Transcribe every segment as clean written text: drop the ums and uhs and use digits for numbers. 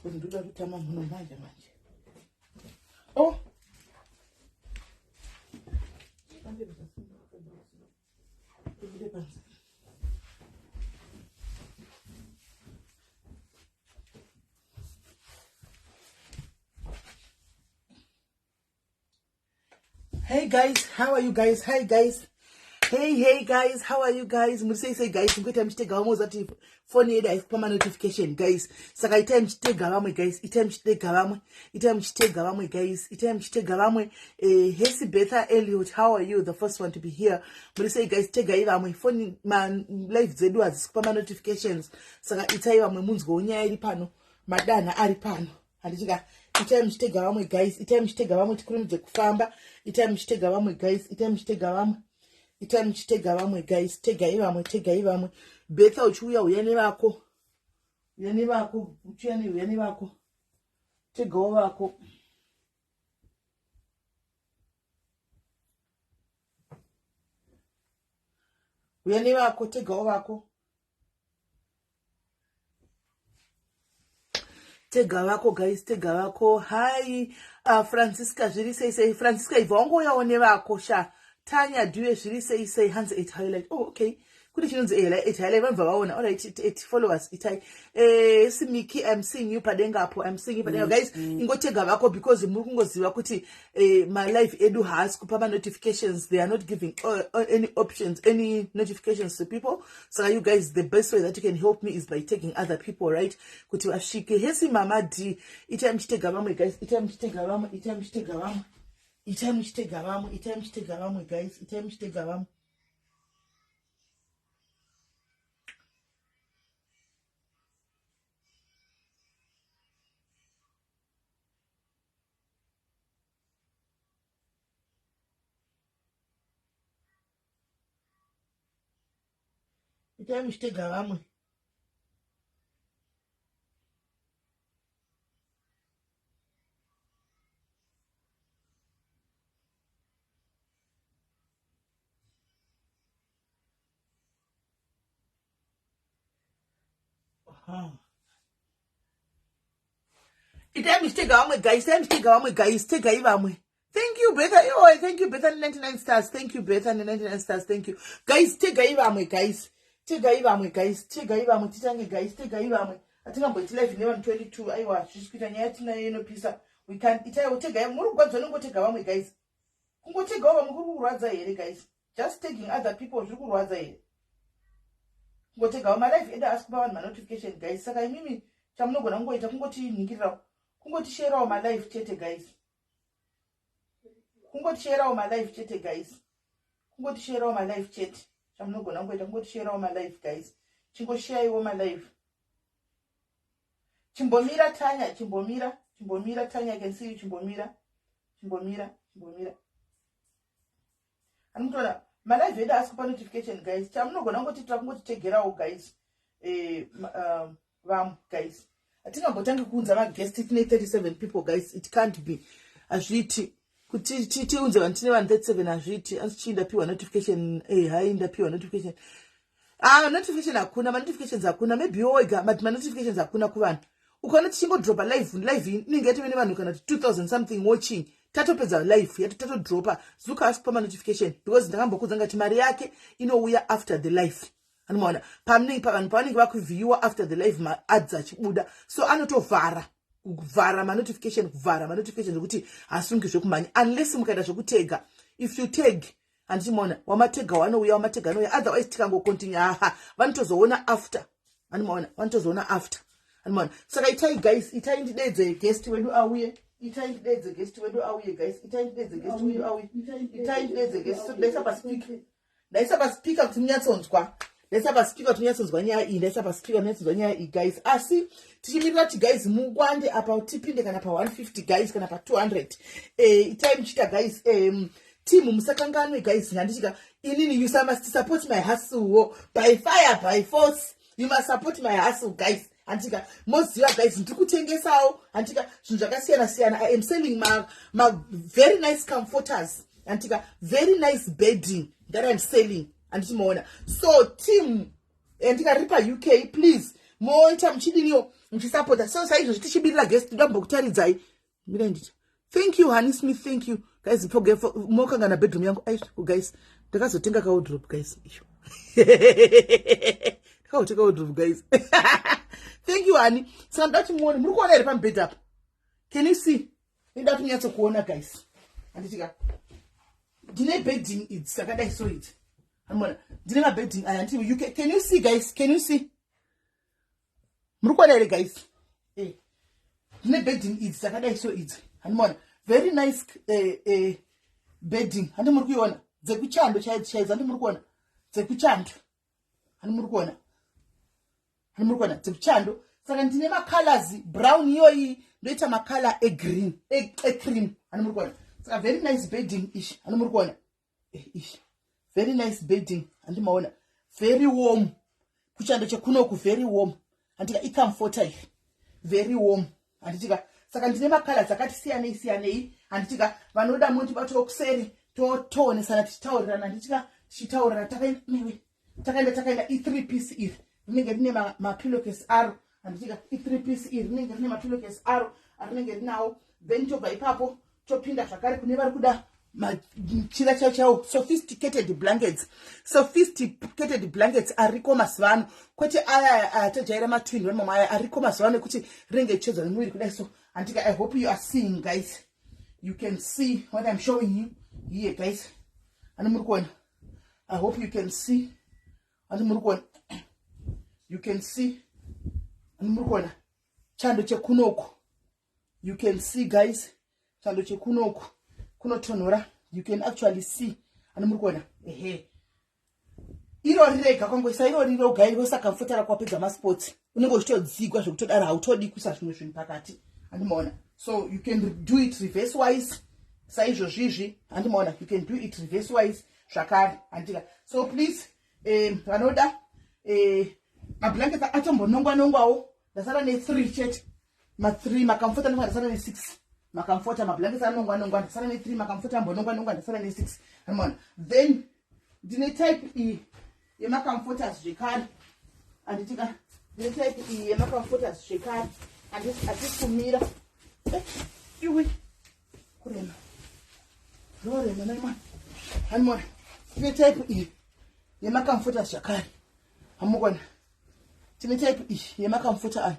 Ndoda kutama muno manje manje. Oh. Hey guys, how are you guys? Hi guys. Hey hey guys, how are you guys? Muri sei sei guys? Ngoita muchitega vamwe uzati phone yedu haisi kupa manotification guys. Saka itai muchitega vamwe guys, itai muchitega vamwe, itai muchitega vamwe guys, itai muchitega vamwe. Eh, Hesi Betha Elliot, how are you? The first one to be here. Muri sei guys, tegai vamwe. Phone ma live dzedu hadzisi kupa manotifications. Saka itai vamwe munzwewo nyaya iri pano, madanha ari pano. Handiti ka itai muchitega vamwe guys, itai muchitega vamwe tikurumidze kufamba. Itai muchitega vamwe guys, itai muchitega vamwe. Itai muchitega vamwe guys, tegai vamwe, tegai vamwe. Betha uchiuya uya nevako. Uya nevako, uchiuya ne uya nevako. Tegawo vako. Uya nevako, tegawo vako. Tega vako guys, tega vako. Hi Francisca, zviri sei sei. Francisca ibva wangouyawo nevako sha. Tanya Due zviri sei sei. Hanzi 8 highlight. Oh okay. Kune chinonzi 8 highlight vanobva vaona. All right, 8 followers itai. Simiki, I'm seeing you padenga apo. I'm seeing you padenga. Guys, ingotega vako because muri kungoziva kuti my live edu haasi kupa ma notifications. They are not giving any options, any notifications to people. So you guys, the best way that you can help me is by taking other people, right? Kuti vasvike. Hesi Mama D. Itai muchitega vamwe guys. Itai muchitega vamwe. Itai muchitega vamwe. Itai muchitega vamwe. Itai muchitega vamwe guys. Itai muchitega vamwe. Itai muchitega vamwe. Itai muchitega vamwe guys, itai muchitega vamwe guys, tegai vamwe. Thank you Betha. Oh, thank you Betha 99 stars. Thank you Betha 99 stars. Thank you. Guys, tegai vamwe guys. Tegai vamwe guys. Tegai vamwe titange guys. Tegai vamwe. Atingamboiti live nevanhu 22. Aiwa, zvisi kuita nyaya tinayo inopisa. We can't itai tegai muri kugwadzwa nongotega vamwe guys. Kungotegawo vamwe kuri kurwadza here guys? Just tagging other people zviri kurwadza here? Kungotegawo ma live edu asi kupa vanhu ma notification guys. Saka imimi chamunogona kungoita kungotinhingirirawo. Kungotisherawo ma live chete guys. Kungotisherawo ma live chete guys. Kungotisherawo ma live chete. Chamunogona kungoita kungotisherawo ma live guys. Chingoshayiwo ma live. Chimbomira Tanya, chimbomira, chimbomira Tanya, I can see you, chimbomira. Chimbomira, chimbomira. Anomutoona malive edu asi kupa notification guys. Chamunogona kungotiitira kungotitegerawo guys. Vamwe guys. Hatingambotangi kuunza maguest tine 37 people guys. It can't be. Hazviiti. Kuti tiunze vanhu tine vanhu 37 hazviiti. Asi chii ndapiwa notification. Hai ndapiwa notification. Notification hakuna, manotifications hakuna. Maybe iwe wega, but manotifications hakuna kuvanhu. Ukaona tichingodropa live, live inenge yatove nevanhu kana kuti 2000 something watching. Tatopedza live, tatodropa. Zuka asi kupa manotification because ndakambokudza ngati mari yake inouya after the live. Anomaona pamunenge pavanhu pavanenge vakuviewer after the live maads achibuda. So anotovhara kuvhara manotification, kuvhara manotification zvekuti hasungi zvekumhanya unless mukaita zvekutega. If you tag handichimaona wamatega wanouya, wamatega anouya, otherwise tikangocontinue aha vanotozoona after. Handimaona vanotozoona after. Handimaona. Saka itai guys, itai ndidedze guest wedu auye. Itai ndidedze guest wedu auye guys. Itai ndidedze guest wedu auye. Itai ndidedze guest. So ndaisa pa speaker. Ndaisa pa speaker kuti munyatsonzwa. Ndaisa pa speaker kuti munyatsonzwa nyaya iyi. Ndaisa pa speaker munyatsonzwa nyaya iyi guys. Asi tichimirira kuti guys mukwande apa tipinde kana pa 150 guys kana pa 200. Itai muchiita guys, team musakanganwe guys, ndandichika inini you must support my hustle by fire by force. You must support my hustle guys. Handika moziva guys, ndiri kutengesawo handika zvinhu zvakasiyana siyana. I am selling ma very nice comforters, handika very nice bedding that I'm selling. Handiti maona. So team Andika riri paUK, please moita muchidiniwo muchisapota. So saizvozvi tichibirira guest, ndambokutaridzai. Mira nditi thank you, Honey Smith, thank you guys. Mokangana bedroom yangu. Ai guys, ndakazotenga kawardrobe guys, iyo ndakazotenga wardrobe guys. Thank you, honey. Saka ndoda kuti muone, muri kuona here pamubhedha apa? Can you see? Ndoda kuti munyatsokuona guys, handitika? Ndine bedding idzi dzakadai so idzi, amona? Ndine mabedding aya, handiti? You can you see guys? Can you see? Muri kuona here guys? Ndine bedding idzi dzakadai so idzi, handimona? Very nice bedding, handi muri kuiona? Dzekuchando chaidzo chaidzo, handi muri kuona? Dzekuchando, handi muri kuona? Handi muri kuona dzekuchando? Saka ndine macolors, brown iyoyi, ndoita macolor egreen, ecream, handi muri kuona? Saka very nice bedding ishi, handi muri kuona? Ishi very nice bedding, handi maona? Very warm kuchando chekunoku, very warm, handika? Icomforter iyi, very warm, handitika? Saka ndine macolors akati siyanei siyanei, handitika? Vanoda mundibatawo kuseri, totoonesana tichitaurirana, handitika? Tichitaurirana takaenda takaenda takaenda. I3 piece iri rinenge rine mapillowcase aro, handitika? I3 piece iri rinenge rine mapillowcase aro arinenge rinawo. Then tobva ipapo topinda zvakare kune vari kuda machira chaiwo chaiwo, sophisticated blankets. Sophisticated blankets ariko mazuva ano, kwete aya atajaira matwin vamamwe. Aya ariko mazuva ano ekuti rinenge ichedzwa nemuviri kudai so, handika? I hope you are seeing guys, you can see what I'm showing you here guys. Ani muri kuona? I hope you can see. Ani muri kuona? You can see? Ani muri kuona chando chekunoku? You can see guys, chando chekunoku kunotonhora. You can actually see, ani muri kuona? Ehe, irori rega kwangoisa irori roga iri, wosaka rako, wapedza masports, unenge uchitodzigwa zvekutodaro, hautodi kuisa zvimwe zvinhu pakati, handimaona? So you can do it reverse wise saizvozvizvi, handimaona? You can do it reverse wise zvakare, handika? So please, vanoda mablankets atombonongwa nongwawo, ndasara ne3 chete, ma3 macomforter. Ndinga ndasara ne6 macomforter, mablankets anongwa nongwa, ndasara ne3 macomforter, ambonongwa nongwa, ndasara ne6, handimaona? Then ndine type iyi yemacomforters zvekare, handitika? Ndine type iyi yemacomforters zvekare, hatisi kumira. Iwe, kurema, zvorema naimwana, hanimona? Tine type iyi yemacomforters zvakare, hamukona? Tine type iyi yemacomforter aya,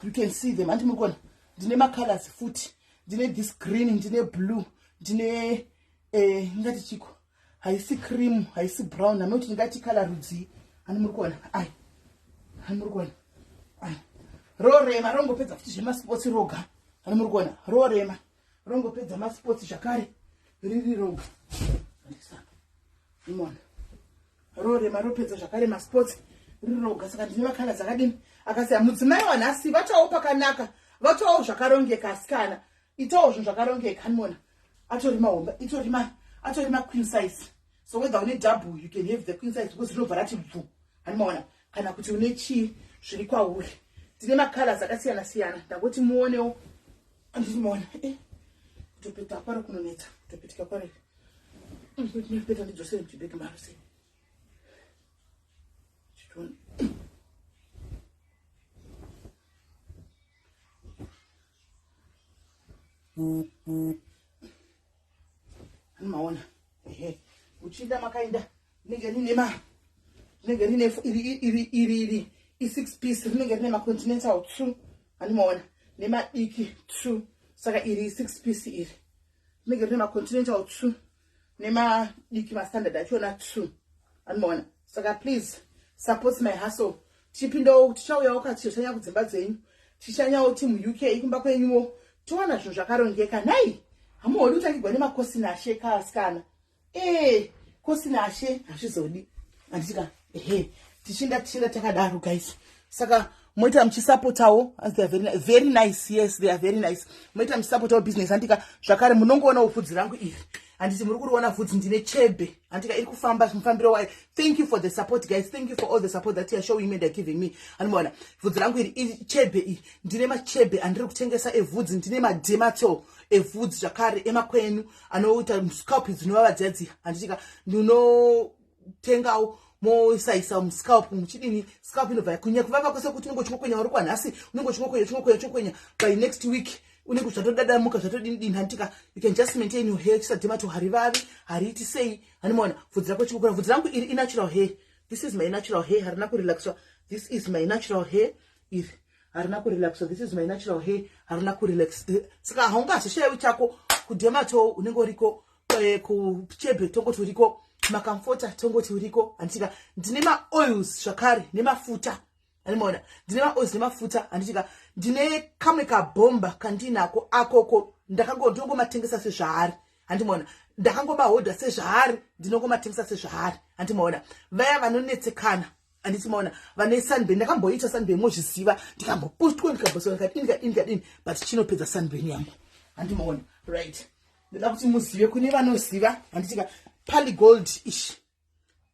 you can see them, handi muri kuona? Ndine macolors futi, ndine this green, ndine blue, ndine ngati chiko, haisi cream, haisi brown, hamekuti ndingati color rudzii. Hani muri kuona ai? Hani muri kuona ai? Rorema, rongopedza futi zvemasports roga. Hani muri kuona? Rorema, rongopedza masports zvakare riri roga. Imona rorema, ropedza zvakare masports riri roga. Saka ndine macolors akadini? Akasiya. Mudzimai wanhasi vatawo pakanaka, vatawo zvakarongeka. Asikana, itawo zvinhu zvakarongeka, hanimona? Atori mahomba, itori atori maqueen size. So whether une double, you can have the queen size because rinobva rati bvu, hanimaona? Kana kuti une chii, zviri kwauri. Ndine macolors akasiyana siyana, ndangoti muonewo, andirimaona? Kutopeta kwaro kunonetsa, kutopetika kwaro. Peta, ndidzosere muchibhegi maro sei? Chitoni. Maona? Ehe, uchinda makaenda, rinenge rine ma rinenge rine iri iri iri iri i6 piece, rinenge rine macontinental 2, handimaona? Nemadiki 2. Saka iri i6 piece iri rinenge rine macontinental 2 nemadiki, mastandard achona 2, handimaona? Saka please support my hustle. Tichipindawo, tichauyawo katichanya kudzimba dzenyu, tichanyawo ti muUK kumba kwenyuwo, towana zvinhu zvakarongeka. Nhai, hamuhodi kutangigwa nemakosinashe kaasikana? Ee, kosinashe hazvizodi, handitika? Ehe, tichinda tichinda takadaro guys. Saka moita muchisapotawo. They are very, very nice. Yes, they are very nice. Moita muchisapotawo business, handika? Zvakare munongoonawo vhudzi rangu iri, handiti muri kuriona vhudzi? Ndine chebe, handika? Iri kufamba mufambiro wayo. Thank you for the support guys, thank you for all the support that you are showing me and are giving me. Handimaona vhudzi rangu iri? Chebe iyi. Ndine machebe andiri kutengesa evhudzi, ndine mademato evhudzi zvakare emakwenu anoita scalp dzinovava dziya dziya, handitika? Ndinotengawo. Moisaisa muscalp muchidini, scalp inobva yakunya kuvava kwese kuti unenge uchingokwenya uri kwanhasi, unenge uchingokwenya, uchingokwenya, uchingokwenya. By next week unenge zvatodadamuka, zvatodini dini, handitika? You can just maintain your hair. Chisa Dermatol harivavi, hariiti sei, handimaona? Bvudzi rako chikukura. Bvudzi rangu iri inatural hair. This is my natural hair, harina kurelaxwa. This is my natural hair iri, harina kurelaxwa. This is my natural hair, harina kurelax. Saka haungazoshayiwi chako. KuDermatol unenge uriko, kuchebe tongoti uriko, macomforter tongoti uriko, handitika? Ndine maoils zvakare nemafuta, handimaona? Ndine maoils nemafuta, handitika? Ndine kamwe kabhomba kandinako akoko, ndinongomatengesa sezvaari, handimaona? Ndakangomahodha sezvaari, ndinongomatengesa sezvaari, handimaona? Vaya vanonetsekana, handiti maona, vane sunburn, ndakamboita sunburn, mozviziva, ndikambopustwa, ndikamboswa, ndikadini, ndikadini, ndikadini, but chinopedza sunburn yangu, handimaona? Right, ndoda kuti muzive, kune vanoziva, handitika, Paligold ish,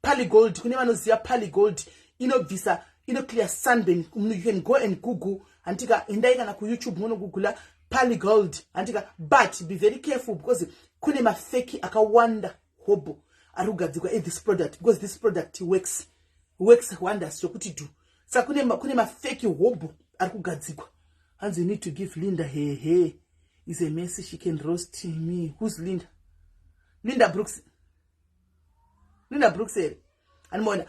Paligold, kune vanoziva Paligold inobvisa, inoclear sunburn. You can go and Google, handitika? Endai kana kuYouTube munogoogle Paligold, handitika? But be very careful because kune mafake akawanda hobho ari kugadzirwa ethis product, because this product works wonders zvokuti dhu. Saka kune mafake hobho ari kugadzirwa. Hanzi, "You need to give Linda her hair is a mess, she can roast me." Who's Linda? Linda Brooks, Linda Brooks here, andimaona?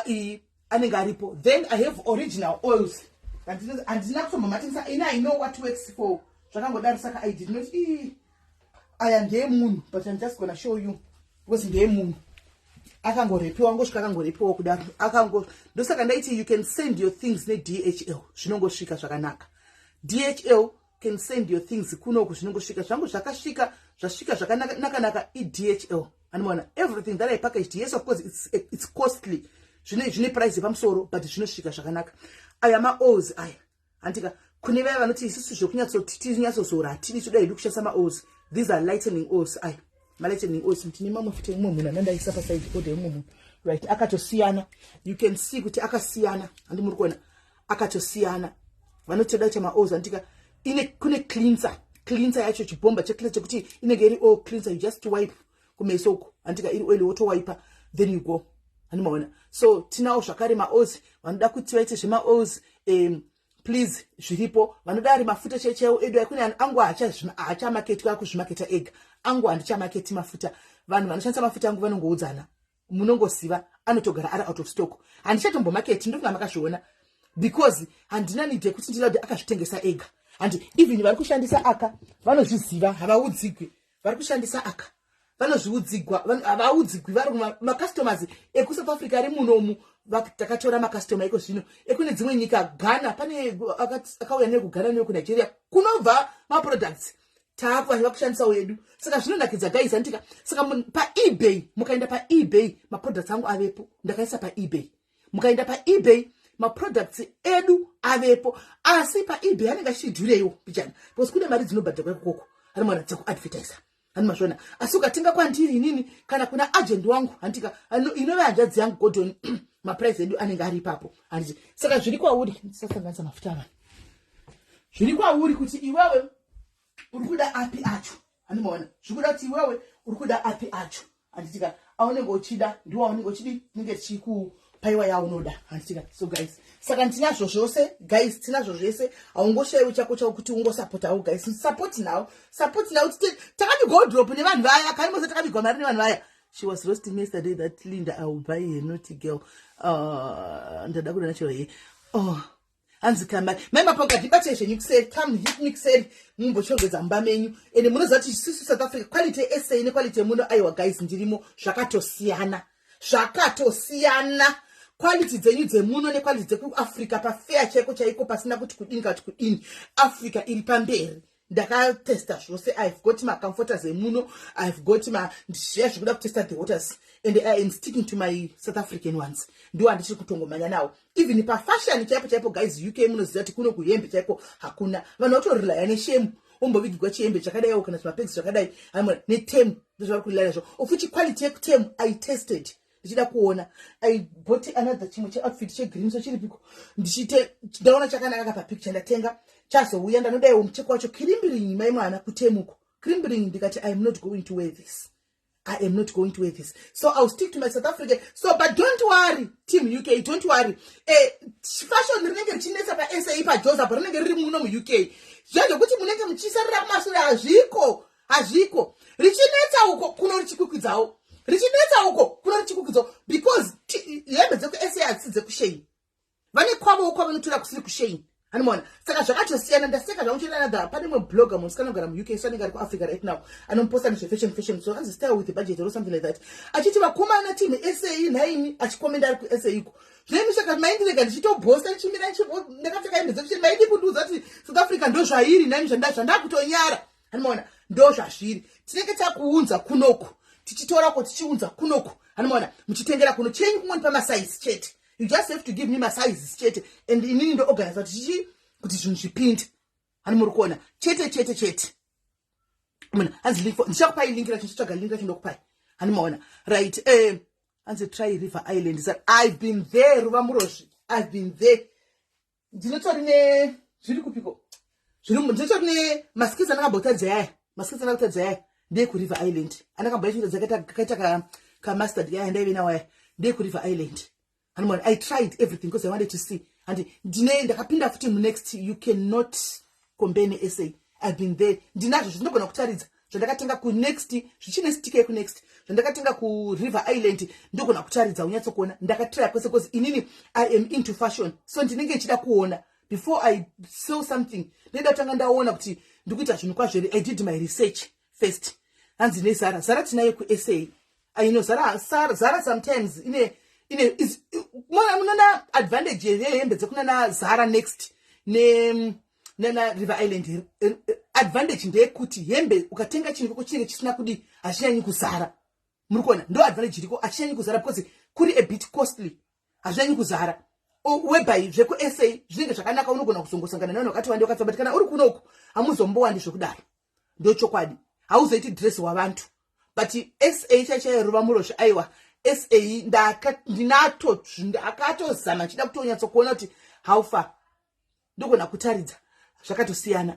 Iyi anenge aripo. Then I have original oils. Handina kutombomatengesa ini. I know what works for zvakangodaro, saka I did not. Aya ndeemunhu, but I'm just gonna show you because ndeemunhu akangorepiwa, angosvika akangorepiwa kudaro, akango. Ndosaka ndaiti you can send your things neDHL, zvinongosvika zvakanaka. DHL can send your things kunoku, zvinongosvika. Zvangu zvakasvika, zvasvika zvakanakanaka. IDHL, anomaona? Everything that I packaged, yes, of course it's costly, zvine price yepamusoro, but zvinosvika zvakanaka. Aya maoils aya, handika? Kune vaya vanoti isusu zvokunyatsoti tinyatsozora hatidi, toda hedu kushandisa maoils. These are lightening oils, aya malightening oils. Tine mamwe futi emumwe munhu anandaisa paside, order yemumwe munhu, right? Akatosiyana, you can see kuti akasiyana, handi muri kuona? Akatosiyana. Vanotoda kuita maoils, handika? Ine kune cleanser, cleanser yacho, chibhomba checleanser chekuti inenge iri oil cleanser. You just wipe kumeso uko, handika? Iri oil, wotowaipa, then you go, handimaona? So tinawo zvakare maoils. Vanoda kuti vaite zvemaoils, please, zviripo. Vanoda ari mafuta chaichaiwo edu, kune angu haachamaketwa, akuzvimaketa ega. Angu handichamaketi mafuta. Vanhu vanoshandisa mafuta angu vanongoudzana, munongoziva, anotogara ari out of stock. Handichatombomaketi, ndofunga makazviona, because handina need yekuti ndida kuti akazvitengesa ega. Handi even vari kushandisa aka vanozviziva, havaudzigwi. Vari kushandisa aka vanozviudzigwa, havaudzigwi. Vari macustomers ekuSouth Africa ari munomu, takatora macustomer iko zvino ekune dzimwe nyika. Ghana, pane akauya nekuGhana nekuNigeria kunobva maproducts, taakuvanhu vakushandisawo edu. Saka zvinonakidza, guys, andika? Saka paEbay, mukaenda paEbay, maproducts angu avepo. Ndakaisa paEbay, mukaenda paEbay, maproducts edu avepo. Asi paEbay anenge achidhureiwo pichana because kune mari dzinobhadharwa ikokoko, anomwana dzekuadvertisa, hani mazvona? Asi ukatenga kwandiri inini kana kuna agent wangu, handika, inove hanzvadzi yangu Gordon, maprice edu anenge ari ipapo, handiti? Saka zviri kwauri, ndisasanganisa mafuta avanhu, zviri kwauri kuti iwewe uri kuda api acho, handimaona? Zviri kuda kuti iwewe uri kuda api acho, handitika? Aunenge uchida ndiwo aunenge uchidi, tinenge tichikupaiwa yaunoda, handitika? So guys, saka ndinazvo zvose, guys, tinazvo zvese. Haungoshayiwi chako chako kuti ungosapotawo. Guys, support now, support now. Takabigwa drop nevanhu vaya kanimose, takabigwa mari nevanhu vaya. She was roasting me yesterday, that Linda. I will buy a naughty girl. Ndada kuda natural hair. Oh, hanzi kamari mai Maponga, ndibatei zvenyu kuseri. Come hit me kuseri, mumbochongedza mumba menyu. Ende munoziva kuti isusu South Africa, quality yesa nequality yemuno, aiwa guys, ndirimo, zvakatosiyana, zvakatosiyana. Quality dzenyu dzemuno nequality dzekuAfrica, pafair chaiko chaiko, pasina kuti kudini kana kuti kudini, Africa iri pamberi. Ndakatesta zvose. I've got macomforters emuno, I've got ma zviya zvekuda kutesta the waters, and I am sticking to my South African ones. Ndiwo handichiri kutongomanya nawo. Even pafashion chaipo chaipo, guys, UK munoziva kuti kuno kuhembe chaiko hakuna. Vanhu vatorelaya neshemu, ombovigirwa chihembe chakadaiwo kana zvimapegisi zvakadai neTemu, ndozvavari kurelaya nazvo. Ofuchi quality yekuTemu, I tested ndichida kuona. I bought another chimwe cheoutfit chegreen, so chiripiko, ndichite ndaona chakanaka kapapicture, ndatenga. Chazouya, ndanodaiwo mucheko wacho, kirimbiring, mai mwana, kuTemuko, kirimbiring. Ndikati, "I am not going to wear this." I am not going to wear this, so I'll stick to my South African. So, but don't worry, team UK, don't worry. Fashion rinenge richinetsa paSA, paJoseph, rinenge riri muno muUK. Zvezvokuti munenge muchisarira kumashure, hazviko, hazviko. Richinetsa uko, kuno richikwikwidzawo. Richinetsa uko, kuno richikwikwidzawo, because hembe dzekuSA hadzisi dzekuShein. Vane kwavowo kwavanotora kusiri kuShein, anomaona. Saka zvakatosiyana. Ndaseka zvangu chiranadha, pane mumwe blogger, musikana anogara muUK, so anenge ari kuAfrica right now, anomuposta nezvefashion fashion. So anzi "Style with the budget" or something like that, achiti, "Vakomana, team SA nhaimi," achikomenda ari kuSA iko. Zvinoimisaka maindirega ndichitobhosta, ndichimira ndakapfeka hembe dzekuShein. Maidi kundiudza kuti South Africa ndo zvairi nhaimi? Zvandakutonyara, anomaona. Ndo zvazviri. Tinenge takuunza kunoku, tichitorako, tichiunza kunoku, anomaona, muchitengera kuno. Chenyu kumweni pamasaizi chete. You just have to give me masizes chete, and inini ndoorganiza kuti chichi, kuti zvinhu zvipinde. Hani muri kuona? Chete, chete, chete. Muna hanzi link, ndichakupai link racho. Ndichitsvaga link racho, ndokupai. Hani maona? Right. Hanzi "Try River Island." So I've been there, Ruva Murozvi, I've been there. Ndinotori ne, zviri kupiko? Ndinotori ne maskits andakambotadza yaya. Maskits andakutadza yaya ndeyekuRiver Island. Andakamboita kaita kamustard yaya, ndaive nawo aya, ndeyekuRiver Island. And I tried everything because I wanted to see. And ndine ndakapinda futi muNext. You cannot compare neSA. I've been there. Ndinazvo zvindogona kutaridza zvandakatenga kuNext, zvichine sticker yekuNext, zvandakatenga kuRiver Island. Ndogona kutaridza unyatsokuona. Ndakatraya kwese because inini I am into fashion, so ndinenge ndichida kuona before I sell something. Ndinoda kutanga ndaona kuti ndikuita zvinhu kwazvo here. I did my research first. Hanzi neZara. Zara tinayo kuSA. I know Zara. Zara sometimes ine munona advantage yehembe dzekunana Zara, Next ne nana River Island. Advantage ndeyekuti hembe ukatenga chinhu koko chinenge chisina kudi, hazvinyanyi kuzara. Muri kuona? Ndo advantage iriko. Hachinyanyi kuzara because kuri a bit costly, hazvinyanyi kuzara, whereby zvekuSA zvinenge zvakanaka. Unogona kuzongosangana nevanhu vakati wandi wakati, but kana uri kunoku hamuzombowandi zvekudaro. Ndo chokwadi, hauzoiti dress wavantu. But SA chaichaiyo, Ruva Murosho, aiwa, SA ndinato. Ndakatozama nchida kutonyatsokuona kuti how far. Ndogona kutaridza zvakatosiyana,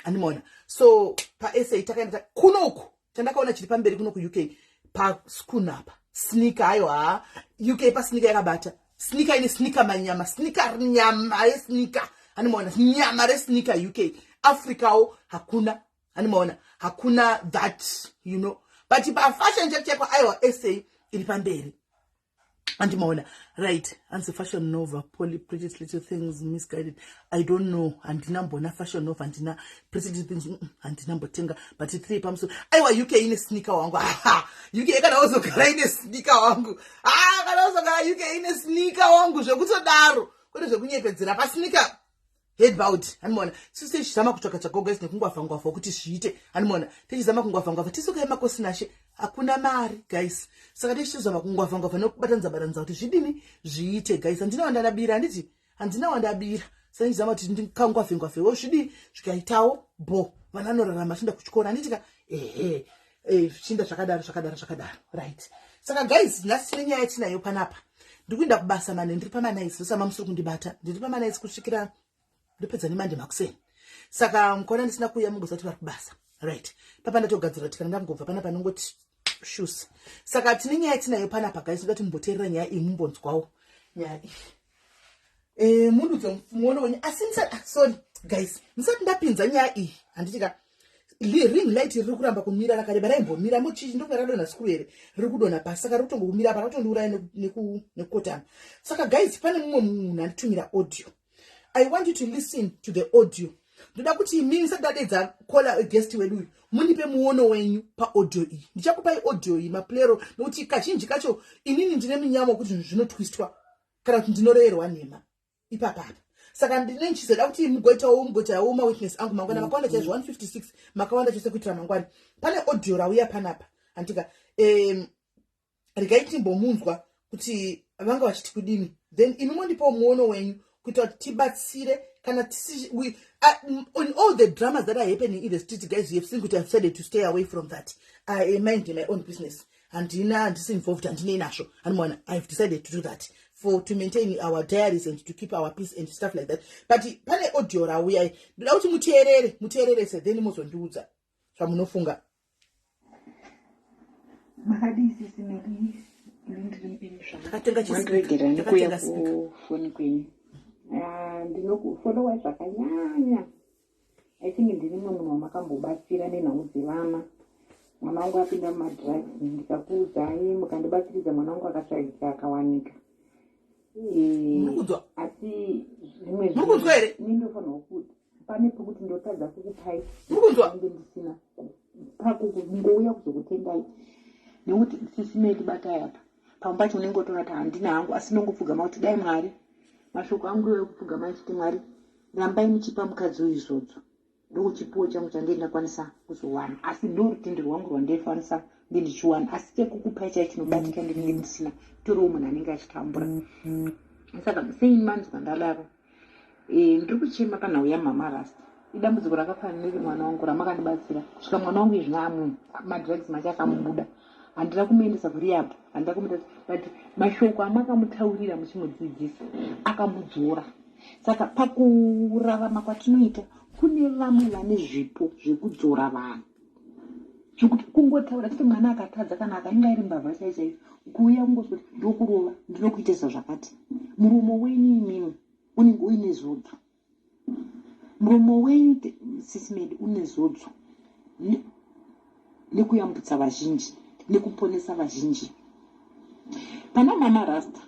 andimaona. So paSA takaenda kunoku, chandakaona chiri pamberi kuno kuUK paskunapa sneaker. Aiwa, UK pasneaker yakabata. Sneaker ine sneaker manyama, sneaker, nyama yesneaker, andimaona, nyama resneaker UK. Africawo hakuna, andimaona, hakuna that. But pafashion cheko cheko, aiwa, SA iri pamberi, andimaona. Right. Anzi "Fashion Nova, Poly, Pretty Little Things, Missguided." I don't know, handina mbona Fashion Nova, handina Pretty Little Things, handina mbotenga. But three pamusoro, aiwa, UK ine sneaker wangu. UK kana uzogara ine sneaker wangu. Ah, kana uzogara UK ine sneaker wangu zvekutodaro, kwete zvekunyepedzera. Pasneaker headbout, handimaona. Sisi tichizama kutsvaka tsvaka, guys, nekungwavha ngwavha kuti zviite, handimaona. Tichizama kungwavha ngwavha, tisukai makosinashe, hakuna mari, guys. Saka tichizama kungwavha ngwavha nekubatanidza batanidza kuti zvidini, zviite, guys. Handina wandadabira, handiti? Handina wandabira. Saka ndichizama kuti ndikangwavhe ngwavhewo, zvidii, zvikaitawo bo, vana vanorarama achienda kuchikoro, handitika? Ehe, zvichienda zvakadaro, zvakadaro, zvakadaro. Right. Saka guys, nhasi tine nyaya yatinayo panapa. Ndiri kuenda kubasa mane, ndiri pamanights. Ndosama musiri kundibata, ndiri pamanights kusvikira ndopedza nemande makuseni. Saka mukaona ndisina kuuya, mungozati vari kubasa. Right. Papa ndatogadzira kuti kana ndangobva panapa nongoti shoes. Saka tine nyaya yatinayo panapa, guys. Ndoda kuti mumboteerera nyaya iyi, mumbonzwawo nyaya iyi. Mundudze muono wenyu. Asi ah, sorry guys, ndisati ndapinza nyaya iyi, handitika ring light riri kuramba kumira, rakareba, raimbomira mochichi, ndokunga radonha screw here, riri kudonha pasi. Saka riri kutongokumira apa, rakutondiuraya nekukotama. Saka guys, pane mumwe munhu anditumira audio. I want you to listen to the audio. Ndoda kuti imini, ndisati ndadedza caller, guest wedu uyu, mundipe muono wenyu paaudio iyi. Ndichakupai audio iyi maplero, nokuti kazhinji kacho inini ndine munyama wekuti zvinhu zvinotwistwa kana kuti ndinoreyerwa nhema ipapapa. Saka ndine ndichizoda kuti mugoitawo mawitness angu mangwana. Makawanda chaizvo, 156, makawanda chose kuitira mangwana. Pane audio rauya panapa, handika? Regai timbomunzwa kuti vanga vachiti kudini, then imi mondipawo muono wenyu kuitira kuti tibatsire kana tisi on all the dramas that are happening in the street. Guys, you have seen kuti I've decided to stay away from that. I mind my own business. Handina, handisi involved, handinei nazvo, handimaona. I've decided to do that for to maintain our diaries and to keep our peace and stuff like that. But pane audio rauyai, ndoda kuti muteerere, muteererese, then muzondiudza zvamunofunga. Makadii sisi Meli? Ini ndiri mupenyu zvangu. Takatenga chispeaker. Mandiregerera nekuuya Takatenga speaker. kufoni kwenyu. Ah, ndinokufolowai zvakanyanya. I think ndiri mumwe munhu wamakambobatsira nenhau dzevana. Mwana wangu apinda mumadrugs ndikakuudzai mukandibatsiridza mwana wangu akatsvagika akawanika. Eh, Muri kunzwa? asi zvimwe Muri kunzwa here? ini ndofanirwa kuti pane pekuti ndotadza kukupai Muri kunzwa? nge ndisina pakungouya kuzokutendai nekuti sisi Meli batai apa pamwe pacho unenge utoona kuti handina hangu asi ndongopfugama kuti dai Mwari mashoko angu iwayo kupfugama achiti Mwari rambai muchipa mukadzi uyu zodzo ndokuchipuwo changu chandee ndakwanisa kuzowana asi ndo rutendo rwangu rwandaifanisa nge ndichiwana asi chekukupai chai chinobatika ndinenge ndisina toriwo munhu anenge achitambura saka sei manzwa ndadaro. Eh, ndiri kuchema panhau yamama Rasta. Idambudziko rakafanana neri mwana wangu ramakandibatsira kusvika mwana wangu izvino amunhu madrugs macho akamubuda. Handina kumuendesa kurehab, handina kumuita but mashoko amakamutaurira muchimudzidzisa akamudzora. Saka pakurarama kwatinoita kune vamwe vane zvipo zvekudzora vanhu. Zvekuti kungotaura chete mwana akatadza kana akainga iri mbavha chai chaiyo kuuya kungozoti ndokurova ndinokuitisa zvakati. Muromo wenyu imimi unenge uine zodzo. Muromo wenyu sisi Medi une zodzo nekuyambutsa vazhinji nekuponesa vazhinji. Pana mama Rasta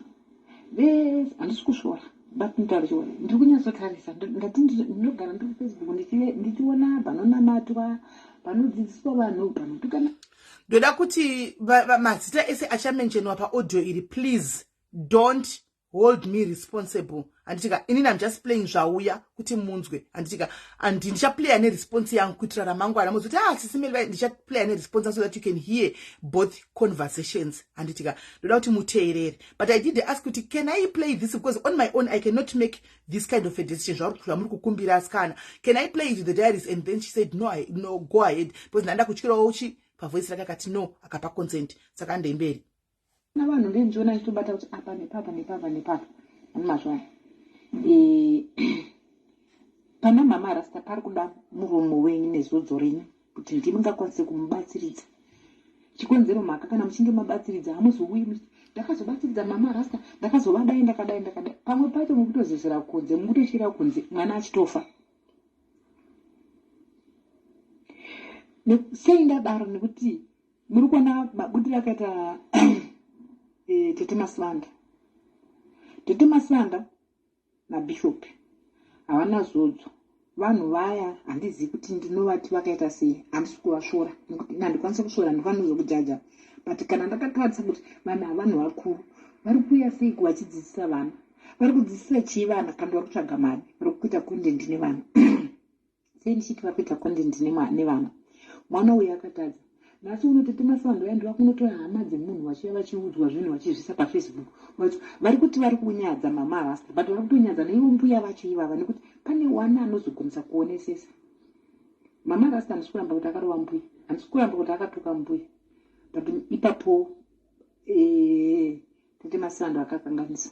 vese handisi kusvora but nditaura chokwadi ndiri kunyatsotarisa ndati ndinogara ndiri kufacebook ndichiona panonamatwa panodzidziswa vanhu panotukana. Ndoda kuti mazita ese achamentionwa paaudio iri, please don't hold me responsible, handitika? Inini I'm just playing zvauya kuti munzwe, handitika? And ndichaplaya neresponse yangu kuitira ramangwana muzoti, ah, sisi Meli. Ndichaplaya neresponse so that you can hear both conversations, handitika? Ndoda kuti muteerere, but I did ask kuti, can I play this? Because on my own I cannot make this kind of a decision zvamuri kukumbira asikana. Can I play it to the diaries? And then she said, No, no, go ahead," because ndanda kutyirawo uchi pavoice rake. Akati no, akapa consent. Saka andei mberi. Na vanhu ndindiona ndichitobata kuti apa nepapa nepapa nepapa ani mazuva pana mama Rasta pari kuda muromo wenyu nezodzo renyu kuti ndimungakwanise kumubatsiridza. Chikonzero mhaka kana muchinge mabatsiridza hamuzouyi muchiti ndakazobatsiridza mama Rasta, ndakazovadai, ndakadai, ndakadai. Pamwe pacho mukutozezera kunze, mukutotyira kunze mwana achitofa. Sei ndadaro? Nekuti muri kuona mabudiro akaita tete Masivanda. Tete Masivanda nabishop havana zodzo. Vanhu vaya handizivi kuti ndinovati vakaita sei. Handisi kuvasvora nekuti handikwanisi kusvora, handifaniri zokujaja, but kana ndakatarisa kuti vanhu havanhu vakuru vari kuuya sei kuvachidzidzisa vana, vari kudzidzisa chii vana kana vari kutsvaga mari, vari kuita content nevana? Sei ndichiti vari kuita content nevana? Mwana uyu akatadza. Nhasi uno tete Masivanda uya ndiva kunotora hama dzemunhu vachiuya vachiudzwa zvinhu vachizvisa pafacebook. Vari kuti vari kunyadza mama Rasta, but vari kutonyadza neivo mbuya vacho ivava nekuti pane wana anozogonesa kuonesesa mama Rasta. Handisi kuramba kuti akarova mbuya, handisi kuramba kuti akatuka mbuya, but ipapo tete Masivanda vakakanganisa.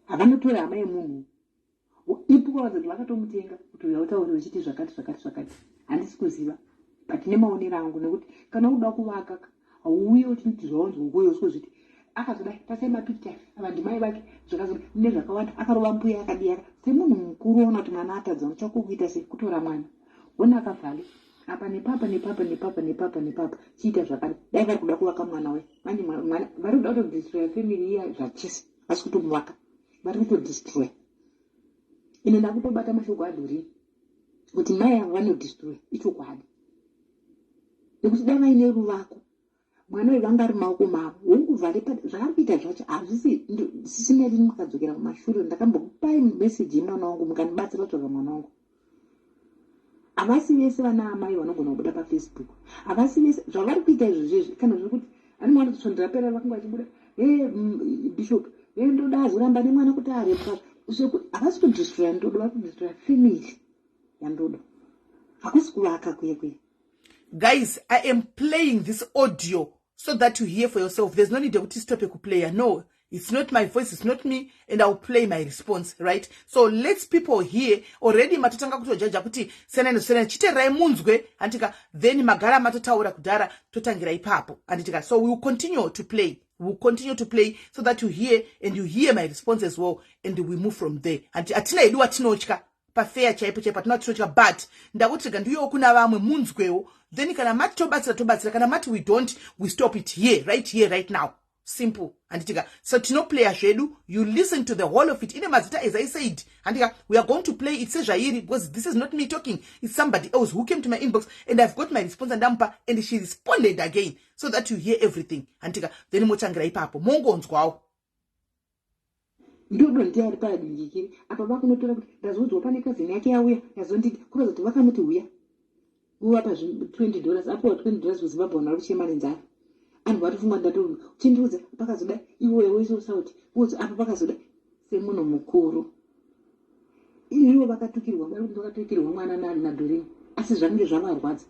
Havanotora hama yemunhu ipo kwavanza kuti vakatomutenga kuti uya utaure uchiti zvakati zvakati zvakati. Handisi kuziva, but nemaonero angu, nekuti kana uda kuvaka hauuye uchiti zvawanzwa ukuye usingozviti akazodai tasai mapictures ava ndimai vake zvakazo nezvakawanda akarova mbuya akadiyaka. Semunhu mukuru ona kuti mwana atadza, unotsvaka kuita sei? Kutora mwana ona akavhale apa nepapa nepapa nepapa nepapa nepapa chiita zvakadai. Dai vari kuda kuvaka mwana uya manje mwana vari kuda kutodestroya family iya zvachise. Vasi kutomuvaka, vari kutodestroya. Ine ndakutobata mashoko adhuri kuti mai ava vanodestroya ichokwadi nekuti dai vaine ruvako mwana uyu vanga ari maoko mavo. Hongu, vhale zvaari kuita zvacho hazvisi. Sisi Meli, mukadzokera kumashure ndakambokupai meseji yemwana wangu mukandibatsira kutsvaga mwana wangu. Havasi vese vana amai vanogona kubuda pafacebook, havasi vese zvavari kuita izvo zvezvi kana zvekuti ani mwana svondo rapera vakanga vachibuda e bishop e ndoda azoramba nemwana kuti arepwa. Havasi kudestroya ndodo, vari kudestroya family yandodo. Hakusi kuvaka kuye kuye. Guys, I am playing this audio so that you hear for yourself. There's no need yekuti stope kuplaya. No. It's not my voice, it's not me, and I will play my response, right? So let's people hear. Already matotanga kutojaja kuti senani senani, chiteerai munzwe, handika? Then magara matotaura kudhara, totangira ipapo, handitika? So we will continue to play, we will continue to play so that you hear and you hear my response as well, and we move from there. Hatina hedu watinotya, pafeya chaipo chaipo hatina tinotya, but ndakuti rega ndiuyewo kuna vamwe munzwewo. Then kana mati tobatsira, tobatsira. Kana mati we don't, we stop it here, right here, right now. Simple, handitika? So tinoplaya zvedu, you listen to the whole of it. Ine mazita, as I said, handika? We are going to play it sezvairi because this is not me talking, it's somebody else who came to my inbox, and I've got my response andamupa, and she responded again, so that you hear everything, handitika? Then motangira ipapo, mongonzwawo. Ndodo ndiye ari paadingikiri apa, vakunotora kuti ndazoudzwa pane kazini yake yauya yazonditi kuratidza kuti vakamuti uya uvapa $20, apiwa $20 kuZimbabwe, vanhu vari kuchema nenzara. Anhu vatofunga ndato chindiudza pakazoda iwewe woisosauti uzi apa pakazoda semunhu mukuru. Ivo vakatukirwa, vari kuti vakatukirwa mwana naDorini, asi zvange zvavarwadza.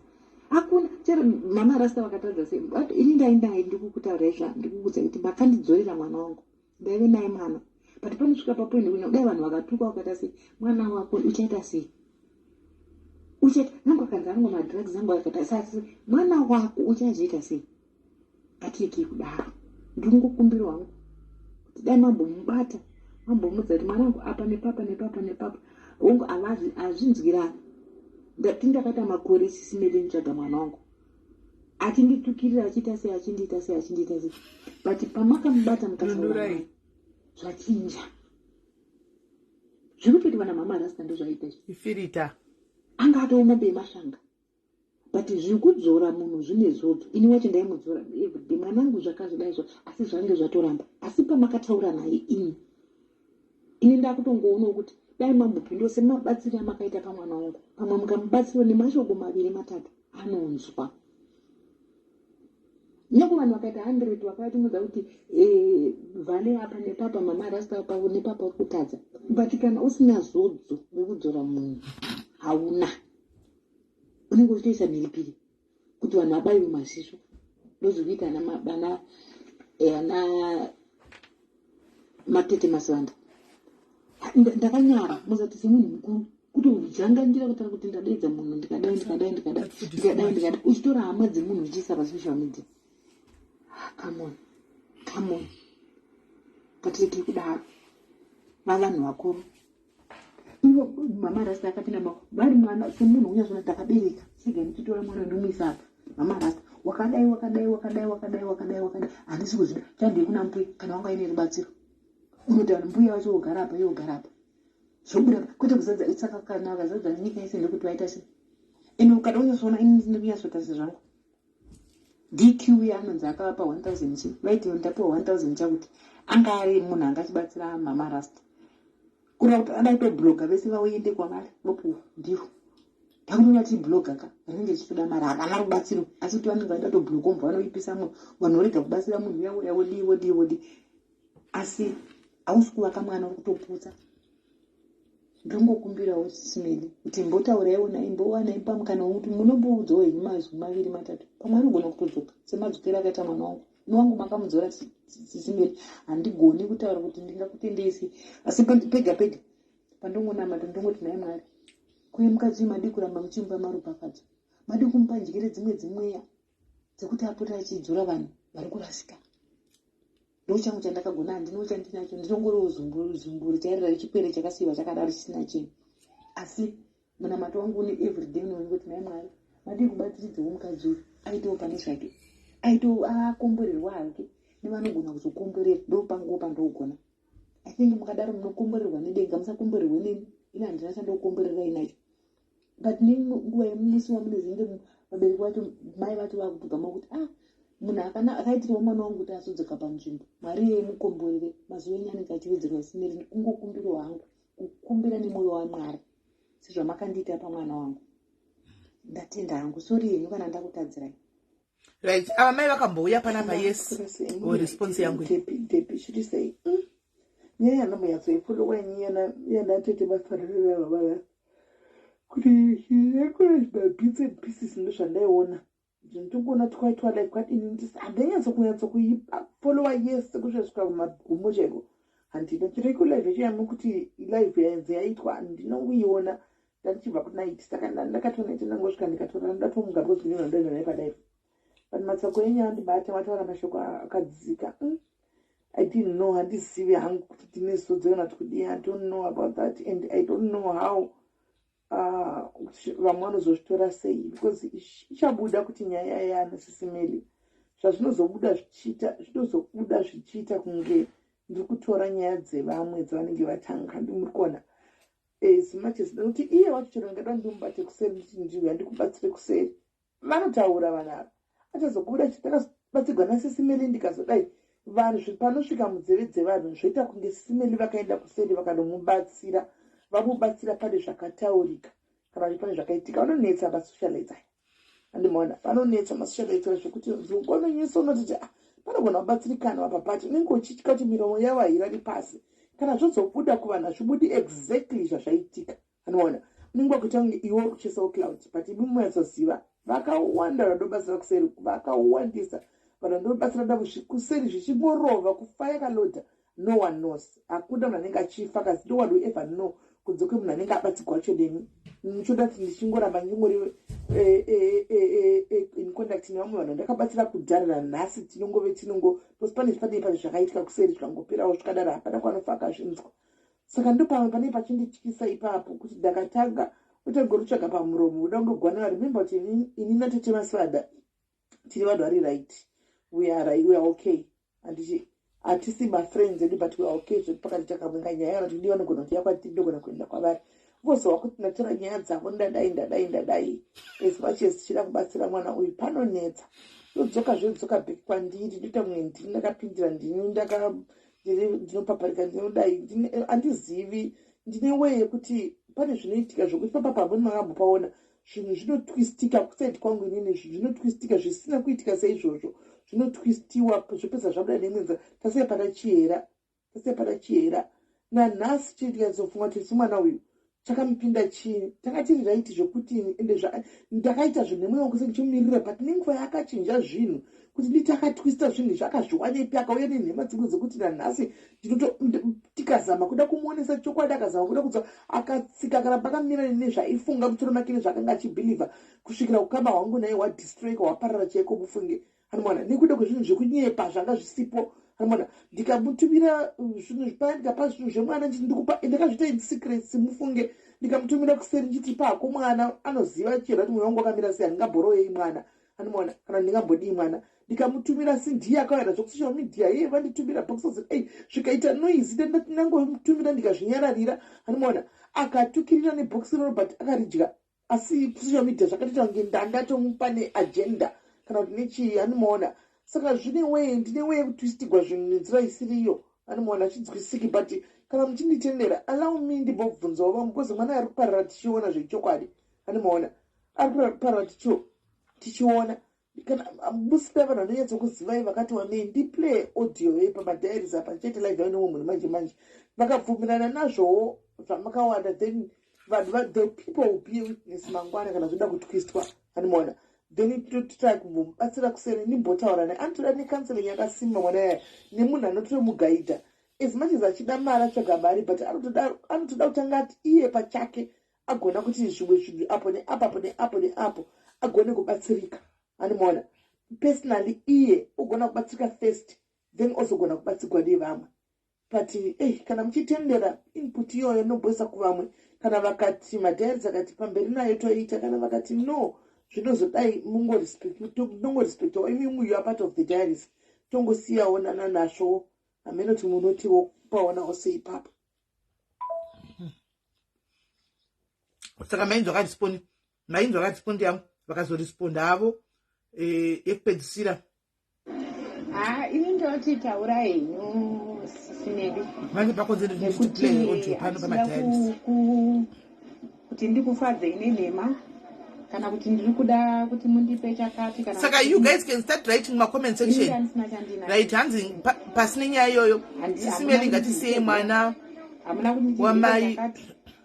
Hakuna chero mama Rasta vakatadza sei, but ini ndaindaye ndikukutaura izva, ndikukuudza kuti makandidzorera mwana wangu, ndaive naye mwana. But panosvika papoint kuno, dai vanhu vakatuka vakaita sei, mwana wako uchaita sei? Uchaita nangu akanzi anongo madrugs, angu akaita sasi, mwana wako uchazoita sei? Ngatireke kudaro. Ndingokumbira wangu kuti dai mambomubata, mambomudza kuti mwana wangu apa nepapa nepapa nepapa, hongu hazvinzwirani. Ndati ndakaita makore sisimele nditsvaga mwana wangu, achinditukirira, achiita sei, achindiita sei, achindiita sei, but pamakamubata mukataura Nundurai. naye, zvachinja. Zviri kutoti vana mama Rasta ndozvaita izvi. Ifirita. Anga atoo mombe yemashanga, but zvekudzora munhu zvine zodzo. Ini wacho ndaimudzora everyday, mwanangu zvakazodai zvo, asi zvange zvatoramba. Asi pamakataura naye ini ndakutongoonawo kuti dai mambopindawo semabatsiro amakaita pamwana wangu. Pamwe mukamubatsirawo nemashoko maviri matatu, anonzwa. Nyange vanhu vakaita 100 vakatimudza kuti vhale apa nepapa, mama Rasta apa nepapa uri kutadza, but kana usina zodzo rekudzora munhu, hauna, unenge uchitoisa mhiripiri kuti vanhu vabayiwe maziso. Ndozvikuita ana matete Masivanda. Ndakanyara muzati semunhu mukuru kutojanganjira kutaura kuti ndadeedza munhu, ndikadai, ndikadai, ndikadai, ndikadai, ndikadai, uchitora hama dzemunhu uchiisa pasocial media. Come on, come on, ngatireke kudaro, vavanhu vakuru. Ivo mama Rasta akapinda vari mwana semunhu unyatsona ndakabereka sega, ndichitora mwana ndomuisa apa. Mama Rasta wakadai, wakadai, wakadai, wakadai, wakadai, wakadai, handisi kuzvida. Chandei kuna mbuya kana wanga aine rubatsiro, unotaura mbuya vacho wogara apa, iye wogara apa, zvobuda, kwete kuzadza itsaka. Kana vakazadza nyika yese, ndekuti vaita sei? Ende ukada kunyatsoona, ini ndikunyatsotarisa zvangu DQ anonzi akavapa 1000 chi vaiti ndapiwa 1000, chakuti anga ari munhu anga achibatsira mama Rasta, kureva kuti ada kutobloga vese vauende kwavari vopuwa. Ndiro takutoona tibloga ka rinenge richitoda mari, havana rubatsiro, asi kuti vanenge vaida kutobloga mubva vanoipisa munhu, vanhu vorega kubatsira munhu uya uya, wodii, wodii, wodii, asi hausi kuvaka mwana, uri kutoputsa. Ndingokumbirawo Simeli kuti mbotauraiwo naye, mbowanai pamukana wekuti munomboudzawo henyu mazwi maviri matatu. Pamwe anogona kutodzoka semadzokero akaita mwana wangu. Ini wangu makamudzora, Simeli, handigoni kutaura kuti ndingakutendei sei, asi pega pega pandongonamata ndongoti, "Nhai Mwari, kuye mukadzi uyu madii kuramba muchimupa maropafadzo, madii kumupa njere dzimwe dzimweya dzekuti apote achidzora vanhu vari kurasika." Ndo changu chandakagona, handino chandinacho, ndinongoriwo zumburu chairira rechikwere chakasiyiwa chakadaro chisina chinhu. Asi munamato wangu une everyday unongoti, "Nhai Mwari, madii kubatsiridzawo mukadzi uyu aitewo pane zvake, aitewo akomborerwa hake nevanogona kuzokomborera." Ndo panguo pandogona. I think mukadaro munokomborerwa nedenga, musakomborerwe neni. Ini handina chandokomborerai nacho, but nenguva yemusi wamunozenge vabereki vacho, mai vacho vakutogama kuti, "Ah, munhu akaitirawo mwana wangu kuti azodzoka panzvimbo, Mwari iyeye mukomborere, mazuva enyu anenge achiwedzerwa." Simeri, kungokumbirawo hangu, kukumbira nemwoyo waMwari sezvamakandiita pamwana wangu. Ndatenda hangu, sorry yenyu kana ndakutadzirai. Right, ava mai vakambouya panapa, yes. O response yangu. Depi chiri sei nyaya yandambonyatsoifollowa ini yanatete Mafanirira vavara kuti encourage mabits and pieces, ndozvandaiona. Ndingoona twaitwa live kwadini, handinyatso kunyatso kuifollowa yese kusvika kumagumo chaiko. Handina chiri kulive yacho yamukuti live yainzi yaitwa, handina kuiona. Ndandichibva kunight, saka ndakatonoita, ndangosvika ndikatora, ndatomuka because ndino ndoenda naye palive. But matsoko enyu andibata, mataura mashoko akadzika. I didn't know, handizivi hangu kuti ndine zodzo kana kuti kudii. I don't know about that and I don't know how vamwe vanozozvitora sei, because ichabuda kuti nyaya yana Sisi Melly, zvazvinozobuda zvichiita, zvinozobuda zvichiita kunge ndiri kutora nyaya dzevamwe dzavanenge vatanga. Ndimuri kuona, as much as nekuti iye wacho chero ndingada ndimubate kuseri, nditi ndiuya ndikubatsire kuseri, vanotaura vanhu ava, achazokubuda chitakabatsirwa naSisi Melly, ndikazodai vanhu panosvika munzeve dzevanhu zvoita kunge Sisi Melly vakaenda kuseri vakanomubatsira, vamubatsira pane zvakataurika kana kuti pane zvakaitika. Vanonetsa masocialites aya, andimaona, vanonetsa masocialites zvekuti unonyisa unotiti, ah, panogona kubatsirikana papati, unenge uchitya kuti miromo yavo hairari pasi. Kana zvozobuda kuvanhu, hazvibudi exactly zvazvaitika. Anoona unenge wakuita kunge iwe uri kuchasawo clout, but imi munyatsoziva vakawanda vanobatsira kuseri, vakawandisa vanhu vanobatsira navo kuseri, zvichingorova kufa yakalodha. No one knows, hakuna munhu anenge achifa kasi no one will ever know kunze kwemunhu anenge abatsigwa wacho. Nemi muchoda kuti ndichingoramba ndingori in contact nevamwe vanhu ndakabatsira kudhara nanhasi, tinongove tinongo because pane zvakaitika kuseri zvikangoperawo zvikadaro, hapana kwanofa akazvinzwa. Saka ndo pamwe pane pachindityisa ipapo kuti ndakatanga utangorutsvaga pamuromo uda kungogwanira. Remember kuti ini natete Masvada tiri vanhu vari right, we are right, we are okay. Handiti hatisi mafriends edu, but we are okay zvedu. Pakati takavenga nyaya kana kuti vanogona kuti yakwati, ndogona kuenda kwavari vozowa kuti ndatora nyaya dzavo, ndadai, ndadai, ndadai. As much as tichida kubatsira mwana uyu, panonetsa, ndodzoka zvodzoka back kwandiri, ndoita mumwe ndini ndakapindira, ndini ndaka ndinopaparika, ndinodai, handizivi. Ndine way yekuti pane zvinoitika zvokuti papa pamweni makambopaona zvinhu zvinotwistika kuside kwangu inini, zvinhu zvinotwistika zvisina kuitika seizvozvo, zvinotwistiwa zvopedza zvabuda neimwe nzira. Tasai pana Chihera, tasai pana Chihera nanhasi chii, tikanyatsofunga kuti si mwana uyu chakamupinda chii, tanga tiri right zvokuti ende ndakaita zvinhu nemweya wangu sendichimumirira, but nenguva yaakachinja zvinhu kuti nditi akatwista zvinhu izvi, akazviwanepi? Akauya nenhema dzimwe dzekuti nanhasi tikazama kuda kumuonesa chokwadi, akazama kuda kudza, akatsika, akaramba akamira nezvaifunga musoro make, nezvaakanga achibhilivha, kusvikira ukama hwangu naye hwadestroyika, hwaparara chaiko mufunge. Anomona nekuda kwezvinhu zvekunyepa zvanga zvisipo. Anomona ndikamutumira zvinhu paya, ndikapa zvinhu zvemwana nditi ndikupa, ndakazviita in secrets mufunge. Ndikamutumira kuseri ndichiti pako mwana anoziva chero kuti mwoyo wangu wakamira sei, handingabhorowei mwana, anomaona, kana ndingambodii mwana. Ndikamutumira, si ndiye akauya nazvo kusocial media, iye vanditumira boxes, ei, zvikaita noise. Ndangomutumira ndikazvinyararira. Anomaona akatukirira nebhokisi roro, but akaridya, asi social media zvakatoita kunge ndandatomupa neagenda kana kuti nechii. Anomaona, saka zvine way, ndine way yekutwistigwa zvinhu nenzira isiriyo. Anomaona achinzwisiki, but kana muchinditendera, allow me ndimbobvunzawo vamwe, because mwana ari kuparara tichiona zvechokwadi. Anomaona ari kuparara tichiona. Kana musina vanhu vanonyatsokuzivai vakati wamei, ndiplay audio yei pamadiaries apa chete, live yaine munhu manje manje, vakabvumirana nazvowo zvamakawanda, then vanhu, the people will be witness mangwana kana zvoda kutwistwa. Anomaona, then totry kumbomubatsira kuseri, ndimbotaura naye. Anotoda necounseling yakasimba mwana yaya, nemunhu anotomugaidha. As much as achida mari, atsvaga mari, but anotoda kutanga ati iye pachake agona kuti zvimwe zvinhu apo neapo, apo neapo neapo, agone kubatsirika. Anomaona, personally iye ogona kubatsirika first, then ozogona kubatsirwa nevamwe. But ei, kana muchitendera input iyoyo, nobhoisa kuvamwe. Kana vakati madiaries akati pamberi nayo, toita. Kana vakati no, zvinozodai, mungorespectawo imi, you are part of the diaries, tongosiyawo nana nazvo. Haminoti munotiwo paonawo sei ipapo? Saka mainzwa akarespondi, mainzwa akarespondi yangu, vakazoresponda avo yekupedzisira. Ha, ini ndoti taura henyu, Sisi Melly. Manje pakonzero nekuti audio pano pamadiaries. Kuti ndikufadzei nenhema kana kuti ndiri kuda kuti mundipe chakati kana Saka you guys can start writing macomment section, right? Hanzi pasine nyaya iyoyo, Sisi Melly, ngatisiyei mwana wamai.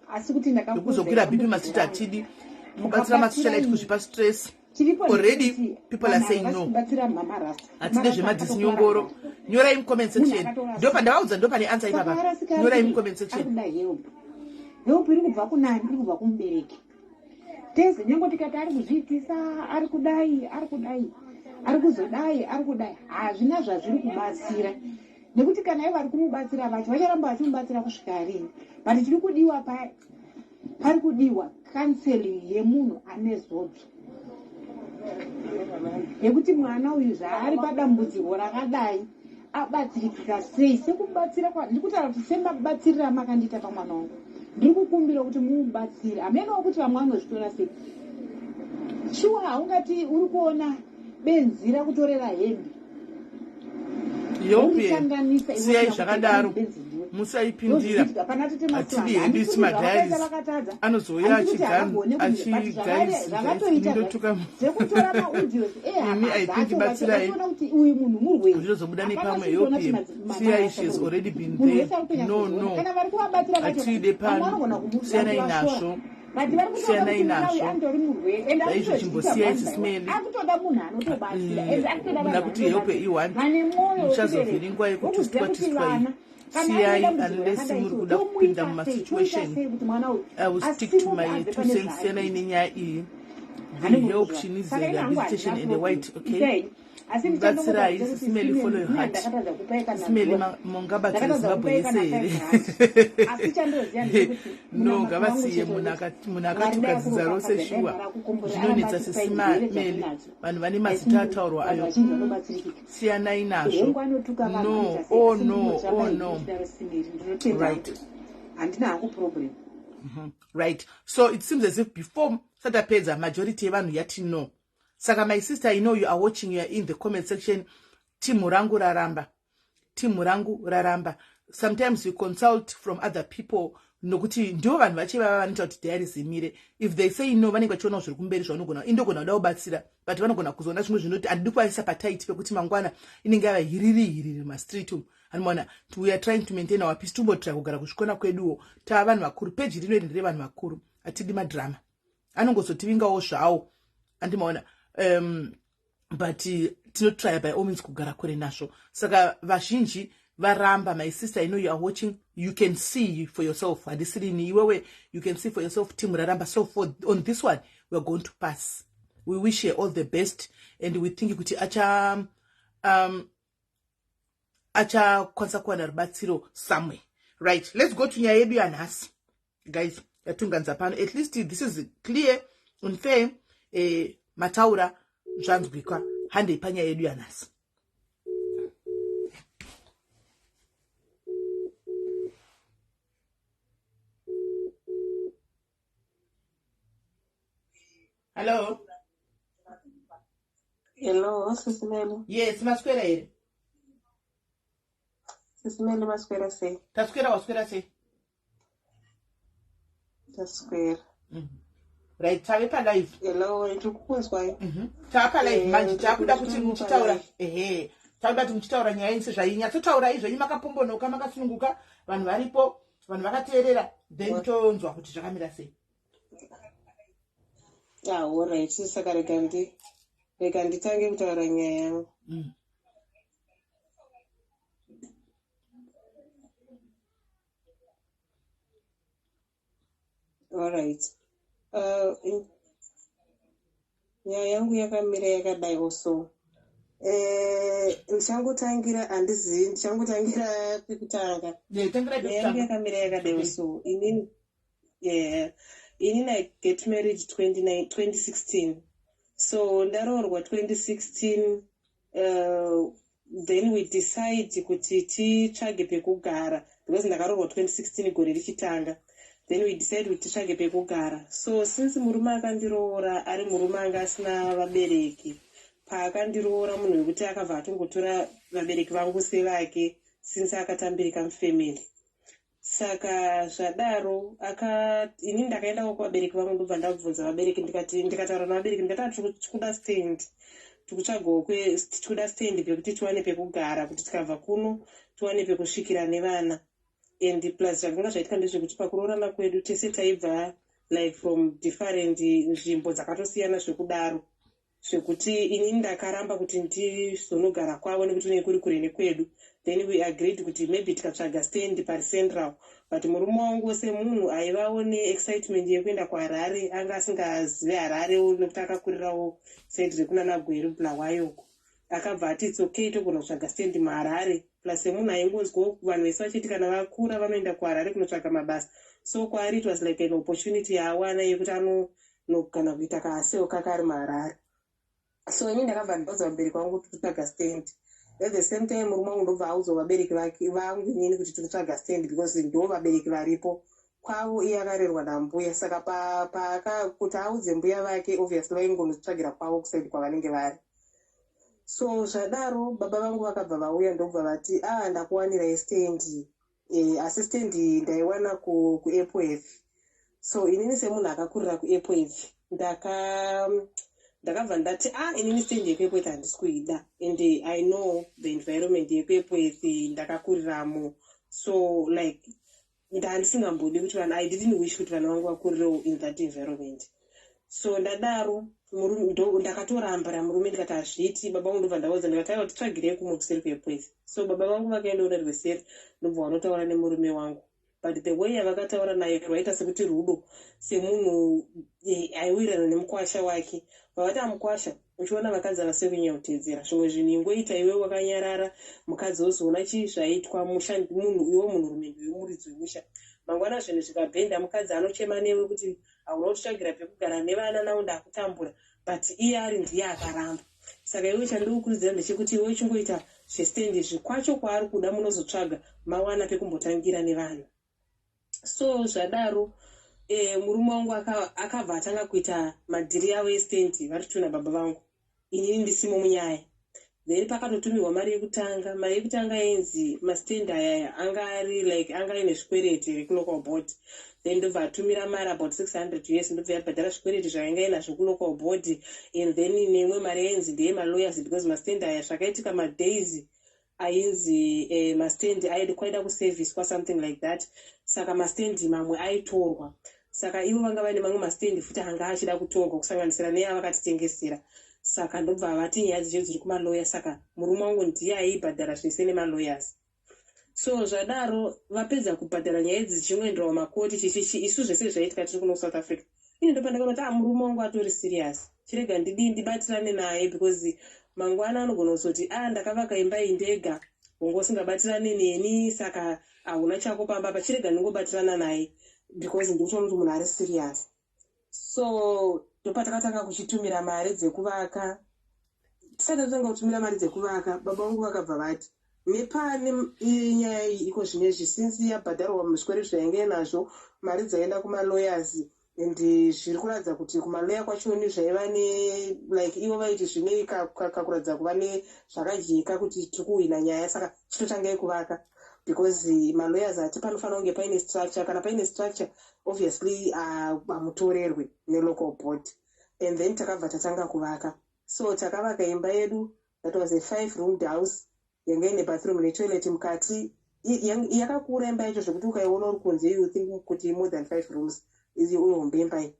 Asi kuti ndekuzokwira BP masiti, hatidi kubatsira masocialite kuzvipa stress. Chiripo Already ndechekuti people are vanhu saying havasi no. kubatsira mama Rasta. Hatide Mama Rasta zvemadhisinyongoro. akatokwara. Nyorai mucomment Munhu section. akatorasika. Ndopandavaudza, ndopane answer Saka ipapa. arasika ari Nyorai kudii? mucomment Ari section. kuda help. Help iri kubva kunani? Iri kubva kumubereki. Tese nyange tikati ari kuzviitisa, ari kudai, ari kudai, ari kuzodai, ari kudai, hazvina zvazviri kubatsira. Nekuti kana ivo vari kumubatsira vacho vacharamba vachimubatsira kusvika rini. But chiri kudiwa pari kudiwa counseling yemunhu ane zodzo yekuti mwana uyu zvaari padambudziko rakadai abatsirikika sei. Sekubatsira ndikutaura kuti semabatsiriro amakandiita pamwana wangu, ndiri kukumbira kuti mumubatsire. Hamenawo kuti vamwe vanozvitora sei. Shuwa, haungati uri kuona benzi rakutorera hembe Yope, worikanganisa iwe siyai usina kupfeka. Zvakadaro, Benzi ndiwe. musaipindira. Ndozviitika pana tete. Hatidi Masiwanga hedu handisi isu kuti zvavakaita madiaries vakatadza, anozouya handisi kuti havagone kumira, but zvavatoita achigaindotuka zvekutora maaudios Imi ehama I think dzacho batsirai. vachiona kuti uyu munhu murwere. Zvinozobuda Hapana nepamwe. chiri kuona Yope, kuti siyai, she has already been munhu there. wese ari No, kutonyatsoziona no, kana vari kuvabatsira vacho, hatide vamwe pano. vanogona Siyanai kuvashora, nazvo, but vari kutaura siyanai kuti mwana uyu nazvo. andori murwere and Zvaizvo ari kutozviita chimbosiyai one by one. sisimeli. Ari kutoda munhu anotobatsira and ari kutoda Muna vanhu kuti help vanotobatsira i1 vane mwoyo wekubereka, muchazovhiringwa wokuziva yekutwistwa kuti twistwa iyi. vana kana Siyai aine dambudziko unless rakadai muri so kuda kupinda tomuita sei, toita mumasituation. sei kuti mwana uyu I will stick to asimuke my abve two pane cents. zvaari Siyanai kuita. nenyaya iyi. The Hane help munhu she needs saka the ina hangu rehabilitation handina and the problem white, okay. itai, asi Batsirai ndichandongotaura kuti sisimeli, follow your simeli heart. ndakatadza kupai kana Sisimeli, zuva mungabatsire ndakatadza Zimbabwe kupai yese kana here? 5 rand, asi chandoziva ndechekuti No, munamato wangu ngavasiye chete munhu wekuti munhu Mwari akatuka dai dzinza rose. akuropafadza, dai Shuwa, Mwari akukomborera, aramba zvinonetsa. achikupai zvirwere Sisimaleli, zvamunazvo. vanhu vane I mazita think ataurwa vanhu ayo. vazhinji vanobatsirikika. Siyanai nazvo. Hongu, anotuka vanhu, No, anoita sei, oh asi no, ndinotsvaka oh ini no. chidaro. Simeri, ndinotenda Right. hangu, handina hangu problem. Right, so it seems as if before satapedza, majority yevanhu yati no. Saka my sister, I know you are watching, you are in the comment section. Timu rangu raramba, timu rangu raramba. Sometimes we consult from other people nokuti ndivo vanhu vacho ivava vanoita kuti diaries imire. If they say no, vanenge vachionawo zviri kumberi zvavanogona. Indogona kuda kubatsira, but vanogona kuzoona zvimwe zvinoti handidi kuvaisa patight pekuti mangwana inenge yava hiriri hiriri mastreet umu. Anomaona, we are trying to maintain our peace. Tombotry kugara kuzvikona kweduwo, tava vanhu vakuru. Peji rino iri nderevanhu vakuru, hatidi madrama anongozotivingawo zvawo, andimaona. But tinotrya by all means kugara kure nazvo. Saka vazhinji varamba. My sister, I know you are watching, you can see for yourself. Handisirini iwewe, you can see for yourself. Team raramba. So for on this one we are going to pass. We wish her all the best and we think kuti acha achakwanisa kuwana rubatsiro somewhere. Right, let's go to nyaya yedu yanhasi, guys, yatunganza pano. At least this is clear and fair. Mataura zvanzwikwa. Handei panyaya yedu yanhasi. Hello. Hello, Sisimeli. Yes, maswera here? Sisimeli, maswera sei? Taswera, waswera sei? Taswera. Right, tave palive. Hello, ndiri kukunzwai. Tava palive. Manje takuda kuti ndiri muchitaura palive. Ehe, takuda kuti muchitaura nyaya yenyu sezvainyatsotaura zvenyu makapombonoka, makasununguka, vanhu varipo, vanhu vakateerera, then tonzwa kuti zvakamira sei. Ah, alright. Saka rega nditange kutaura nyaya yangu. Alright. Nyaya yangu yakamira yakadai also. Ndichangotangira, handizivi, ndichangotangira pekutanga. Yeah, tangirai Nyaya yangu pekutanga. Yakamira yakadai also. Inini, yeah, inini I get married 29, 2016. So ndaroorwa 2016, then we decide kuti titsvage pekugara because ndakaroorwa 2016 gore richitanga. Then we decide kuti titsvage pekugara. So since murume akandiroora ari murume anga asina vabereki paakandiroora, munhu wekuti akabva atongotora vabereki vangu sevake since akatambirika mufamily. Saka zvadaro, aka ini ndakaendawo kuvabereki vangu, ndobva ndabvunza vabereki, ndikati, ndikataura navabereki, ndikati, "Ah, tiri kuda stand, tikutsvagawo tikuda stand pekuti tiwane pekugara, kuti tikabva kuno tiwane pekusvikira nevana." And plus zvakanga zvaitika ndezvekuti pakuroorana kwedu tese taibva like from different nzvimbo dzakatosiyana zvekudaro. Zvekuti inini ndakaramba kuti ndizonogara kwavo nekuti unenge kuri kure nekwedu. Then we agreed kuti maybe tikatsvaga stand pari central, but murume wangu semunhu aivawo neexcitement yekuenda kuHarare, anga asingazivi Hararewo nekuti akakurirawo side rekunana Gweru, Bulawayo. Akabva ati it's okay, togona kutsvaga stand muHarare. Plus semunhu aingonzwawo vanhu vese vachiti kana vakura vanoenda kuHarare kunotsvaga mabasa, so kwaari it was like an opportunity yaawana yekuti anogana kuita kaaseo kake ari muHarare. So ini ndakabva ndaudza vabereki vangu kuti kutsvaga stand. At the same time murume wangu ndobva audzwa vabereki vake vangu inini kuti tiri kutsvaga stand, because ndo vabereki varipo kwavo. Iye akarerwa nambuya, saka paaka kuti audze mbuya vake, obviously vaingonotsvagira kwavo kuside kwavanenge vari. So zvadaro baba vangu vakabva vauya, ndobva vati, "A ah, ndakuwanirai stand." Asi stand ndaiwana kuEpworth. So inini semunhu akakurira kuEpworth, ndakabva ndati, "A ah, inini stand yekuEpworth handisi kuida, and I know the environment yekuEpworth, ndakakuriramo." So like ndandisingambodi kuti vanhu, I didn't wish kuti vana vangu vakurirewo in that environment. So ndadaro ndakatoramba murume, ndikati hazviiti. Baba vangu ndobva ndaudza, ndikati, "Aiwa, titsvagirei kumwe kuseri kuEpworth." So baba vangu vakaendaona rweseri, ndobva vanotaura nemurume wangu, but the way yavakataura naye rwaita sekuti rudo, semunhu aiwirirana nemukwasha wake. Vavati, "Amukwasha, uchiona vakadzi ava sekunyanya zvimwe zvinhu, ingoita iwe wakanyarara, mukadzi wozoona chii zvaitwa musha. Munhu iwe munhurume ndiwe muridzi wemusha. Mangwana zvinhu zvikabhenda, mukadzi anochema newe kuti hauna kutitsvagira pekugara nevana, nao ndakutambura, but iye ari ndiye akaramba. Saka iwe chandikukurudzira ndechekuti iwe uchingoita zvestand izvi kwacho kwaari kuda, munozotsvaga mawana pekumbotangira nevanhu." So zvadaro murume wangu akabva atanga kuita madhiri avo estand vari tuna baba vangu, inini ndisimo munyaya. Then pakatotumirwa mari yekutanga. Mari yekutanga yainzi mastand ayaya anga ari like anga aine zvikwereti rekulocal board. Then ndobva atumira mari about 600 US, ndobva yabhadhara zvikwereti zvainga inazvo kulocal board. And then neimwe mari yainzi ndeyemalawyers, because mastand aya zvakaitika madays ainzi mastand kwaida kuserviswa, something like that. Saka mastand mamwe aitorwa, saka ivo vanga vaine mamwe mastand futi anga achida kutorwa, kusanganisira neavakatitengesera. Saka ndobva vati nyaya dzicho dziri kumaloya, saka murume wangu ndiye aibhadhara zvese nemalawyers. So zvadaro vapedza kubhadhara nyaya idzi, dzichingoenderwa makoti chichichi, isu zvese zvaitika tiri kuno South Africa. Ini ndopandakaona kuti, ah, murume wangu atori serious, chirega ndidii, ndibatirane naye, because mangwana anogona kuzoti, "A ah, ndakavaka imba iyi ndega, unge usingabatirani neni, saka hauna chako pamba pa." Chirega ndingobatirana naye because ndikutoona kuti munhu ari serious. So ndopatakatanga kuchitumira mari dzekuvaka. Tisati tatanga kutumira mari dzekuvaka, baba vangu vakabva vati, "Nepane nyaya iyi iko zvinezvi, since yabhadharwa muzvikwereti zvainge nazvo, mari dzaenda kumalawyers, and zviri kuratidza kuti kumaloya kwachoni zvaiva ne like ivo vaiti zvine kakuratidza kuva nezvakajeka kuti tiri kuhwina nyaya, saka chitotangai kuvaka, because malawyers ati panofanira kunge paine structure. Kana paine structure, obviously hamutorerwe nelocal board." And then takabva tatanga kuvaka. So takavaka imba yedu. That was a five roomed house yanga ine bathroom netoilet mukati. Yakakura imba yacho zvekuti ukaiona uri kunze you think kuti more than five rooms. Ihombe imba iyi.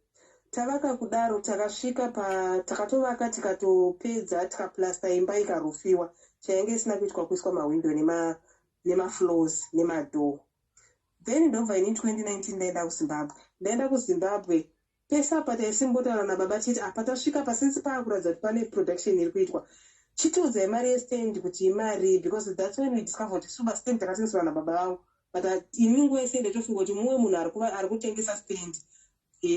Tavaka kudaro, takasvika pa takatovaka, tikatopedza, tikaplasta imba, ikarufiwa. Chainge isina kuitwa kuiswa mahwindo nemafloors nemadoor. Then ndobva ini 2019 ndaenda kuZimbabwe. Ndaenda kuZimbabwe, pese apa taisimbotaura nababa titi, "Apa tasvika pasince paakuratidza kuti pane production iri kuitwa, chitiudzai mari yestand kuti imari," because that's when we discover kuti suba stand takatengeserwa nababa vangu, but ini nguva yese ndaitofunga kuti mumwe munhu ari kutengesa stand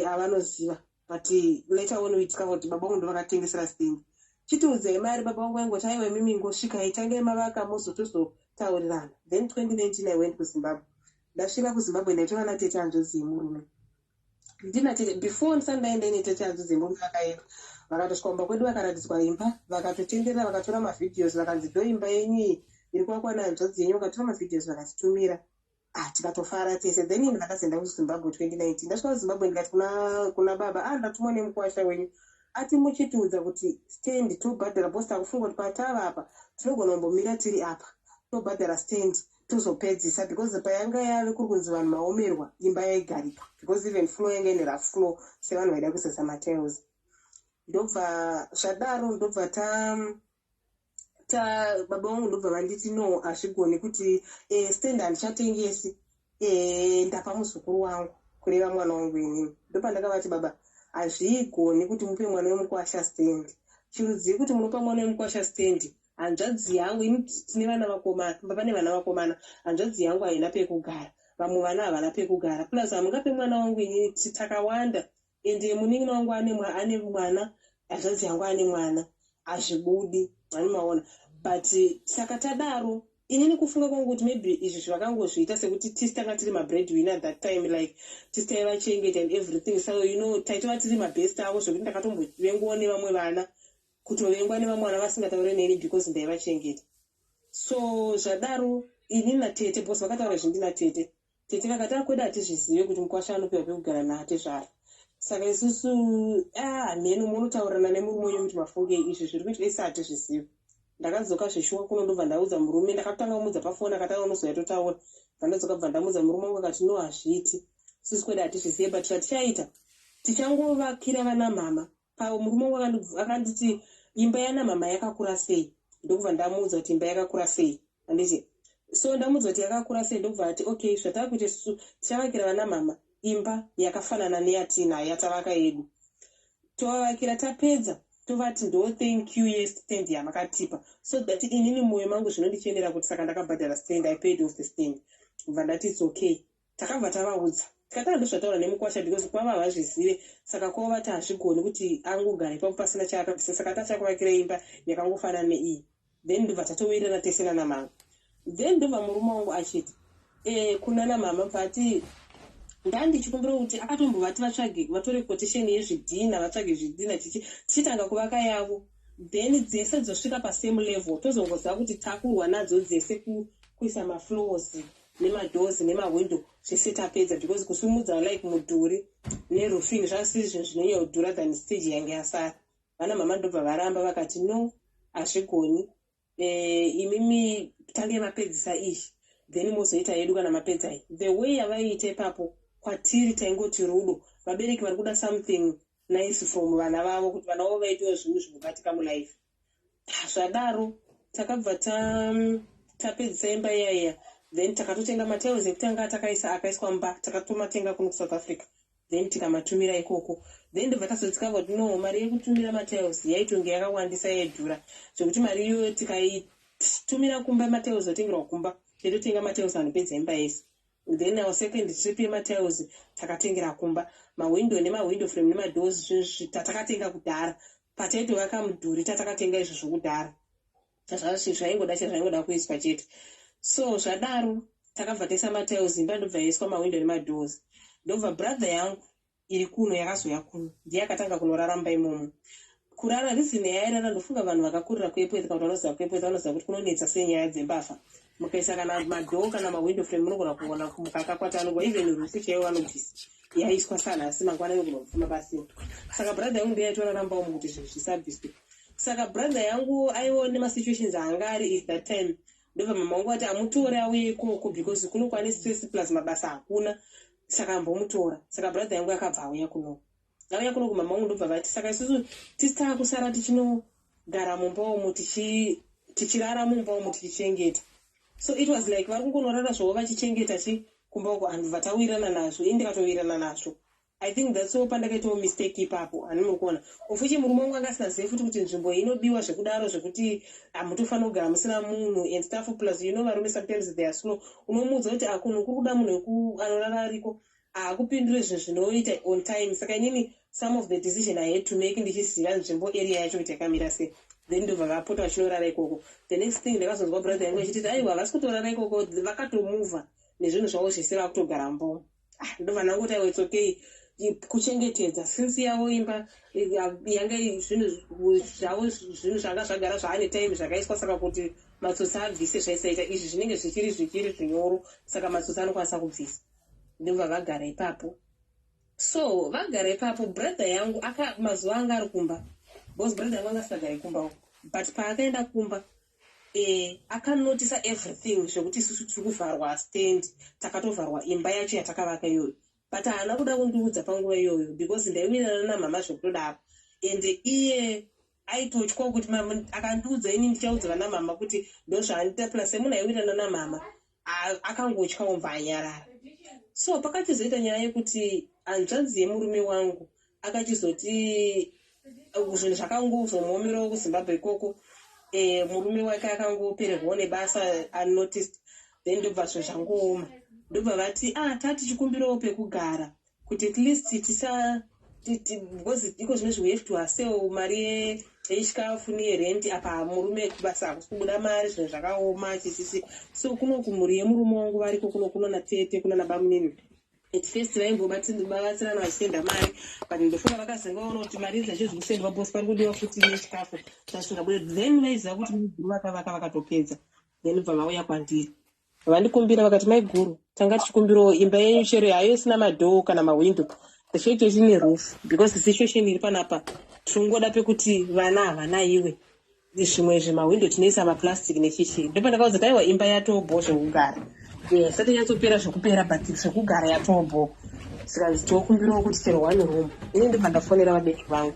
avanoziva. But later on we discover kuti baba vangu ndo vakatengesera stand. "Chitiudzai mari." Baba vangu vaingoti, "Aiwa, imimi ngosvikai, tangai mavaka, mozotozotaurirana." Then 2019 I went kuZimbabwe. Ndasvika kuZimbabwe, ndaitora natete hanzvadzi yemurume. Ndina tete, before ndisati ndaenda ine tete hanzvadzi yemurume, vakaenda, vakatosvika kumba kwedu, vakaratidzwa imba, vakatotenderera, vakatora mavideos, vakanzi, "Ndo imba yenyu iyi iri kuvakwa nehanzvadzi yenyu." Vakatora mavideos, vakatitumira. Ah, tikatofara tese. Then ini ndakazoenda kuZimbabwe 2019. Ndasvika kuZimbabwe, ndikati kuna baba, "A ah, ndatumwa nemukwasha wenyu, ati muchitiudza kuti stand tobhadhara, because takufunga kuti patava apa tinogona kumbomira tiri apa, tobhadhara stand, tozopedzisa," because payanga yave kuri kunzi vanhu maomerwa, imba yaigarika, because even floor yanga ine rough floor, sevanhu vaida kuisasa matiles. Ndobva zvadaro, ndobva ta ta baba vangu ndobva vanditi, "No, hazvigoni kuti stand handichatengesi, ndapa muzukuru wangu," kureva mwana wangu inini. Ndopandakavati, "Baba, hazvigoni kuti mupe mwana wemukwasha stand. Chirudzii kuti munopa mwana wemukwasha stand? Hanzvadzi yangu ini, tine vana vakomana, pane vana vakomana, hanzvadzi yangu haina pekugara, vamwe vana havana pekugara. Plus hamungape mwana wangu inini, takawanda, ende munin'ina wangu ane mwana, hanzvadzi yangu ane mwana, hazvibudi." Hani maona? But saka tadaro, inini kufunga kwangu kuti maybe izvi zvavakangozviita sekuti tisi tanga tiri mabreadwinner at that time, like tisi taivachengeta and everything. So taitova tiri mabest avo, zvekuti ndakatombovengwawo nevamwe vana, kutovengwa nevamwe vana vasingataure neni because ndaivachengeta. So zvadaro, ini natete, because vakataura izvi ndina tete, tete vakati, "Akweda, hatizvizive kuti mukwasha anopiwa pekugara naatezvara. Saka isusu hameno, munotaurirana nemurume wenyu kuti mafunge izvi zviri kuitwa, isi hatizvizivi." Ndakadzoka zveshuwa kuno, ndobva ndaudza murume. Ndakatanga kumudza pafoni, akatanga unozoya totaura. Bva ndadzoka, bva ndamudza murume wangu, akati, "No, hazviiti, isusu kwedu hatizvizive, but zvatichaita, tichangovakira vana mama pavo." Murume wangu akanditi, "Imba yana mama yakakura sei?" Ndokubva ndamuudza kuti imba yakakura sei, handiti? So ndamuudza kuti yakakura sei, ndokubva ati, "Okay, zvatava kuita isusu, tichavakira vana mama imba yakafanana neyatinayo, yatavaka yedu. Tovavakira, tapedza tovati ndo thank you yestand yamakatipa." So that inini mwoyo mangu zvinondichenera kuti saka ndakabhadhara stand, I paid off the stand. Bva ndati, "It's okay." Takabva tavaudza, tikatanga, ndozvataura nemukwasha, because kwava havazvizive. Saka kwavati hazvigoni kuti angogara ipapo pasina chaakabvisa, saka tachakuvakira imba yakangofanana neiyi. Then ndobva tatowirirana tese nanamama. Then ndobva murume wangu achiti kunana mama, bvati ndandichikumbira kuti akatombovati vatsvage, vatore quotation yezvidhina, vatsvage zvidhina, tichitanga kuvaka yavo, then dzese dzosvika pasame level, tozongoziva kuti takurwa nadzo dzese kuisa mafloors nemadoors nemahwindo zvese tapedza, because kusumudza like mudhuri neroofing zvasiri zvinhu zvinonyanya kudhura than stage yange yasara. Vana mama ndobva varamba, vakati, "No, hazvigoni, imimi tange mapedzisa izvi, then mozoita yedu kana mapedzai." The way yavaiita ipapo kwatiri, taingoti rudo, vabereki vari kuda something nice from vana vavo, kuti vana vavo vaitewo zvinhu zvinobatika mulife. Zvadaro, takabva tapedzisa imba iyaiya. Then takatotenga matiles ekutanga takaisa, akaiswa mba, takatomatenga kuno kuSouth Africa, then tikamatumira ikoko. Then ndobva tazodiscover kuti no, mari yekutumira matiles yaitonge yakawandisa, yaidhura, zvekuti mari iyoyo tikaitumira kumba, matiles otengerwa kumba, taitotenga matiles anopedza imba yese. Then our second trip yematiles takatengera kumba, mahwindo nemahwindo frame nemadoors, zvinhu tatakatenga kudhara pataitovaka mudhuri, tatakatenga izvo zvokudhara, zvaingoda chezvaingoda kuiswa chete. So zvadaro, takabva taisa matiles, imba ndobva yaiswa mahwindo nemadoors. Ndobva brother yangu iri kuno yakazouya kuno, ndiye akatanga kunoraramba imomo. Kurara, reason yairara, ndofunga vanhu vakakurira kuEpworth kana kuti vanoziva kuEpworth vanoziva kuti kunonetsa senyaya dzembavha. Mukaisa kana madoor kana mahwindo frame, munogona kuona mukakakwata, even roof chaivo vanobvisa, yaiswa sanhasi, mangwana inogona kupfuma pasina. Saka brother yangu ndiye aitoraramba umu kuti zvinhu zvisabviswe. Saka brother yangu aiwo nemasituations aanga ari at that time. Ndobva mama wangu ati amutore auye ikoko, because kuno kwane stress, plus mabasa hakuna, saka ambomutora. Saka brother yangu akabva auya kuno, auya kuno kumama wangu. Ndobva vati, "Saka isusu tisi taakusara tichinogara mumba umu, tichirara mumba umu, tichichengeta." So it was like vari kungonorara zvavo vachichengeta chi kumba uko. Handibva tawirirana nazvo, ini ndikatowirirana nazvo. I think that's all. Pandakaitawo mistake ipapo, hanimuri kuona ofuchi, murume wangu anga asinazive futi kuti nzvimbo inobiwa zvekudaro, zvekuti hamutofanira kugara musina munhu and stuff. Plus varume sometimes they are slow. Unomuudza kuti akunhu kuri kuda munhu anorara ariko, haakupindure zvinhu zvinoita on time. Saka inini some of the decision I had to make ndichiziva nzvimbo, area yacho, kuti yakamira sei. Then ndobva vapota vachinorara ikoko. The next thing, ndakazonzwa brother yangu achititi, "Aiwa, havasi kutorara ikoko, vakatomuvha nezvinhu zvavo zvese, vakutogara mbo." Ah, ndobva ndangoti, "Aiwa, it's okay," kuchengetedza since yavo imba yanga zvinhu zvavo, zvinhu zvanga zvagara zvaane time zvakaiswa. Saka kuti matsotsi abvise zvaisaita, izvi zvinenge zvichiri zvinyoro, saka matsotsi anokwanisa kubvisa. Ndobva vagara ipapo. So vagara ipapo, brother yangu aka mazuva anga ari kumba, because brother yangu anga asingagari kumba, but paakaenda kumba akanotisa everything zvekuti isusu tiri kuvharwa stand, takatovharwa imba yacho yatakavaka iyoyo. But haana kuda kundiudza panguva iyoyo because ndaiwirirana namama zvekutodaro. Ende iye aitotyawo kuti akandiudza ini ndichaudza vana mama kuti ndozvaandiita, plus semunhu aiwirirana namama, akangotyawo, mva anyarara. So pakachizoita nyaya yekuti hanzvadzi yemurume wangu akachizoti zvinhu zvakangozomuomerawo kuZimbabwe ikoko. Murume wake akangopererwawo nebasa unnoticed, then ndobva zvinhu zvangooma. Ndobva vati, "Ah, tatichikumbirawo pekugara kuti at least tisa because iko zvino we have to asell mari yechikafu neyerenti. Apa murume kubasa hakusi kubuda mari, zvinhu zvakaoma chichichi." So kuno kumhuri yemurume wangu variko kuno, kuno natete, kuna nabamunini. At first vaimbobatsirana vachisenda mari, but ndofunga vakazenge kuti mari idzi dzacho zvikusendwa bosi, pari kudiwa futi nechikafu zvasingabude. Then vaiziva kuti maiguru vakavaka vakatopedza. Then bva vauya kwandiri, vandikumbira, vakati, "Maiguru, tanga tichikumbirawo imba yenyu, chero hayo isina madoor kana mahwindo, the fact ine roof, because the situation iri panapa, tiringoda pekuti vana havana iwe zvimwe zvemahwindo tinoisa maplastic nechichi." Ndopandakaudza kuti aiwa, imba yatobho zvekugara, isati nyatsopera zvekupera, but zvekugara yatobho. Saka tokumbirawo kuti chero one room. Ini ndobva ndafonera vabereki vangu,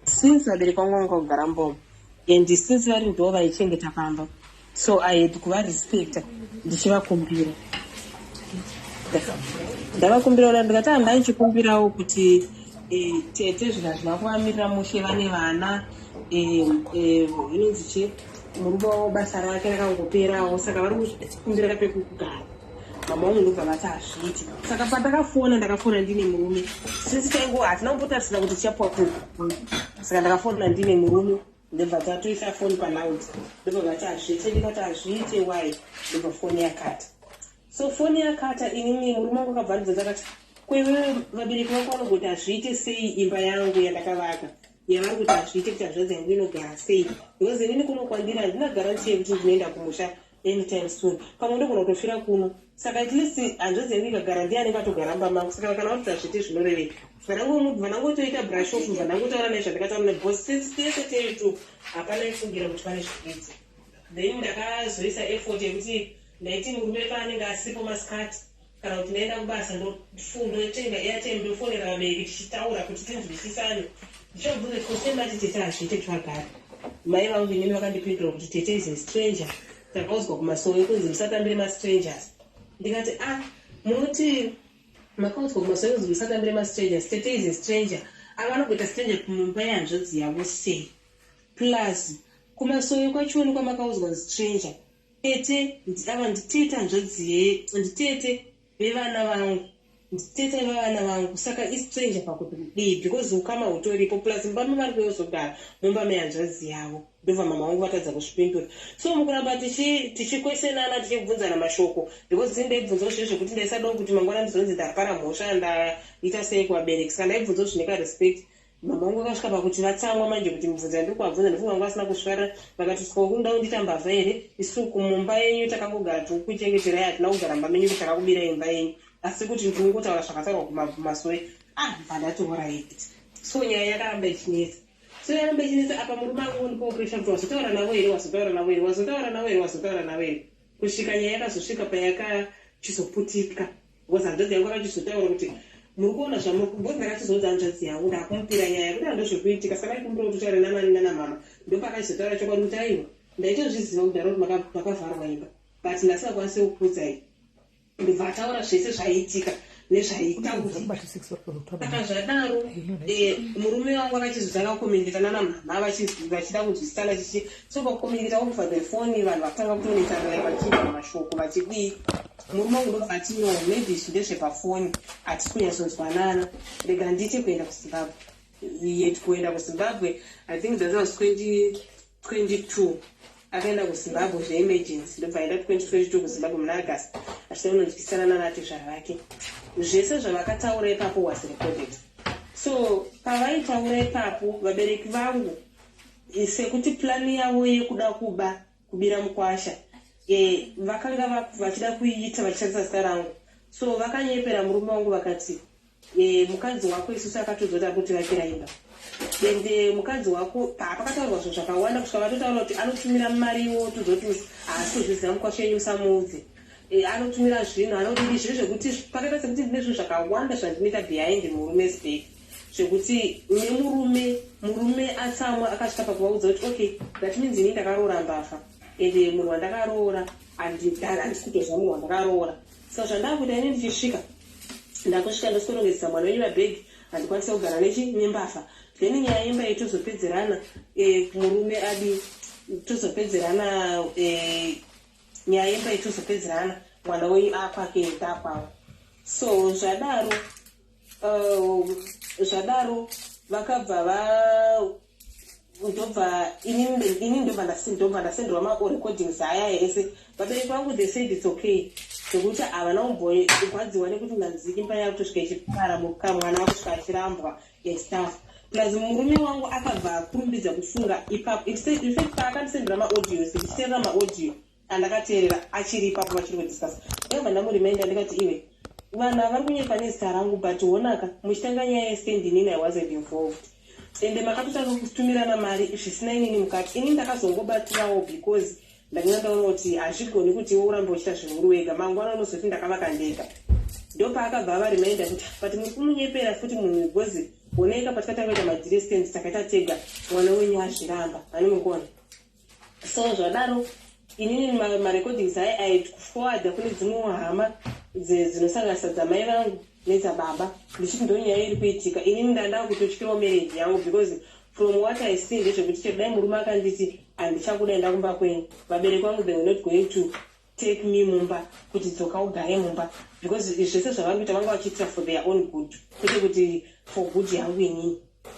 since vabereki vangu vanga kugara mbomo and since vari ndo vaichengeta pamba, so I had kuvarespecta ndichivakumbira. Ndavakumbirawo, ndikati handandichikumbirawo kuti tete, zvinhu hazvina kuvamirira mushe, vane vana, inonzi chi, murume wavo basa rake rakangoperawo, saka vari kukumbira pekugara. Mama vangu ndobva vati hazviiti. Saka pandakafona, ndakafona ndine murume. Sisi taingo hatina kumbotarisira kuti tichapuwa kuku, saka ndakafona ndine murume, ndobva tatoisa foni paloud. Ndobva vati hazviite. Ndikati hazviite, why? Ndobva foni yakata. So foni yakata, inini murume wangu akabva andibvunza, akati, "Kwewewe vabereki vako vanogoti hazviite sei imba yangu yandakavaka, yavari kuti hazviite, kuti hanzvadzi yangu inogara sei? Because inini kuno kwandiri handina guarantee yekuti ndinoenda kumusha anytime soon. Pamwe ndogona kutofira kuno. Saka at least hanzvadzi yangu ikagara, ndiye anenge atogara mumba mangu. Saka kana vatoti hazviite, zvinorevei?" Vanangotoita brush off, vanangotaura naye zvandakataura naye, because tese tiri two hapana ifungira kuti pane zvikuitika. Then ndakazoisa effort yekuti ndaiti murume paanenge asipo masikati kana kuti ndaenda kubasa, ndotenga airtime, ndofonera vabereki tichitaura kuti tinzwisisane. Ndichabvunza kuti kosemati tete hazviite kuti vagare. Mai vangu inini vakandipindura kuti tete is a stranger, takaudzwa kumasowe kunzi musatambire mastrangers. Ndikati, "Ah, munoti makaudzwa kumasowe kunzi musatambire mastrangers? Tete is a stranger, ava vanogoita stranger kumumba yehanzvadzi yavo sei? Plus kumasowe kwachoni kwamakaudzwa stranger, tete ava nditete hanzvadzi, nditete vevana vangu, nditete vevana vangu, saka istranger pakuti kudii? Because ukama hutoripo, plus mumba mavari kuyozogara mumba mehanzvadzi yavo." Ndobva mama vangu vatadza kuzvipindura. So mukuramba tichikwesenana, tichibvunzana mashoko, because ini ndaibvunzawo zviro zvekuti ndaisadawo kuti mangwana ndizonzi ndapara mhosva, ndaita sei kuvabereki. Saka ndaibvunzawo zvine karespect. Mama vangu vakasvika pakuti vatsamwa manje kuti mubvunzo yandiri kuvabvunza, ndofunga vanga vasina kusvara. Vakati, "Saka kuda kundiita mbavha here? Isu kumumba yenyu takangogara tikukuchengeterai, hatina kugara mumba menyu kuti takakubira imba yenyu, asi kuti ndikungotaura zvakataurwa kumasowe." Ah, bva ndati alright. So nyaya yakaramba ichinetsa. So yaramba ichinetsa, apa murume angu ndipowo pressure kuti wazotaura navo here, wazotaura navo here, wazotaura navo here, wazotaura navo here, kusvika nyaya yakazosvika payakachizoputika, because hanzvadzi yangu akachizotaura kuti muri kuona zvamuri. Ndakachizoudza hanzvadzi yangu, ndakumupira nyaya yekuti handozvekuitika, saka ikumbira kuti utaure namani nanamama. Ndopakachizotaura chokwadi kuti aiwa, ndaitozviziva kudhara kuti makavharwa imba, but ndasingakwanisi kukuudzai. Ndobva ataura zvese zvaiitika nezvaitaurika. Saka zvadaro, murume wangu akachizotanga kucommunicata nanamama vachida kunzwisisana chichi. So pakucommunicata over the phone, vanhu vakutanga kutonetsana, vachiita mashoko, vachidii. Murume wangu ndobva ati, "No, maybe izvi ndezvepafoni, hatisi kunyatsonzwanana, rega ndiite kuenda kuZimbabwe." Yet kuenda kuZimbabwe, I think that was 2022. Akaenda kuZimbabwe zveemergency, ndobva aenda 2022 kuZimbabwe muna August, achida kunonzwisisana nanatezvara vake. Zvese zvavakataura ipapo was recorded. So pavaitaura ipapo vabereki vangu, sekuti plani yavo yekuda kuba, kubira mukwasha, vakanga vachida kuiita vachishandisa zita rangu. So vakanyepera murume wangu, vakati, "Mukadzi wako isusu akatodzota kuti vakira imba, ende mukadzi wako." Pakataurwa zvinhu zvakawanda kusvika vatotaura kuti anotumira mariwo, tozoti haasi kuzviziva mukwasha yenyu, musamuudze. Anotumira zvinhu, anodidi, zvinhu zvekuti pakaita sekuti ndine zvinhu zvakawanda zvandinoita behind murume's back. Zvekuti nemurume, murume atsamwa akasvika pakuvaudza kuti, "Okay, that means ini ndakaroora mbavha, ende munhu wandakaroora handisi kutoziva munhu wandakaroora. Saka zvandakuita, ini ndichisvika, ndakusvika ndosikorongedzesa mwana wenyu mabhegi, handikwanisi kugara nechi nembavha. Then nyaya yemba iyi tozopedzerana, murume adi tozopedzerana, nyaya yemba iyi tozopedzerana mwana wenyu akwake, ndakwangu." So zvadaro, zvadaro vakabva va ndobva ini ndobva ndasenderwa marecordings aya ese. Vabereki vangu, they said it's okay, zvekuti havana kumborwadziwa nekuti ndanzi imba yakutosvika ichipara, mwana akusvika achirambwa and stuff. Plus murume wangu akabva akurumbidza kufunga ipapo. In fact, paakandisendera maaudios, ndichiteerera maaudio andakateerera achiri ipapo vachiri kudiscuss, ndakabva ndamureminder ndikati, "Iwe, vanhu ava vari kunyepa nezita rangu, but honaka, muchitanga nyaya yestand, inini I wasn't involved, ende makatotanga kutumirana mari zvisina inini mukati. Ini ndakazongobatirawo because ndakanga ndaona kuti hazvigoni kuti iwe urambe uchiita zvinhu uri wega, mangwana unozoti ndakavaka ndega." Ndopaakabva avareminder kuti, "But muri kumunyepera futi munhu, because oneka patikatanga kuita madhiri estand takaita tega, mwana wenyu azviramba ani mukuona." So zvadaro, inini marecordings aya aikuforwarda kune dzimwewo hama dzinosanganisa dzamai vangu nedzababa, ndichiti ndo nyaya iri kuitika. Inini ndanda kutotyirawo marriage yangu, because from what I see ndezvekuti chero dai murume akanditi handichakuda, enda kumba kwenyu, vabereki vangu, they were not going to take me mumba kuti dzoka ugare mumba, because zvese zvavari kuita vanga vachiitira for their own good, kwete kuti for good yangu inini.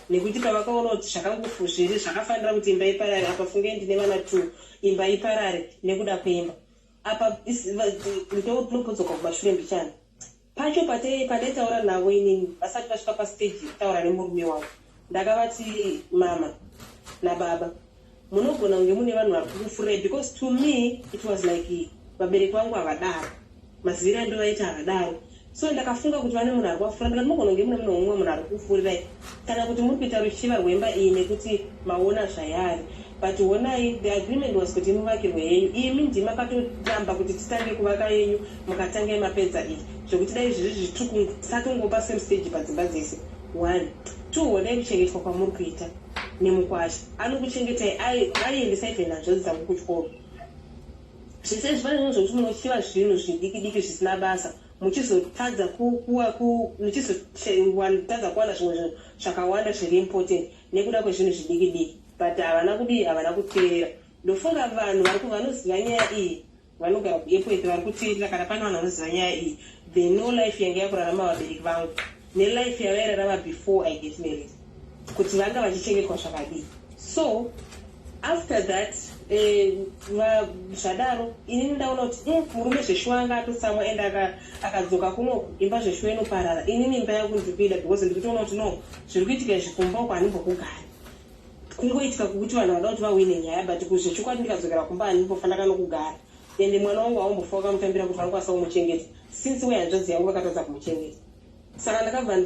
Nekuti pavakaona kuti zvakangofu zviri zvakafanira kuti imba iparare, apa funge ndine vana two, imba iparare nekuda kweimba apa, ndinopodzoka kumashure mbichana pacho pandaitaura navo inini vasati vasvika pastage yekutaura nemurume wangu. Ndakavati, "Mama nababa, munogona kunge mune vanhu vari kukufurai," because to me it was like vabereki vangu havadaro, maziviro andovaita havadaro. So ndakafunga kuti vane munhu ari kuvafura. Ndikati, "Munogona kunge mune munhu umwe munhu ari kukufurirai, kana kuti muri kuita ruchiva rwemba iyi nekuti maona zvayari. But honai, the agreement was kuti muvakirwe yenyu. Imi ndimakatotamba kuti titange kuvaka yenyu, mukatange mapedza iyi, zvekuti dai zviri zvituku tisatongopa same stage padzimba dzese. One, two, honai kuchengetwa kwamuri kuita nemukwasha, anokuchengetai, aiendesa even hanzvadzi dzangu kuchikoro. Zvese izvi pane zvinhu zvokuti munochiva zvinhu zvidiki diki zvisina basa, muchizotadza muchizotadza kuwana zvimwe zvinhu zvakawanda zviri important nekuda kwezvinhu zvidiki diki." But havana kudii, havana kuteerera. Ndofunga vanhu vari vanoziva nyaya iyi vanogara kuAirport vari kuteerera, kana pane vanhu vanoziva nyaya iyi, they know life yange yakurarama vabereki vangu nelife yavairarama before I get married, kuti vanga vachichengetwa zvakadii. So after that, zvadaro, inini ndaona kuti murume zveshuwa anga atotsamwa, ende akadzoka kuno imba zveshuwa inoparara. Inini imba yangu ndiri kuida, because ndiri kutoona kuti no, zviri kuitika izvi kumba uko handimbokugari, kungoitika kukuti vanhu vada kuti vawine nyaya, but kuzvechokwadi ndikadzokera kumba handimbofa ndakanokugara, ende mwana wangu haumbofa wakamutambira kuti vanokwanisa kumuchengeta, since wehanzvadzi yangu vakatadza kumuchengeta. Saka ndakabva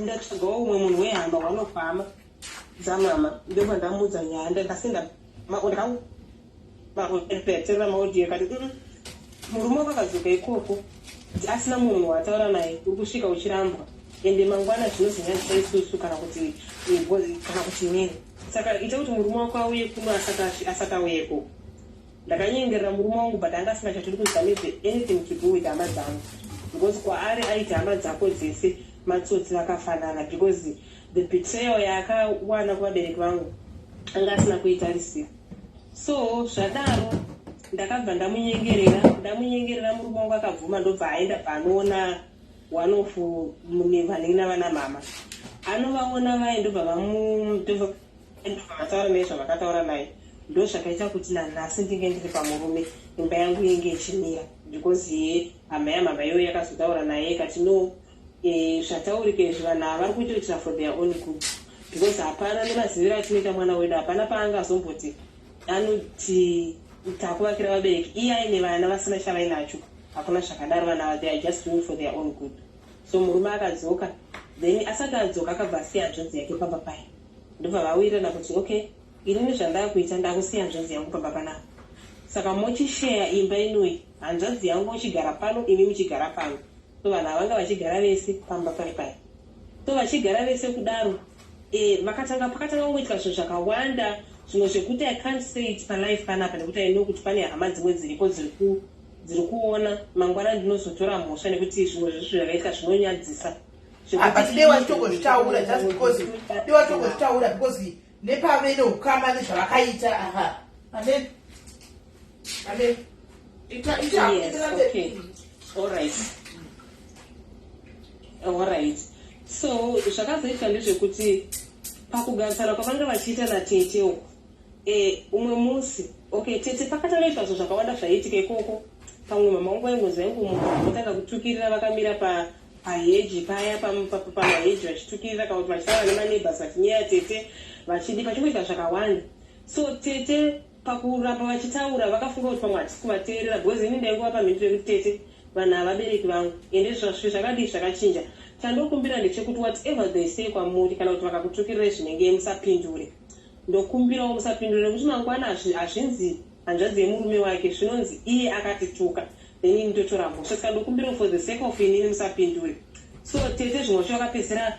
ndatsvagawo umwe munhu wehama, wanofama dzamama, ndobva ndamuudza nyaya. Ndasenda ndakaterera maaudio akati, Murume wakakadzoka ikoko asina munhu wataura naye, uri kusvika uchirambwa, ende mangwana zvinozonyadzisa isusu kana kuti inini. Saka ita kuti murume wako auye kuno asati auye ikoko." Ndakanyengerera murume wangu, but anga asingachatodi kuziva nezve anything to do with hama dzangu, because kwaari aiti hama dzako dzese matsotsi, vakafanana, because the betrayal yaakawana kuvabereki vangu anga asina kuitarisira. So zvadaro, ndakabva ndamunyengerera, ndamunyengerera, murume wangu akabvuma, ndobva aenda paanoona one of vanenge navana mama, anovaona vaye, ndobva vataura naye zvavakataura naye. Ndo zvakaita kuti nanhasi ndinge ndiri pamurume, imba yangu inge ichimira, because ye hama yamama iyoyo yakazotaura naye ikati, "No, zvataurika izvi, vanhu ava vari kuitoitira for their own good, because hapana nemaziviro atinoita mwana wedu, hapana paangazomboti anoti takuvakira vabereki iye aine vana vasina chavainacho. Hakuna zvakadaro. Vanhu ava, they are just doing for their own good." So murume akadzoka. Then asati adzoka, akabva asiya hanzvadzi yake pamba paya. Ndobva vawirirana kuti, "Okay, inini zvandakuita, ndakusiya hanzvadzi yangu pamba panapa, saka mochisheya imba inoi, hanzvadzi yangu uchigara pano, imi muchigara pano." So vanhu havanga vachigara vese pamba pai pai. So vachigara vese kudaro, vakatanga, pakatanga kungoitika zvinhu zvakawanda, zvimwe zvekuti I can't say it palive panapa, nekuti I know kuti pane hama dzimwe dziriko dziri kuona. Mangwana ndinozotora mhosva nekuti zvimwe zvezvo zvakaitika zvinonyadzisa. Ah, but dewa chitongozvitaura just because, dewa chitongozvitaura because nepave neukama nezvavakaita. Aha, amen, amen. Ita ita. Yes, okay, all right. So zvakazoitwa ndezvekuti pakugarisana kwavanga vachiita natete uku, umwe musi, okay, tete pakatanga zvo zvakawanda zvaiitika ikoko. Pamwe mama vangu vaingonzi vaingomuka, votanga kutukirira vakamira paheji paya, pamaheji vachitukirira, kana kuti vachitaura nemaneighbors, vachinyeya tete, vachidi, pachingoita zvakawanda. So tete pakuramba vachitaura, vakafunga kuti pamwe hatisi kuvateerera, because ini ndaingova pamhinduro yekuti, "Tete, vanhu havabereki vangu, ende zvazvo zvakadii zvakachinja. Chandokumbira ndechekuti whatever they say kwamuri, kana kuti vakakutukirirai zvinenge, musapindure. Ndokumbirawo musapindure, nekuti mangwana hazvinzi hanzvadzi yemurume wake, zvinonzi iye akatituka, then ini ndotora mhosva. Saka ndokumbirawo, for the sake of inini, musapindure." So tete zvimwe zvacho vakapedzisira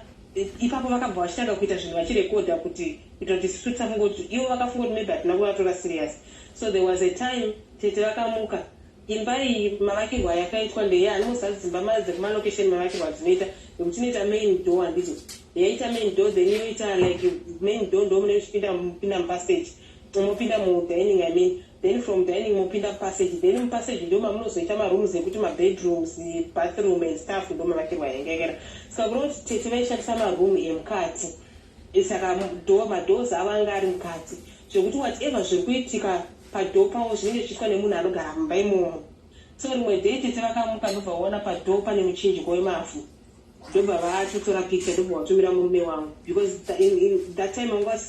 ipapo vakabva vachitanga kuita zvinhu vachirekodha, kuti kuita kuti isusu tisafunga kuti ivo vakafunga kuti maybe hatina kuvatora serious. So there was a time tete vakamuka. Imba iyi mavakirwo ayakaitwa ndeye anoziva dzimba dzekumalokesheni, mavakirwo adzinoita nekuti inoita main door, handiti? Yaita main door, then yoita like main door ndo mune muchipinda, mupinda mupassage, mopinda mudining, I mean, then from dining mopinda mupassage, then mupassage ndo mamunozoita marooms ekuti mabedrooms, bathroom and stuff. Ndo mavakirwo ayanga yakaita. Saka kureva kuti tete vaishandisa maroom emukati. Saka madoors avo anga ari mukati, zvekuti whatever zviri kuitika padoor pavo zvinenge zvichiitwa nemunhu anogara mumba imomo. So rimwe day tete vakamuka, ndobva vaona padoor pane muchinjiko wemavhu, ndobva vatotora picture, ndobva vatumira murume wangu, because in that time vanga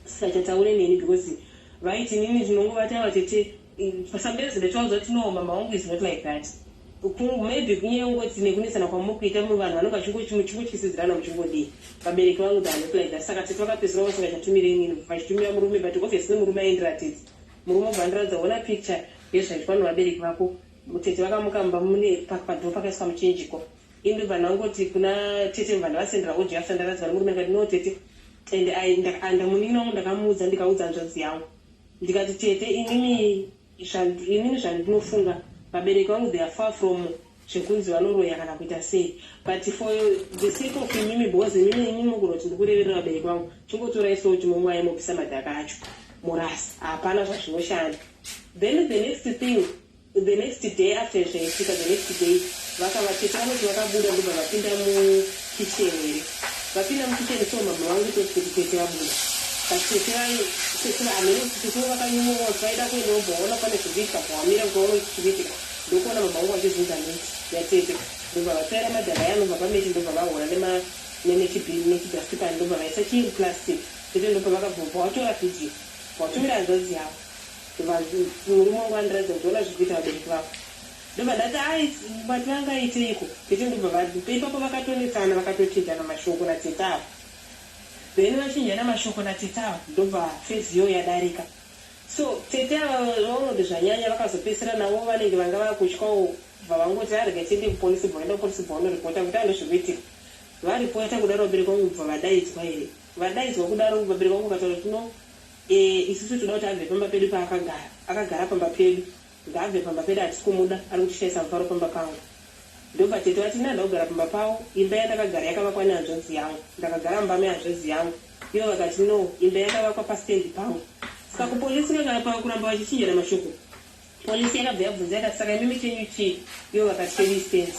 vasingachataure neni, because vaiti inini tinongovataiva tete sometimes ndachaudzwa kuti, "No, mama wangu is not like that. Maybe kunyangoti nekunesana kwamukuita vanhu vanenge vachingotyisidzirana, muchingodii, vabereki vangu they are not like that." Saka tete vakapedzisira vasingachatumire inini, vachitumira murume, but obviously murume aindiratidza. Murume obva andiratidza, "Ona picture yezvaitwa nevabereki vako." Tete vakamuka mumba mune padoor pakaiswa muchinjiko. Indobva ndangoti kuna tete, mva ndavasendera audio after ndaratidzwa nemurume. Ndikati, "No, tete." And munin'ina wangu ndakamuudza, ndikaudza hanzvadzi yangu, ndikati, "Tete, inini zvandinofunga, vabereki vangu, they are far from zvekunzi vanoroya kana kuita sei, but for the sake of imimi, because imimi mugona kuti ndikureverera vabereki vangu, chingotorai salt momwai, mopisa madhaka acho, murasa, hapana zvazvinoshanda." Then the next thing, the next day after zvaitika, the next day vakavatete vanoti vakabuda, ndobva vapinda mukitchen here. Vapinda mukitchen, so mama vangu toti kuti tete vabuda, but tete tete hamene kuti tete vakanyumwa, vaida kuenda, vobva vaona pane zvikuitika, bvawamira kuti vaone kuti chikuitika. Ndokuona mama vangu vachizunza meti yatete, ndobva vatsvaira madhaka yanobva pameti, ndobva vahura nechidustpan, ndobva vaisa chiplastic. Tete ndobva vakabva vatora vhidhiyo, vatumira hanzvadzi yavo. Murume wangu andiratidza kuti, "Ona zviri kuita vabereki vako." Ndobva ndati, "Ai, vati vangaiteiko?" Tete ndobva ipapo vakatonetsana, vakatochinjana mashoko natete avo. Then vachinjana mashoko natete avo, ndobva phase iyo yadarika. So tete ava vaona kuti zvanyanya, vakazopedzisira navo vanenge vanga vakutyawo, bva vangoti, "Arega tiende kupolisi." Bva vaenda kupolisi, bva vanoripota kuti ando zviri kuitika. Varipota kudaro, vabereki vangu bva vadaidzwa here. Vadaidzwa kudaro, vabereki vangu vakataura kuti, "No, isusu toda kuti abve pamba pedu. Paakagara, akagara pamba pedu, ngaabve pamba pedu, hatisi kumuda, ari kutishaisa mufaro pamba pangu." Ndobva tete vati, "Nanda kugara pamba pavo, imba yandakagara yakavakwa nehanzvadzi yangu, ndakagara mumba mehanzvadzi yangu." Ivo vakati, "No, imba yakavakwa pastendi pangu." Saka kupolisi kuramba vachichinjana mashoko, polisi yakabva yabvunza, yakati, "Saka imimi chenyu chii?" Ivo vakati, "Chedu istendi."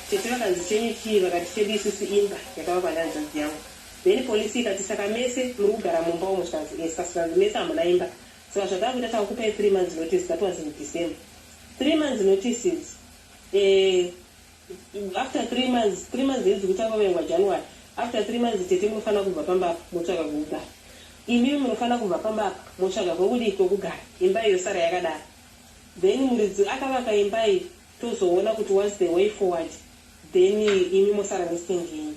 Tete vakanzi, "Chenyu chii?" Vakati, "Chedu isusu imba yakavakwa nehanzvadzi yangu." Then polisi ikati, "Saka mese muri kugara mumba umo?" Zvikanzi, "Yes." Saka mese hamuna imba. Saka zvatakuita, takukupai 3 months notice. That was in December. 3 months notices, after 3 months, 3 months idzi kutanga kuverengwa January, after 3 months, tete munofanira kubva pamba apa, motsvaka kwekugara. Imimi munofanira kubva pamba apa, motsvaga kwekudii, kwekugara. Imba iyo sara yakadaro, then muridzi akavaka imba iyi, tozoona kuti what's the way forward. Then imi mosara nestendi yenyu.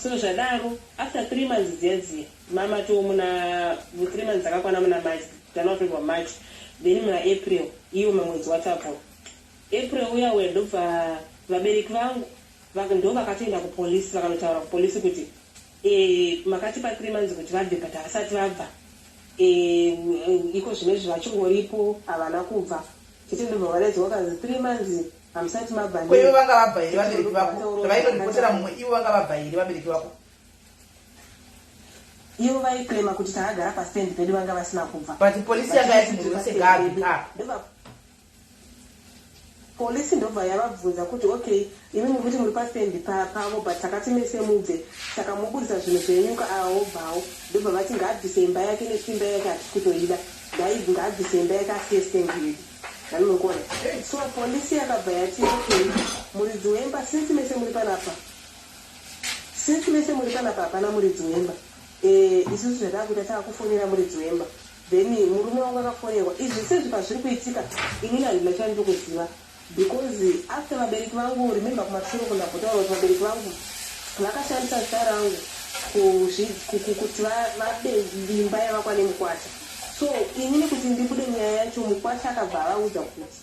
So zvadaro, after 3 months dziya dziya, mama to muna 3 months akakwana muna March, January, February, March, then muna April, iwo mamwedzi watapura April uya uya, ndobva vabereki vangu Ndo vakatoenda kupolisi, vakanotaura kupolisi kuti makatipa 3 months kuti vabve, but havasati vabva. Iko zvinezvi vachingoripo, havana kubva. Tete ndobva vadaidzwa, vakanzi 3 months hamusati mabva. Ko ivo vanga vabva here vabereki vako? Zvavaindoripotera mumwe, ivo vanga vabva here vabereki vako? Ivo vaiclaima kuti takagara pastand pedu, vanga vasina kubva. But polisi yanga yati munhu wese ngaabve ka. Polisi ndobva yavabvunza kuti, okay, imi muri kuti muri pastand pavo, but takati mese mubve, saka mobudisa zvinhu zvenyu kaawobvawo. Ndobva vati ngaabvise imba yake, nesu imba yake hatisi kutoida, ngaabvise imba yake asiye stand yedu. Nani so polisi yakabva yati, okay, muridzi wemba, since mese muri panapa, since mese muri panapa, hapana muridzi wemba. Isusu zvatakuita, taakufonera muridzi wemba. Then murume wangu akafonerwa. Izvi sezvi pazviri kuitika, inini handina chandiri kuziva, because after vabereki vangu, remember kumashure kundambotaura kuti vabereki vangu vakashandisa zita rangu kuti vabe imba yavakwa nemukwasha. So inini kuti ndibude nyaya yacho, mukwasha akabva avaudza kuti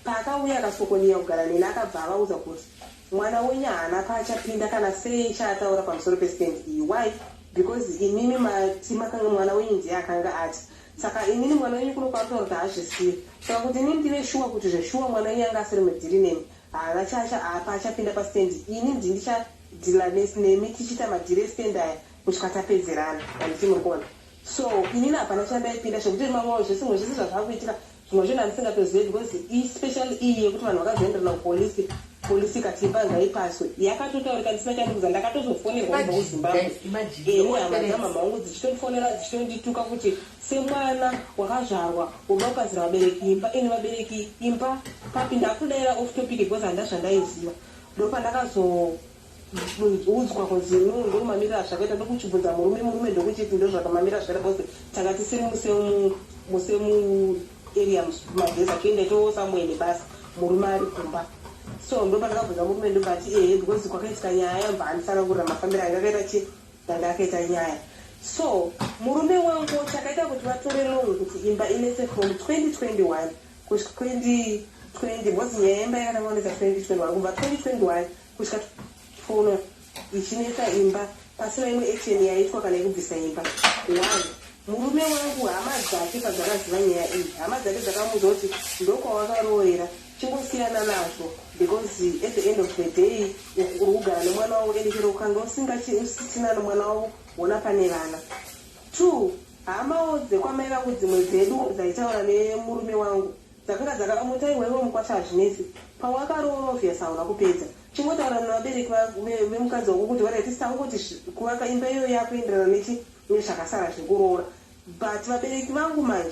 paakauya akasokoniya kugara neni, akabva avaudza kuti mwana wenyu haana paachapinda kana sei chaataura pamusoro pestand iyi. Why? Because imimi mati makanga mwana wenyu ndiye akanga ati, saka inini mwana wenyu kuno kwaataura kuti haazvisivi. Saka kuti inini ndive shuwa kuti zveshuwa mwana wenyu anga asiri mudeal nemi, haana chacha paachapinda pastand. Ini ndindichadeala nemi, tichiita madeal estand aya kusvika tapedzerana. Handiti muri kuona? So inini hapana chandaipinda zvekuti mamwe zvese, zvimwe zvese zvazvakuitika, zvimwe zvinhu handisingatozivi, because especially iyi yekuti vanhu vakazoenderana kupolisi, polisi ikati imba ngaipaswe, yakatotaurika ndisina chandikuza. Ndakatozofonerwa kubva kuZimbabwe ini, hama dzamama vangu dzichitondifonera, dzichitondituka kuti semwana wakazvarwa uda kupazira vabereki imba. Ini vabereki imba papi? Ndakudaira off topic because handa zvandaiziva. Ndopandakazoudzwa kunzi no, ndomamirira azvakaita. Ndokuchibvunza murume, murume ndokuchiti ndozvakamamira zvakaita, because tanga tisiri musame area magezi achienda itowo somewhere nebasa, murume ari kumba. So ndopandakabvunza murume, ndobati ehe, because kwakaitika nyaya yabva andisanangurira mafambiro anga akaita chi anga akaita nyaya. So murume wangu, chakaita kuti vatore long kuti imba inetse from 2021 kusvika 2020, because nyaya yemba yakatanga kunetsa 2021, kubva 2021 kusvika fono ichinetsa imba pasina imwe action yaitwa kana yekubvisa imba. One, murume wangu hama dzake padzakaziva nyaya iyi, hama dzake dzakamuudza kuti ndokwawakaroorera, chingosiyana nazvo, because at the end of the day uri kugara nemwana wavo, ende chero ukanga usisina nemwana wavo, wona pane vana. Two, hamawo dzekwamai vangu dzimwe dzedu dzaitaura nemurume wangu dzakanga dzakamuti, aiwa, iwe mukwasha, hazvinetsi, pawakaroora obvious hauna kupedza, chingotaura nevabereki vemukadzi wako kuti alright, tangoti kuvaka imba iyoyo yakuenderana nechi nezvakasara zvekuroora. But vabereki vangu manje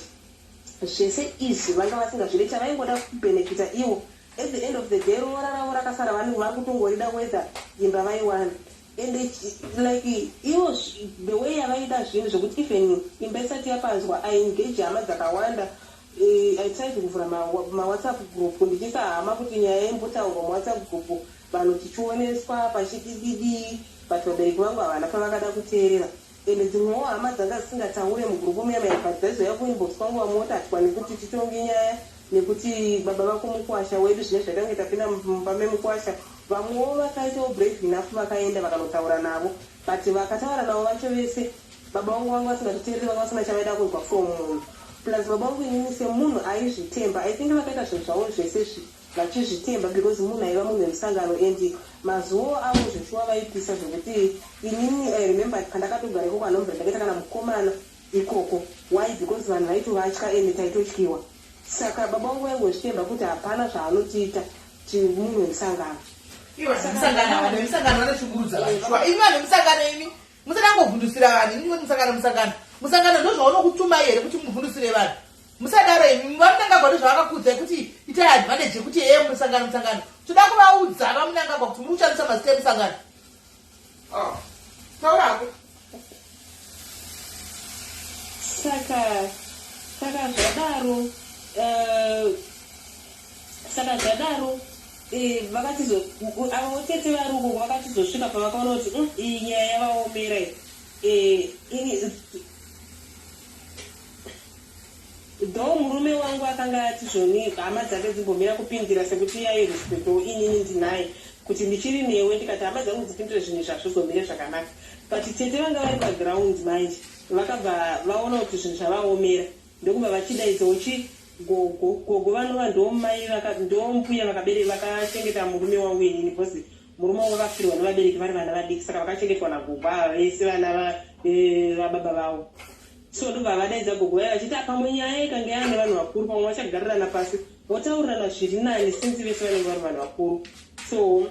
zvese izvi vanga vasingazvide, chavaingoda kubenefita ivo. At the end of the day, roora ravo rakasara vanenge vakutongorida whether imba vaiwana. And like ivo the way yavaida zvinhu zvekuti even imba isati yapanzwa, aengage hama dzakawanda. I tried kuvhura maWhatsApp group ndichiisa hama kuti nyaya imbotaurwa muWhatsApp group, vanhu tichioneswa pachidididi, but vabereki vangu havana pavakada kuteerera. Ende dzimwewo hama dzanga dzisingataure mugroup muya maya, but dzaizoya kuinbox kwangu vamoti hatikwani kuti titonge nyaya nekuti baba vako mukwasha wedu, zvine zvatange tapinda mumba memukwasha. Vamwewo vakaitawo brave enough, vakaenda vakanotaura navo, but vakataura navo vacho vese baba vangu vanga vasingatoteereri, vanga vasina chavaida kunzwa from munhu. Plus baba vangu inini semunhu aizvitemba, I think vakaita zvinhu zvavo zvese vachizvitemba, because munhu aiva munhu wemusangano, and mazuvo avo zveshuwa vaipisa zvekuti inini I remember pandakatogara ikoko anombra ndakaita kana mukomana ikoko. Why? Because vanhu vaitovatya ende taitotyiwa. Saka baba vangu vaingozvitemba kuti hapana zvaanotiita, munhu wemusangano. Ivo musangano, vanhu vemusangano vanoshungurudza vanhu shuwa. Imi vanhu vemusangano, imi musadangovhundusira vanhu. Imi musangano, musangano, musangano ndozvaunokutumai here kuti muvhundusire vanhu? Musadaro imi. VaMnangagwa ndozvavakakuudzai kuti itai advantage yekuti heye, musangano, musangano. Toda kuvaudza vaMnangagwa kuti muri kushandisa mazita emusangano. Oh, taurako. Saka zvadaro, vakatizo avo tete vari ukoko vakatizosvika pavakaona kuti iyi nyaya yavaomera iyi." Ini though murume wangu akanga ati zvoni hama dzake dzimbomira kupindira sekuti yairespectawo inini ndinaye. Kuti ndichiri newe, ndikati hama dzangu dzipindure, zvinhu izvi hazvizomire zvakanaka. But tete vanga vari paground manje, vakabva vaona kuti zvinhu zvavaomera, ndokubva vachidaidzawo chi gogo. Gogo vanova ndomai, ndombuya vakachengeta murume wangu inini, because murume wangu vakafirwa nevabereki vari vana vadiki, saka vakachengetwa nagogo ava vese vana vababa vavo. So ndobva vadaidza gogo vaya vachiti, "Pamwe nyaya ikange yaane vanhu vakuru, pamwe vachagarirana pasi votaurirana zviri nani, since vese vanenge vari vanhu vakuru." So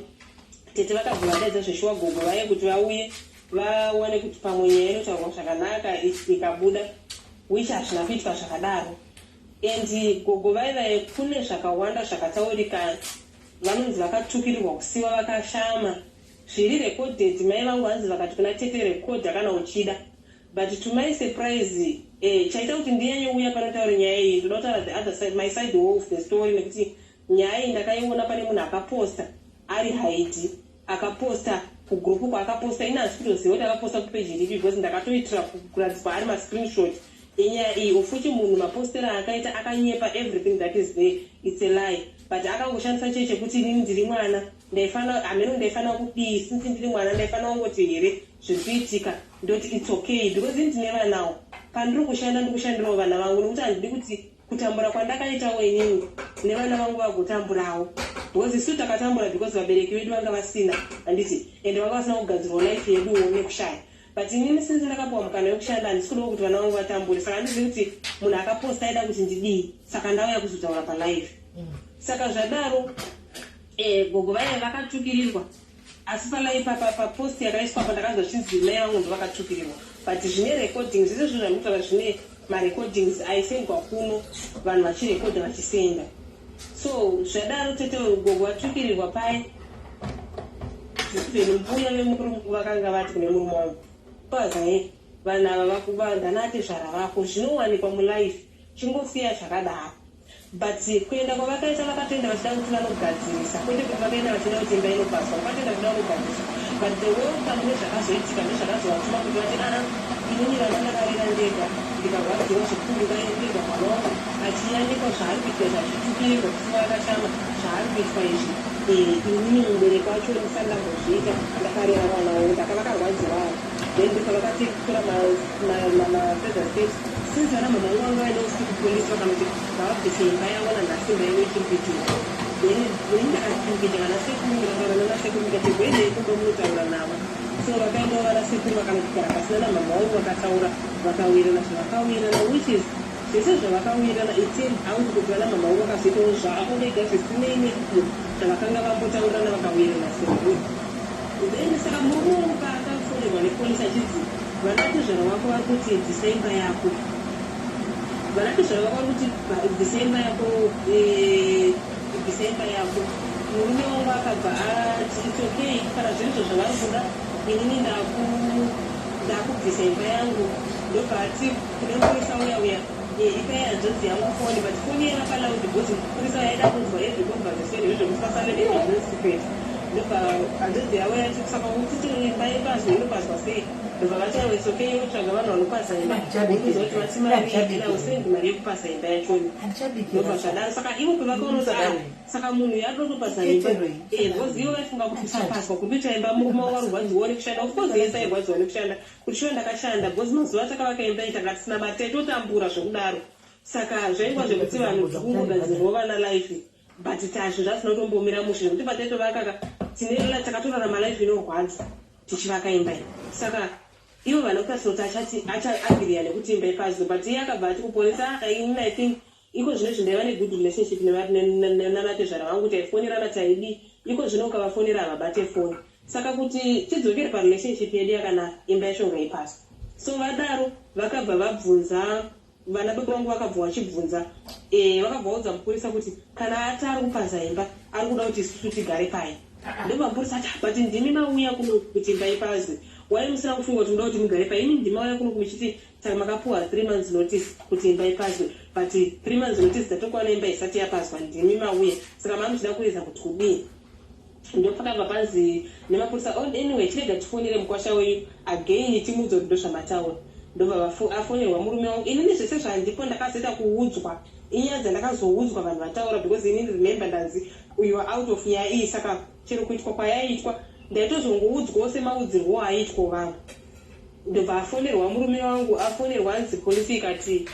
tete vakabva vadaidza zveshuwa gogo vaye kuti vauye vaone kuti pamwe nyaya inotaurwa zvakanaka ikabuda, which hazvina kuitwa zvakadaro. And gogo vaivai kune zvakawanda zvakataurika. Vanonzi vakatukirirwa kusiwa vakashama, zviri recorded. Mai vangu hanzi vakati kuna tete, "Rekodha kana uchida." But to my surprise, chaita kuti ndiyanyouya panotaura nyaya iyi, ndoda kutaura the other side, my side of the story, nekuti nyaya iyi ndakaiona pane munhu akaposta ari haidi, akaposta kugroup kwaakaposta. Ina hasi kutoziva kuti akaposta kupeji ripi, because ndakatoitira kuratidzwa ari mascreenshot enyaya iyi, ofuti munhu mapostera akaita akanyepa. Everything that is there, it's a lie, but akangoshandisa chee chekuti inini ndiri mwana, ndaifana hameno ndaifanira kudii. Since ndiri mwana, ndaifanira kungoti here zviri kuitika, ndoti it's okay, because ini ndine vanawo. Pandiri kushanda, ndiri kushandirawo vana vangu, nekuti handidi kuti kutambura kwandakaitawo inini nevana vangu vagotamburawo, because isu takatambura because vabereki vedu vanga vasina, handiti? Ende vanga vasina kugadzirwawo life yeduwo nekushaya. But inini, since ndakapiwa mukana wekushanda, handisi kudawo kuti vana vangu vatambure. Saka handizivi kuti munhu akaposta aida kuti ndidii. Saka ndauya kuzotaura palive. Saka zvadaro, gogo vaive vakatukirirwa, asi papost yakaiswa pa ndakanzwa chinzi mai vangu ndo vakatukirirwa, but zvine recording. Zvese zvinhu zvandikutaura zvine marecordings aisendwa kuno, vanhu vachirekodha vachisenda. So zvadaro, tete gogo vatukirirwa pai, even mbuya vemurume vakanga vati kune murume wangu, "Pazai vanhu ava vakuvandanatezvara vako, zvinowanikwa mulife, chingosiya zvakadaro." But kuenda kwavakaita, vakatoenda vachida kuti vanogadzirisa, kwete kuti vakaenda vachida kuti imba inopaswa. Vakatoenda vachida kunogadzirisa, but the welcome nezvakazoitika nezvakazovatuma kuti vati, "Aa, inini vana ndakarera ndega, ndikarwadziwa zvekuti ndingaendega mwana wangu achiyanikwa zvaari kuitwa, zvachitukirirwa kusiwa akashama, zvaari kuitwa izvi. Inini mubereki wacho ndisati ndambozviita, ndakarera mwana wangu, ndakavakarwadziwawo." Then ndopavakatora mafurther steps, since vana mama vangu vanga vaenda kusiti kupolisi, vakanoti ngavabvise imba yavo. Nanhasi imba yavo ichiri kuitika. Then ini ndakapinda vana sekuru, ndikataura nana sekuru, ndikati, "Goendei kumba munotaura navo." So vakaendawo vana sekuru, vakanogara pasina namama vangu, vakataura, vakawirirana zvavakawirirana, which is zvese zvavakawirirana, it turned out kuti vana mama vangu vakazoitawo zvavo vega zvisinei neizvo zvavakanga vambotaurirana, vakawirirana semhuri. Then saka murume wangu paakafonerwa nepolisi achinzi vanatezvara vako vari kuti bvisa imba yako, vanatezvara vako vari kuti bvisa imba yako, bvisa imba yako, murume wangu akabva ati, "It's okay, kana zviri zvo zvavari kuda, inini ndakubvisa imba yangu." Ndobva ati kune mupurisa uya uya, "Ipai hanzvadzi yangu foni." But foni yaiva paloud, because mupurisa yaida kunzwa every conversation izvozvo, kuti pasave secret. Ndobva hanzvadzi yavo yati, "Saka utiti imba ipazwe, inopazwa sei?" Ndobva vati, "Aiwa, it's okay, utsvaga vanhu vanopaza imba, wokuudza kuti vati mari, usendi mari yekupaza imba yachoni." Ndobva zvadaro. Saka ivo pavakaona kuti, ah, saka munhu yadotopaza imba, because ivo vaifunga kuti kusapazwa kunoita imba, murume wavo arurwadziwa nekushanda. Of course yese airwadziwa nekushanda, kuti shuwa ndakashanda, because mazuva atakavaka imba iyi tanga tisina mari, taitotambura zvekudaro. Saka zvaingwa zvekuti vanhu tikungogadzirwa vana life, but tazvo zvasina kutombomira mushe, zvekuti pataitovakaka tine takatorarama life inorwadza tichivaka imba iyi. Saka ivo vana kutasira kuti achati achaagiriya nekuti imba ipazwe, but iye akabva ati kuporesa, "Inini I think iko zvino izvi ndaiva negood relationship nanatezvara vangu, taifonerana, taidi. Iko zvino ukavafonera havabate foni, saka kuti tidzokere parelationship yedu yakanaka, imba yacho ngaipaswa." So vadaro vakabva vabvunza vana baba vangu, vakabva vachibvunza, vakabva vaudza mupurisa kuti kana ati ari kupaza imba, ari kuda kuti isusu tigare pai. Ndobva mupurisa ati, "But ndimi mauya kuno kuti imba ipazwe. Wai musina kufunga kuti muda kuti mugare pai? Imi ndimi mauya kuno muchiti makapuwa 3 months notice kuti imba ipazwe, but 3 months notice dzatokwana, imba isati yapazwa. Ndimi mauya, saka maa muchida kuedza kuti kudii?" Ndopakabva panzi nemapurisa, "Oh, anyway, chirega tifonere mukwasha wenyu again, timuudze kuti ndozvamataura." Ndobva afonerwa murume wangu. Inini zvese zvandipo ndakazoita kuudzwa. Inyaya dzandakazoudzwa vanhu vataura, because inini, remember, ndanzi you are out of nyaya iyi. Saka chero kuitwa kwayaiitwa, ndaitozongoudzwawo semaudzirwo aiitwa vamwe. Ndobva afonerwa murume wangu, afonerwa, anzi polisi ikati,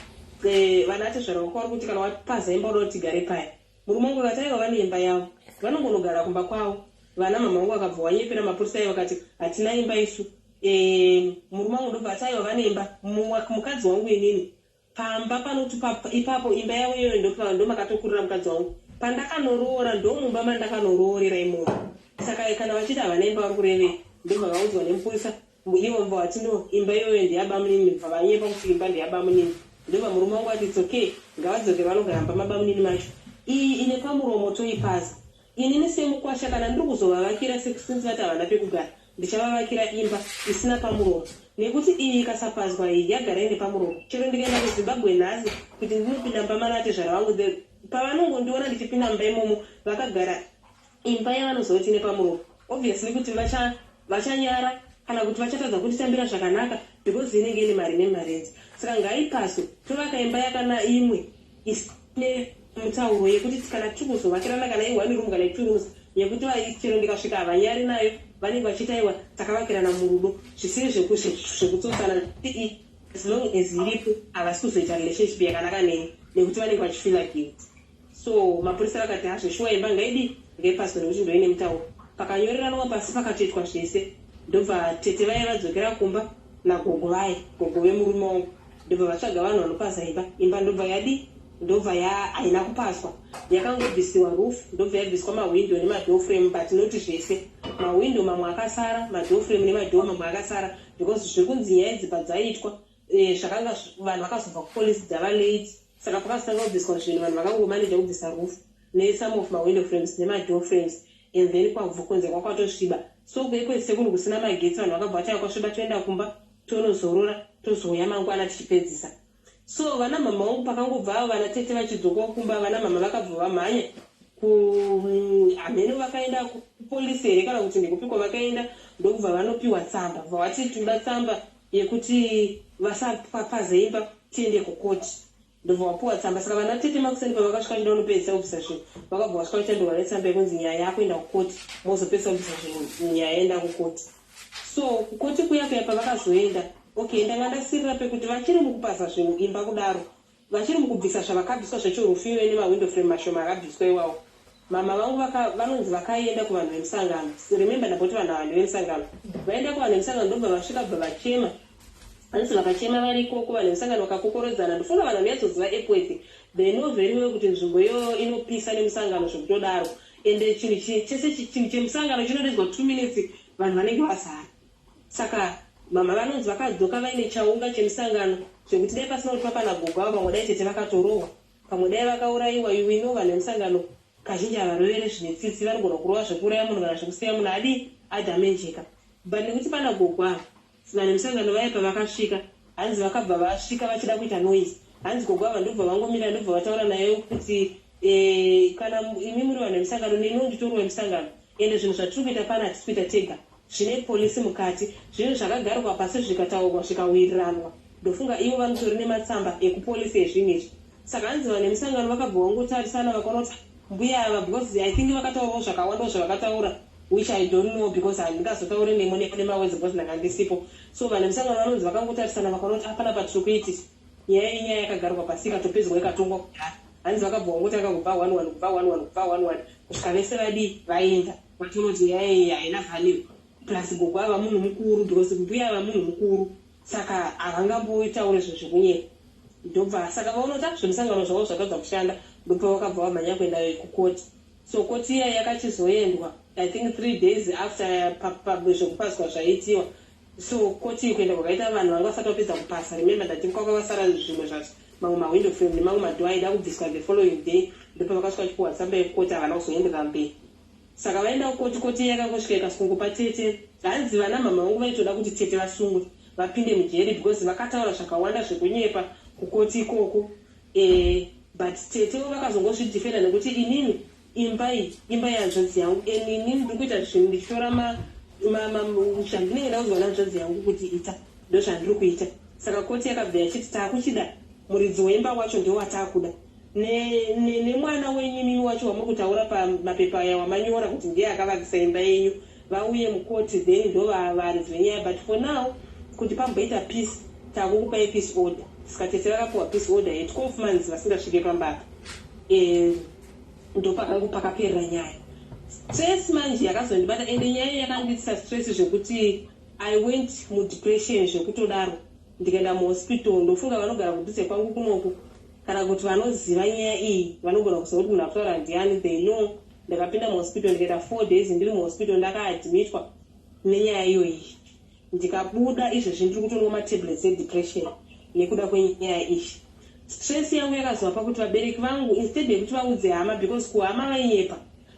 "Vana atezvara vako vari kuti kana wapaza imba, uda kuti tigare paya." Murume wangu akati, "Aiwa, vane imba yavo, vanongonogara kumba kwavo." Vana mama vangu vakabva wanyepera mapurisa aivo, vakati, "Hatina imba isu." Murume wangu ndobva ati, "Aiwa, vane imba." Mukadzi wangu inini pamba panoti ipapo imba yavo iyoyo ndomakatokurira mukadzi wangu. Pandakanoroora, ndomumba mandakanoroorera imomo. Saka kana vachiti havana imba, vari kurevei? Ndobva vaudzwa nemupurisa ivo, mbva vati, "No, imba iyoyo ndeyabamunini." Bva vanyepa kuti imba ndeyabamunini. Ndobva murume wangu ati, "It's okay, ngavadzoke vanogara mba mabamunini macho. Iyi ine pamuromo toipaza. Inini semukwasha, kana ndiri kuzovavakira, since vati havana pekugara, ndichavavakira imba isina pamuromo, nekuti iyi ikasapazwa, iyi yagara ine pamuromo. Chero ndikaenda kuZimbabwe nhasi kuti ndinopinda mba manatezvara vangu, pavanongondiona ndichipinda mumba imomo, vakagara imba yavanoziva kuti ine pamuromo, obviously kuti vachanyara kana kuti vachatadza kutitambira zvakanaka, because inenge ine mari nemarenzi. Saka ngaipaswe, tovaka imba yakana imwe isine mutauro, yekuti kana tiri kuzovakirana, kana i1 room kana i2 rooms, yekuti chero ndikasvika havanyari nayo, vanenge vachiti, 'Aiwa, takavakirana murudo, zvisiri zvekutsotsana.' As long as iripo, havasi kuzoita relationship yakanaka neni, nekuti vanenge vachifeela guilt." So mapurisa vakati, "Hazveshuwa, imba ngaidi, ngaipaswe, nekuti ndoine mutauro." Pakanyoreranwa pasi, pakatoitwa zvese. Ndobva tete vaya vadzokera kumba nagogo vaya, gogo vemurume wangu. Ndobva vatsvaga vanhu vanopaza imba. Imba ndobva yadi, ndobva haina kupaswa, yakangobvisiwa roof, ndobva yabviswa mahwindo nemadoor frame, but noti zvese. Mahwindo mamwe akasara, madoor frame nemadoor mamwe akasara, because zviri kunzi nyaya idzi padzaitwa, zvakanga vanhu vakazobva kupolisi dzava late. Saka pakazotanga kubviswa zvinhu, vanhu vakangomaneja kubvisa roof nesome of mawindow frames nemadoor frames, and then kwabva kunze kwakwatosviba. So kwesekunhu kusina magetsi, vanhu vakabva vatanga kwasviba, "Toenda kumba tonozorora, tozouya mangwana tichipedzisa." So vana mama vangu pakangobva avo vana tete vachidzokawo kumba, vana mama vakabva vamhanya kuhameno, vakaenda kupolisi here kana kuti ndekupi kwavakaenda, ndokubva vanopiwa tsamba. Bva vati, "Tinoda tsamba yekuti vasapapaze imba, tiende kukoti." Ndobva vapiwa tsamba. Saka vana tete makuseni pavakasvika chida unopedzisa kubvisa zvinhu, vakabva vasvika vachandorwa netsamba yekunzi nyaya yakuenda kukoti, mozopedzisa kubvisa zvinhu, nyaya yaenda kukoti. So kukoti kuya kuya pavakazoenda, okay, ndanga ndasirira pekuti vachiri mukupaza zvinhu imba kudaro, vachiri mukubvisa zvavakabviswa zvacho, roof iwe nemawindow frame mashoma akabviswa iwawo, mama vangu vanonzi vakaenda kuvanhu vemusangano. Remember, ndamboti vanhu ava ndevemusangano. Vaenda kuvanhu vemusangano, ndobva vasvika, bva vachema. Hanzi vakachema vari ikoko, vanhu vemusangano vakakokorodzana. Ndofunga vanhu vanonyatsoziva Epworth, they know very well kuti nzvimbo iyoyo inopisa nemusangano zvekutodaro. Ende chinhu chese, chinhu chemusangano chinodedzwa 2 minutes, vanhu vanenge vazara. Saka mama vanonzi vakadzoka vaine chaunga chemusangano, zvekuti dai pasina kuti papana gogo avo, pamwe dai tete vakatorohwa, pamwe dai vakaurayiwa. You know, vanhu vemusangano kazhinji havarovere zvine tsitsi, vanogona kurova zvekuuraya munhu kana zvekusiya munhu adi adhamenjeka. But nekuti pana gogo ava, vanhu vemusangano vaya pavakasvika, hanzi vakabva vasvika vachida kuita noise. Hanzi gogo ava ndobva vangomira, ndobva vataura nayo kuti, "Kana imi muri vanhu vemusangano, neniwo nditori wemusangano. Ende zvinhu zvatiri kuita pana hatisi kuita tega, zvine polisi mukati. Zvinhu zvakagarwa pasi, zvikataurwa, zvikawiriranwa. Ndofunga ivo vanotori nematsamba ekupolisi ezvinhu izvi." Saka hanzi vanhu vemusangano vakabva vangotarisana, vakaona kuti mbuya ava, because I think vakataurawo zvakawandawo zvavakataura, which I don't know, because handingazotauri nemo nemawords, because ndanga ndisipo. So vanhu vemusangano vanonzi vakangotarisana, vakaona kuti hapana patiri kuitisa nyaya. Inyaya yakagarwa pasi, ikatopedzwa, ikatongwa kudhara. Hanzi vakabva vangotanga kubva one one, kubva one one, kubva one one, kusvika vese vadii, vaenda, vachiona kuti nyaya iyi haina value. Plus gogo ava munhu mukuru, because mbuya ava munhu mukuru, saka havangamboitaure zvinhu zvekunyepa. Ndobva saka vaona kuti zvemusangano zvavo zvatadza kushanda, ndobva vakabva vamhanya kuenda kukoti. So koti iya yakachizoendwa, I think, 3 days after zvekupaswa zvaitiwa. So koti kuenda kwakaita vanhu vanga vasati vapedza kupasa. Remember, ndati kwaka vasara zvimwe zvacho, mamwe mawindow frame nemamwe madoor aida kubviswa the following day. Ndopa vakasvika vachipiwa tsamba yekukoti, havana kuzoenderera mberi. Saka vaenda kukoti, koti yakangosvika ikasongopa tete. Hanzi vana mama vangu vaitoda kuti tete vasungwe, vapinde mujeri, because vakataura zvakawanda zvekunyepa kukoti ikoko. But tetewo vakazongozvidefenda nekuti, "Inini imba iyi imba yehanzvadzi yangu, and inini ndiri kuita zvinhu ndichitora zvandinenge ndaudzwa nehanzvadzi yangu kuti ita, ndo zvandiri kuita." Saka koti yakabva yachiti, "Taakuchida muridzi weimba wacho, ndowataakuda." Nemwana wenyu imimi wacho wamuri kutaura pamapepa aya wamanyora kuti ndiye akavakisa imba yenyu, vauye mukoti, then ndo varidzi venyaya. But for now, kuti pamboita peace, takukupai peace order. Saka tete vakapiwa peace order ye12 months vasingasvike pambapa. Ndopakangu pakaperera nyaya. Stress manje yakazondibata, ende nyaya yakandiitisa stress zvekuti I went mudepression zvekutodaro, ndikaenda muhospital. Ndofunga vanogara kudhuze kwangu kunoku kana kuti vanoziva nyaya iyi vanogona kuziva kuti munhu akutaura ndiani. They know. Ndakapinda muhospital, ndikaita 4 days ndiri muhospital, ndakaadmitwa nenyaya iyoyi. Ndikabuda, izvezvi ndiri kutonwa matablets edepression nekuda kwenyaya iyi. Stress yangu yakazova pakuti vabereki vangu, instead yekuti vaudze hama, because kuhama vainyepa,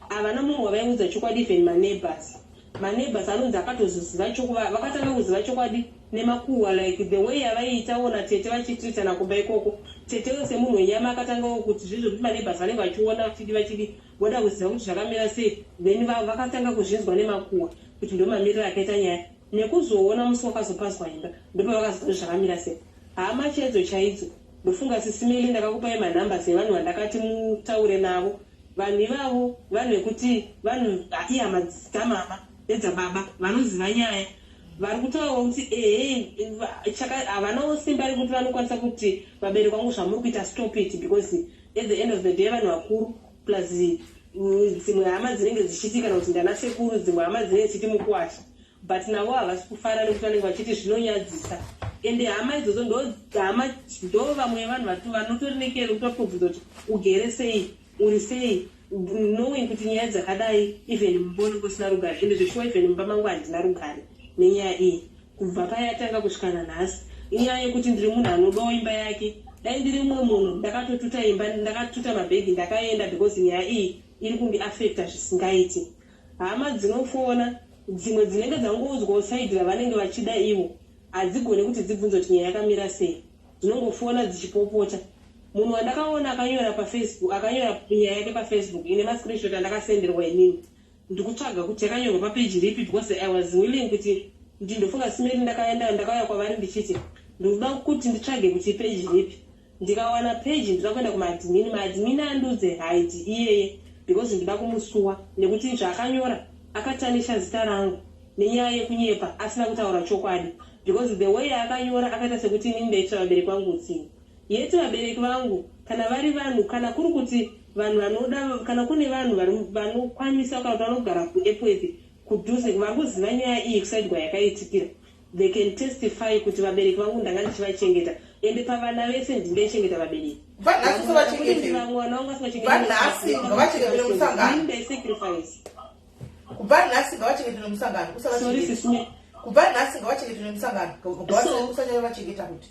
havana munhu wavaiudza chokwadi, even maneighbors. Maneighbors anonzi akatozoziva, vakatanga kuziva chokwadi nemakuhwa, like the way yavaiitawo natete vachitiritana kumba ikoko. Tetewo semunhu wenyama akatangawo kuti zvizvo kuti maneighbors vanenge vachiona vachidi vachidi voda kuziva kuti zvakamira sei. Then vakatanga kuzvinzwa nemakuhwa kuti ndo mamiriro akaita nyaya. Nekuzoona musi wakazopazwa imba, ndopavakaziva kuti zvakamira sei. Hama chaidzo chaidzo, ndofunga Sisi Melly, ndakakupai manumbers evanhu vandakati mutaure navo. Vanhu ivavo vanhu vekuti vanhu ihama dzamama nedzababa vanoziva nyaya. Vari kutaura kuti ehe, havanawo simba rekuti vanokwanisa kuti, "Vabereki vangu, zvamuri kuita, stop it," because at the end of the day vanhu vakuru, plus dzimwe hama dzinenge dzichiti kana kuti ndana sekuru, dzimwe hama dzinenge dzichiti mukwasha, but navo havasi kufara nekuti vanenge vachiti zvinonyadzisa. Ende hama idzodzo ndo hama, ndo vamwe vanhu vanotori nekero kutotobvunza kuti ugere sei, uri sei, knowing kuti nyaya dzakadai even mumba unenge usina rugare. Ende zveshuwa, even mumba mangu handina rugare nenyaya iyi kubva payatanga kusvika nanhasi. Inyaya yekuti ndiri munhu anodawo imba yake. Dai ndiri mumwe munhu, ndakatotuta imba, ndakatuta mabhegi, ndakaenda, because nyaya iyi iri kundiafecta zvisingaiti. Hama dzinofona, dzimwe dzinenge dzangoudzwawo side ravanenge vachida ivo, hadzigoni kuti dzibvunze kuti nyaya yakamira sei. Dzinongofona dzichipopota. Munhu wandakaona akanyora paFacebook, akanyora nyaya yake paFacebook ine mascreenshot andakasenderwa inini, ndikutsvaga kuti yakanyorwa papeji ripi, because I was willing kuti ndindofunga Sisi Melly, ndakaenda, ndakauya kwavari ndichiti ndikuda kuti nditsvage kuti peji ripi. Ndikawana peji, ndinoda kuenda kumaadmin, maadmin andiudze haidi iyeye, because ndinoda kumusuwa nekuti zvaakanyora akatarnisha zita rangu nenyaya yekunyepa asina kutaura chokwadi, because the way yaakanyora akaita sekuti inini ndaitira vabereki vangu utsinye. Yeti vabereki vangu kana vari vanhu, kana kuri kuti vanhu vanoda, kana kune vanhu vanokwanisa kana kuti vanogara kuEpworth kudhuze vari kuziva nyaya iyi kuside kwayakaitikira, they can testify kuti vabereki vangu ndanga ndichivachengeta. Ende pavana vese ndingaichengeta vabereki. Kubva nhasi usavachengete. Vamwe vana vangu. Kubva nhasi ngavachengete nemusangano. Ndaisacrifice. Kubva nhasi ngavachengete nemusangano. Sorry. Usavachengete. Sisi Melly. Kubva nhasi ngavachengete nemusangano. Usanyanya vachengeta kuti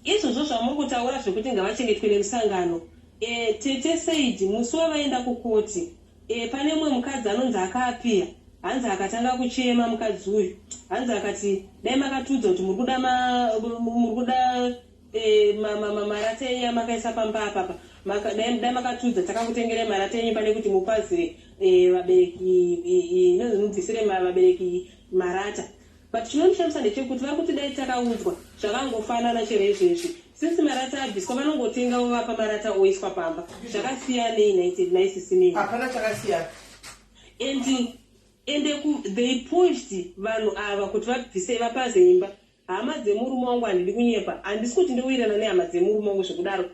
Izvozvo zvamuri kutaura zvekuti ngavachengetwe nemusangano, tete said musi wavaenda kukoti, pane mumwe mukadzi anonzi akaapiya, hanzi akatanga kuchema mukadzi uyu, hanzi akati, "Dai makatiudza kuti muri kuda marata enyu amakaisa pamba apapa, dai makatiudza takakutengerai marata enyu pane kuti mupazire vabereki, inonzi mubvisire vabereki marata." But chinondishamisa ndechekuti vari kuti dai takaudzwa. Zvakangofanana chero izvezvi, since marata abviswa, vanongotenga vovapa marata oiswa pamba. Zvakasiyanei naSisi Melly? Hapana chakasiyana. And ende they pushed vanhu ava kuti vabvise, vapaze imba. Hama dzemurume wangu, handidi kunyepa, handisi kuti ndowirirana nehama dzemurume wangu zvekudaro.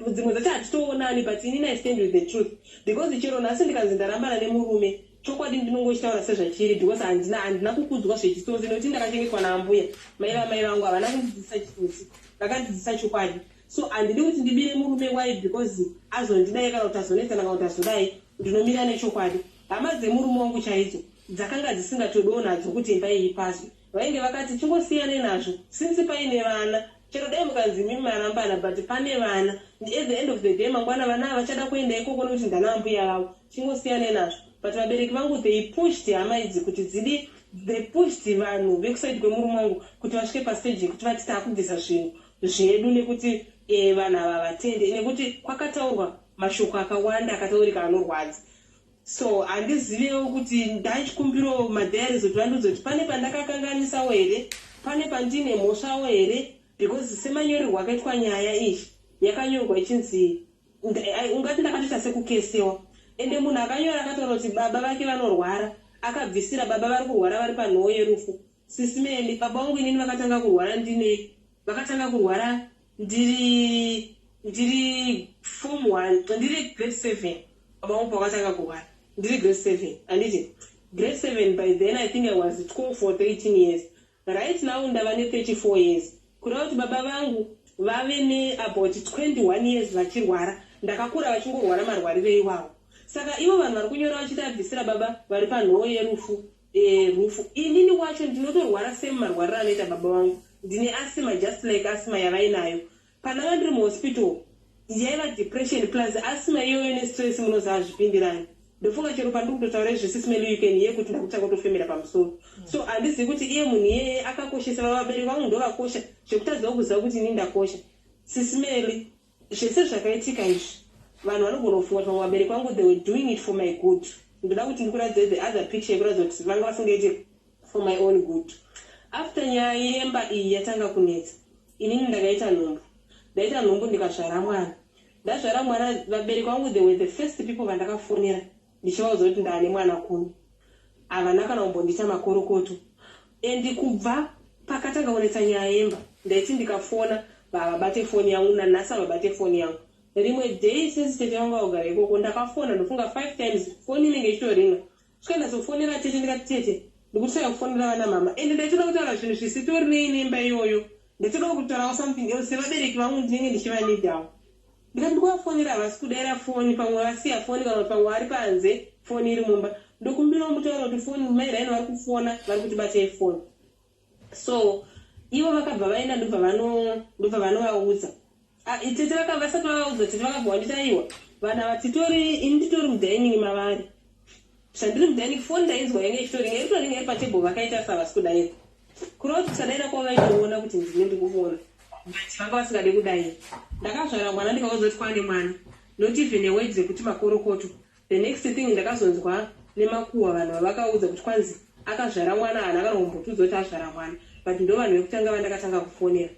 Dzimwe dzacho hatitoonani, but inini I stand with the truth, because chero nhasi ndikanzi ndarambana nemurume, chokwadi ndinongochitaura sezvachiri, because handina kukudzwa zvechitsotsi, nekuti ndakachengetwa naambuya, mai vamai vangu. Havana kundidzidzisa chitsotsi, vakandidzidzisa chokwadi. So handidi kuti ndibire murume. Why? Because azondidai kana kuti azonetsana kana kuti azodai, ndinomira nechokwadi. Hama dzemurume wangu chaidzo dzakanga dzisingatodowo nadzo kuti imba iyi ipazwe. Vainge vakati chingosiyane nazvo since paine vana. Chero dai mukanzi mimi marambana, but pane vana. At the end of the day, mangwana vana havachada kuenda ikoko nekuti ndana ambuya vavo. Chingosiyane nazvo. But vabereki vangu, they pushed hama idzi kuti dzidi, they pushed vanhu vekuside kwemurume wangu kuti vasvike pastage yekuti vati taakubvisa zvinhu zvedu nekuti vanhu ava vatende, nekuti kwakataurwa mashoko akawanda akataurika anorwadza. So handizivewo kuti ndachikumbirawo madiaries kuti vandiudze kuti pane pandakakanganisawo here, pane pandine mhosvawo here, because semanyorerwo akaitwa nyaya iyi. Yakanyorwa ichinzi, ungati ndakatoita sekukesewa. Ende munhu akanyora akataura kuti baba vake vanorwara, akabvisira baba vari kurwara, vari panhoo yerufu. Sisi Melly, baba vangu inini vakatanga kurwara ndine, vakatanga kurwara ndiri form one, ndiri grade 7. Baba vangu pavakatanga kurwara ndiri grade 7, handiti? Grade 7, by then I think I was 12 or 13 years. Right now ndava ne34 years, kureva kuti baba vangu vave neabout 21 years vachirwara. Ndakakura vachingorwara marwariro iwawo. Saka ivo vanhu vari kunyora vachiti abvisira baba vari panhoo yerufu, rufu, inini wacho ndinotorwara same marwariro anoita baba vangu. Ndine asthma, just like asthma yavainayo. Pandanga ndiri muhospital yaiva depression plus asthma iyoyo nestress, munoziva zvipindirani. Ndofunga chero pandiri kutotaura izvi, Sis Melly, you can hear kuti ndakutanga kutofemera pamusoro. So handizivi kuti iye munhu iyeye akakoshesa vabereki vangu ndovakosha zvekutadzawo kuziva kuti ini ndakosha. Sis Melly, zvese zvakaitika izvi, vanhu vanogona kufunga kuti vamwe vabereki vangu, they were doing it for my good. Ndoda kuti ndikuratidze the other picture yekuratidza kuti vanga vasingaiti for my own good. After nyaya yemba iyi yatanga kunetsa, inini ndakaita nhumbu. Ndaita nhumbu, ndikazvara mwana. Ndazvara mwana, vabereki vangu, they were the first people vandakafonera ndichivaudza kuti ndaane mwana kuno. Havana kana kumbondiita makorokoto. And kubva pakatanga kunetsa nyaya yemba, ndaiti ndikafona vavabate foni yangu. Nanhasi havabate foni yangu. Rimwe day, since tete vangu vakugara ikoko, ndakafona ndofunga five times, foni inenge ichitoringa. Svika ndazofonera tete, ndikati, "Tete, ndikutsvaka kufonera vana mama." Ende ndaitoda kutaura zvinhu zvisitori nemba iyoyo, ndaitoda kutaurawo something else. Sevabereki vangu ndinenge ndichivanidawo. Ndikati ndikuvafonera, havasi kudaira foni. Pamwe vasiya foni, kana kuti pamwe vari panze, foni iri mumba. Ndokumbirawo mutaura kuti foni mairaini vari kufona, vari kuti batei foni. So ivo vakabva vaenda, ndobva vanovaudza. Ah, tete vasati vavaudza, tete vakabva vanditi, "Aiwa, vana vatitori." Ini nditori mudining mavari. Zvandiri mudining, foni ndainzwa yange ichitoringa, iri kutoringa iri patable. Vakaita savasi kudaira, kureva kuti kusadaira kwavo vaitoona kuti ndine ndikufona, but vanga vasingade kudaira. Ndakazvara mwana, ndikaudza kuti kwane mwana, not even a word dzekuti makorokoto. The next thing, ndakazonzwa nemakuhwa, vanhu vavakaudza kuti kwanzi akazvara mwana, haana kana kumbotudza kuti azvara mwana. But ndo vanhu vekutanga vandakatanga kufonera.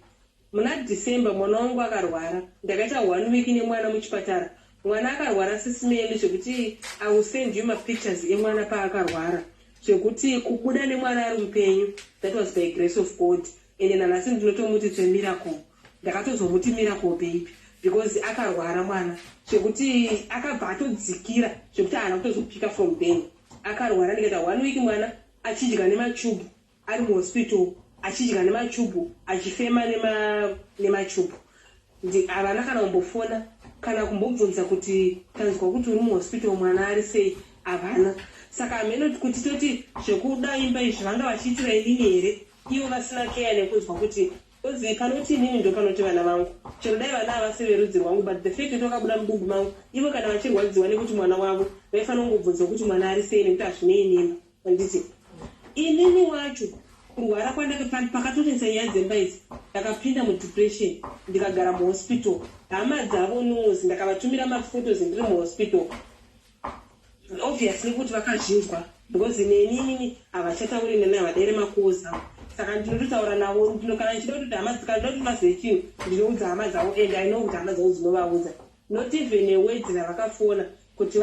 Muna December mwana wangu akarwara. Ndakaita one week nemwana muchipatara. Mwana akarwara, Sis Melly, zvekuti I will send you mapictures emwana paakarwara, zvekuti kubuda nemwana ari mupenyu, that was by grace of God. Ende nanhasi ndinotomuti tsvemiracle. Ndakatozomuti miracle baby because akarwara mwana zvekuti akabva atodzikira, zvekuti haana kutozopika from then. Akarwara, ndikaita one week mwana achidya nemachubhu, ari muhospital achidya nemachubhu, achifema nemachubhu. Havana kana kumbofona kana kumbobvunza kuti, "Tanzwa kuti uri muhospital, mwana ari sei?" Havana. Saka hameno kuti toti zvekuda imba izvi vanga vachiitira inini here, ivo vasina keya nekunzwa kuti ozi panoti inini ndo panoti vana vangu. Chero dai vana havasi verudzi rwangu, but the fact kuti vakabuda mudumbu mangu, ivo kana vachirwadziwa nekuti mwana wavo, vaifanira kungobvunzwa kuti mwana ari sei, nekuti hazvinei nemba, handiti? Inini wacho kurwara kwandaka pakatonetsa nyaya dzemba idzi, ndakapinda mudepression, ndikagara muhospital. Hama dzavo knows ndakavatumira maphotos ndiri muhospital. Obviously kuti vakazvinzwa, because neni inini havachatauri neni, havadaire macalls avo. Saka ndinototaura navo, kana ndichida kuti hama, kana ndinoda kuti vazive chinhu, ndinoudza hama dzavo, and I know kuti hama dzavo dzinovaudza. Not even a word ravakafona kuti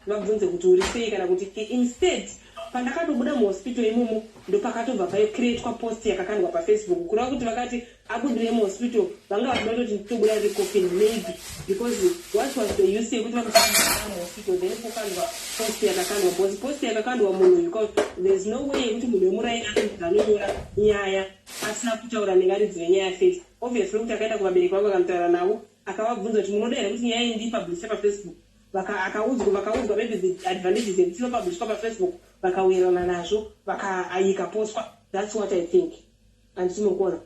vabvunze kuti uri sei kana kuti. Instead, pandakatobuda muhospital imomo, ndopakatobva pacreatwa post yakakandwa paFacebook, kureva kuti vakati abudire muhospital vanga vachida kutoti nditobuda riri coffin maybe, because what was the use yekuti vamuaa muhospital, then pokandwa post yakakandwa? Because post yakakandwa munhu uyu, there is no way yekuti munhu wemuraini anonyora nyaya asina kutaura nevaridzi venyaya first. Obviously kuti akaenda kuvabereki vangu, akanotaura navo, akavabvunza kuti, "Munoda here kuti nyaya iyi ndiipublishe paFacebook?" Akaudzwa, vakaudzwa maybe the advantages yekuti inopublishwa paFacebook, vakawirirana nazvo, ikaposwa. That's what I think, handiti muri kuona?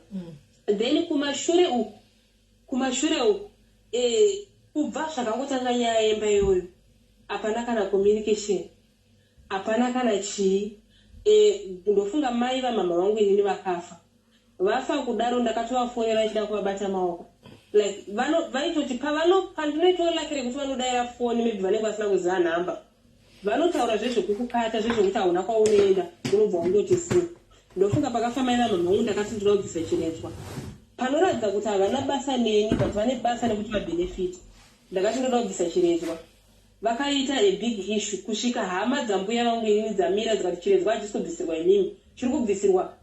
Then kumashure uku, kubva zvakangotanga nyaya yemba iyoyo, hapana kana communication, hapana kana chii. Ndofunga mai vamama vangu inini vakafa. Vafa kudaro, ndakatovafonera achida kuvabata maoko, like vaitoti pavano pandinoitawo lucky rekuti vanodayira foni, maybe vanenge vasina kuziva nhamba. Vanotaura zvezvekukukata, zvezvekuti hauna kwaunoenda, unobva undoti si. Ndofunga pakafa mai vamama vangu, ndakati ndinoda kubvisa chiredzwa. Panoratidza kuti havana basa neni, but vane basa nekuti vabenefit. Ndakati ndoda kubvisa chiredzwa, vakaita a big issue kusvika hama dzambuya vangu inini dzamira dzikati, "Chiredzwa hachisi kubvisirwa imimi, chiri kubvisirwa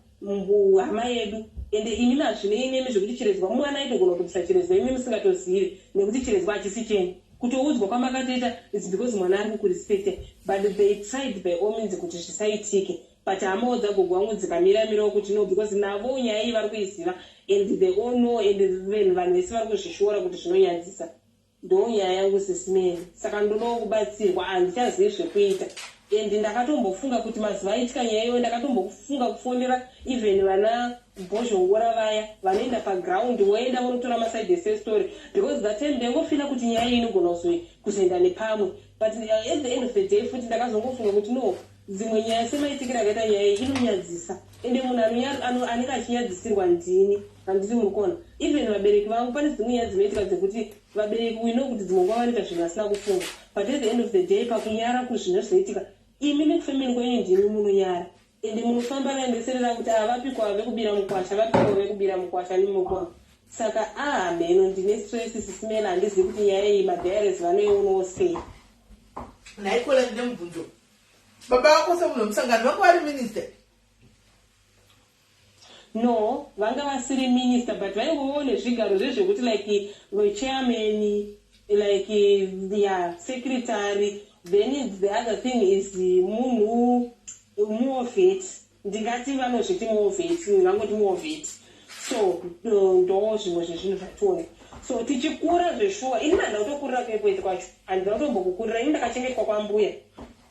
hama yedu. Ende imimi hazvinei nemi zvekuti chiredzwa." Mwana aitogona kutobvisa chiredzwa imi musingatozivi, nekuti chiredzwa hachisi chenyu. Kutoudzwa kwamakatoita is because mwana ari kukurespecta. But they tried by all means kuti zvisaitike, but hamawo dzagogo vangu dzikamira-mirawo kuti no, because navo nyaya iyi vari kuiziva and they all know, and vanhu vese vari kuzvishora kuti zvinonyadzisa. Ndo nyaya yangu, Sis Melly. Saka ndodawo kubatsirwa, handichazivi zvekuita. And ndakatombofunga kuti mazuva aitika nyaya iyoyo, ndakatombofunga kufonera even vana Bhozhongora vaya vanoenda paground, voenda vonotora masides estory, because that time ndaingofeela kuti nyaya iyi inogona kuzoenda nepamwe. But at the end of the day futi ndakazongofunga kuti no, dzimwe nyaya semaitikiro akaita nyaya iyi inonyadzisa, ende munhu anenge achinyadzisirwa ndini, handiti muri kuona? Even vabereki vangu, pane dzimwe nyaya dzinoitika dzekuti vabereki, we know kuti dzimwe nguva vanoita zvinhu vasina kufunga, but at the end of the day, pakunyara kuzvinhu zvoitika, imi nekufamily kwenyu ndimi munonyara, ende munofamba naendeserera kuti avapikwa vekubira mukwasha, vapikwa vekubira mukwasha nimukona. Saka ahameno, ndine stress, Sis Melly. Handizivi kuti nyaya iyi madiaries vanoionawo sei. Nhaikola, ndine mubvunzo. Baba vako semunhu wemusangano, vanga vari minister? No, vanga vasiri minister, but vaingovawo nezvigaro zvezvekuti like chairman, like, yeah, secretary. Then the other thing is munhu muwar vet, ndingati vanozviti muwar vet, ndingangoti muwar vet. So ndo zvimwe zvezvinhu zvationa. So tichikura zveshuwa, ini handina kutokurira kuEpworth kwacho, handina kutombokukurira. Ini ndakachengetwa kwambuya.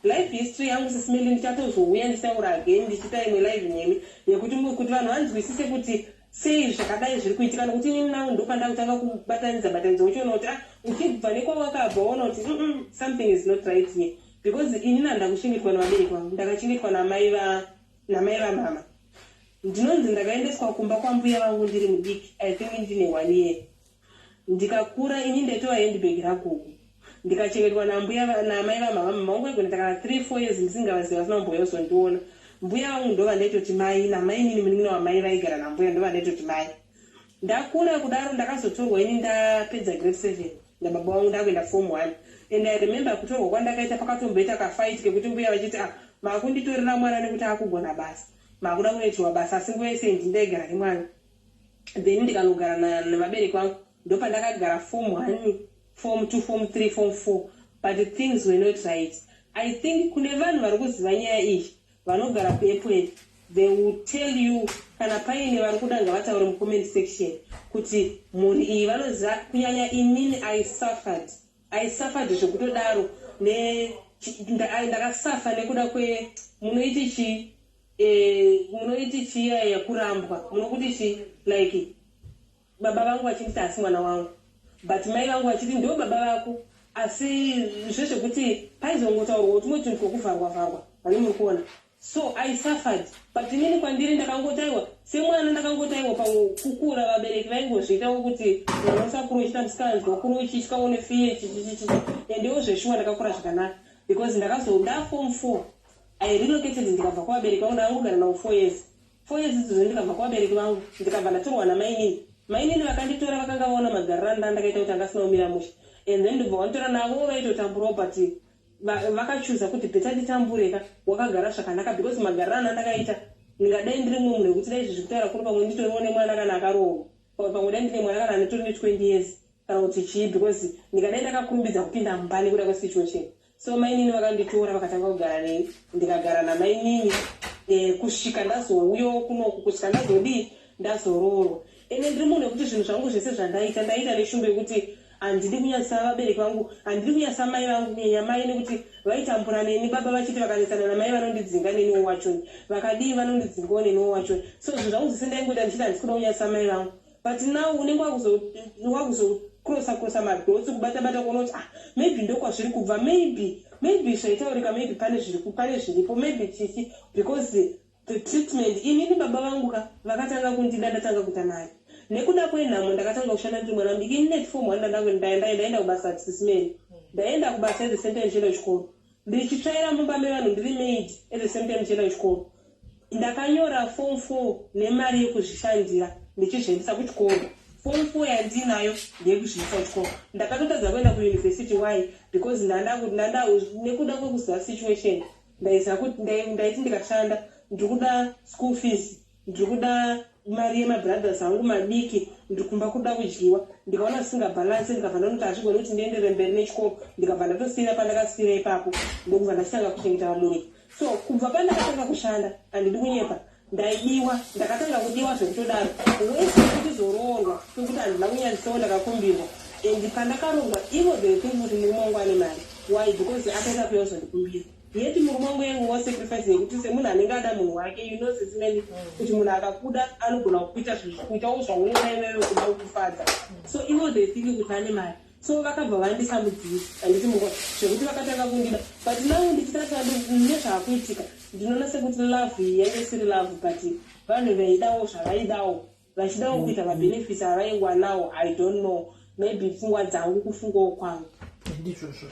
Life history yangu, Sis Melly, ndichatozouya ndichitaura again, ndichiita imwe live nemi yekuti kuti vanhu vanzwisise kuti sei zvakadai zviri kuitika, nokuti inini nawo ndopandakutanga kubatanidza batanidza, uchiona kuti ah, uchibva nekwawakabva, waona kuti something is not right here, because inini handina kuchengetwa nevabereki vangu, ndakachengetwa namai vamama. Ndinonzi ndakaendeswa kumba kwambuya vangu ndiri mudiki, I think ndine 1 year. Ndikakura ini ndaitova handbag ragogo, ndikachengetwa nambuya namai vamama. Mama vangu aigona kana 3, 4 years ndisingavaziva, vasina kumboya kuzondiona. Mbuya vangu ndova ndaitoti mai, namai nini munin'ina wamai vaigara nambuya, ndova ndaitoti mai. Ndakura kudaro, ndakazotorwa ini ndapedza grade 7 nababa vangu, ndakuenda form 1. And I remember kutorwa kwandakaita pakatomboita kafight kekuti mbuya vachiti, "Ah, makunditorera mwana nekuti akugona basa, makuda kunoitirwa basa." Asi nguva yese ndindaigara nemwana. Then ndikanogara nevabereki vangu, ndopandakagara form 1, form 2, form 3, form 4, but things were not right. I think kune vanhu vari kuziva nyaya iyi vanogara kuEpworth, they will tell you. Kana paine vari kuda, ngavataure mucomment section kuti mhuri iyi vanoziva. Kunyanya inini, I suffered, I suffered zvekutodaro. Ndakasafa nekuda kwe munoiti chi, munoiti chiya yekurambwa, munokuti chi, like baba vangu vachinditi asi mwana wangu, but mai vangu vachiti ndo baba vako. Asi zvezvekuti paizongotaurwa tumwe tunhu twekuvharwa vharwa, vane muri kuona. So I suffered, but inini kwandiri ndakangotaiwa semwana, ndakangotaiwa pakukura. Vabereki vaingozviitawo kuti mwana usakura uchiita musikanzwa, ukuru uchitya, une fear, chichichichichi. Endewo zveshuwa ndakakura zvakanaka, because ndakazo ndaform 4, I relocated, ndikabva kuvabereki vangu. Ndakangogara navo 4 years. 4 years idzodzo ndikabva kuvabereki vangu, ndikabva ndatorwa namainini. Mainini vakanditora vakanga vaona magariro anda ndakaita kuti angasina kumira mushe, and then ndobva vanditora. Navo vaitotamburawo, but vakachuza kuti better nditambureka wakagara zvakanaka, because magariro ana ndakaita, ndingadai ndiri mumwe munhu wekuti dai izvi kutaura kuri pamwe nditoriwo nemwana kana akaroorwa, pamwe dai ndine mwana kana anitori ne20 years kana kuti chii, because ndingadai ndakakurumbidza kupinda mumba nekuda kwesituation. So mainini vakanditora, vakatanga kugara nei, ndikagara namainini kusvika ndazouyawo kunoku, kusvika ndazodii, ndazoroorwa. Ende ndiri munhu wekuti zvinhu zvangu zvese zvandaita, ndaita neshungu yekuti handidi kunyadzisa vabereki vangu, handidi kunyadzisa mai vangu, kunyanya mai, nekuti vaitambura neni. Baba vachiti vakanetsana namai vanondidzinga neniwo wachoni, vakadii vanondidzingawo neniwo wachoni. So zvinhu zvangu zvese ndaingoita ndichiti handisi kuda kunyadzisa mai vangu. But now unenge wakuzocrossa crossa madots, kubata bata, kuona kuti ah, maybe ndokwazviri kubva, maybe zvaitaurika, maybe pane pane zviripo, maybe chichi, because the treatment. Inini baba vangu ka vakatanga kundida ndatanga kuita mari nekuda kwenhamo. Ndakatanga kushanda ndiri mwana mudiki. Ini net form 1 ndaenda kubasa, Sis Melly. Ndaenda kubasa at the same time ndichienda kuchikoro, ndichitsvaira mumba mevanhu, ndiri maid at the same time ndichienda kuchikoro. Ndakanyora form 4 nemari yekuzvishandira. Ndichizviendesa kuchikoro. Form 4 yandinayo ndeyekuzviisa kuchikoro. Ndakatotadza kuenda kuyunivhesity. Why? Because ndanda nekuda kwekuziva situation, ndaiziva kuti ndaiti ndikashanda, ndiri kuda school fees, ndiri kuda mari yemabrothers angu madiki, ndiri kumba kuda kudyiwa. Ndikaona zvisingabhalansi, ndikabva ndanoti hazvigoni kuti ndienderere mberi nechikoro. Ndikabva ndatosiyira pandakasiyira ipapo, ndokubva ndachitanga kuchengeta vabereki. So kubva pandakatanga kushanda, handidi kunyepa, ndaidiwa. Ndakatanga kudiwa zvekutodaro wese kutizoroorwa, kwekuti handina kunyanyisawo. Ndakakumbirwa and pandakaroorwa, ivo they think kuti murume wangu ane mari. Why? Because akaita kuya kuzondikumbira. Yeti murume wangu yanguva sacrifice yekuti semunhu anenge ada munhu wake, sesimeni kuti munhu akakuda anogona kuita kuitawo zvaunoda iwewe kuda kukufadza. So ivo they think kuti ane mari, so vakabva vandisa mudziri, handiti mungo zvekuti vakatanga kundida. But now ndichitarisa nezvaakuitika, ndinoona sekuti love iyi yange isiri love, but vanhu vaidawo zvavaidawo, vachidawo kuita mabenefits avaiwanawo. I don't know, maybe pfungwa dzangu, kufungawo kwangu. Ndizvozvo,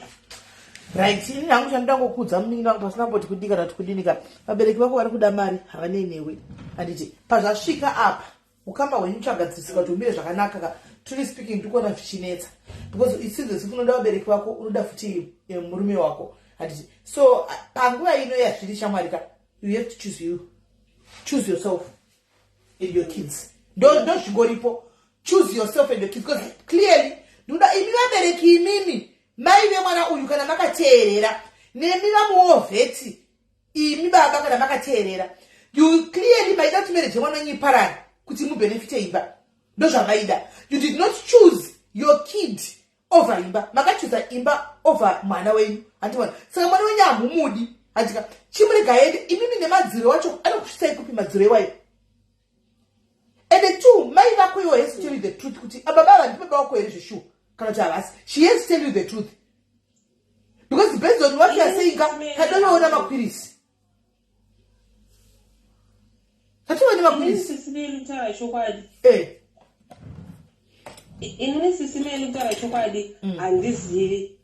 right. Ini hangu chandoda ngokuudza, muningi wangu, pasina mboti kudii kana kuti kudini ka, vabereki vako vari kuda mari, havanei newe, handiti? Pazvasvika apa, ukama hwenyu chagadzirisika kuti umire zvakanaka ka. Truly speaking, ndikuona zvichinetsa because it seems as if unoda vabereki vako, unoda futi murume wako, handiti? So panguva ino yazviri, shamwari ka, you have to choose. You choose yourself and your kids. Ndo zvingoripo. Choose yourself and your kids, because clearly ndoda imi vabereki, imimi mai vemwana uyu, kana makateerera, nemi vamuwar vet, imi baba, kana makateerera, you clearly maida kuti marriage yemwana wenyu iparare kuti mubhenefite imba. Ndo zvamaida. You did not choose your kid over imba, makachuza imba over mwana wenyu, handiona? Saka mwana wenyu hamumudi, handika? Chimurega ende. Imimi nemadziro wacho anokusvisai kupi madziro iwayo? And two, mai vako iwo has to tell you the truth kuti ababa ava ndibaba wako here zveshuwa kana kuti havasi. She has to tell you the truth because based on what you are saying ka, tadonoona makwirisi, tatione makwirisi. Inini kutaura chokwadi, Eh. Inini sisimeni kutaura chokwadi, handizivi,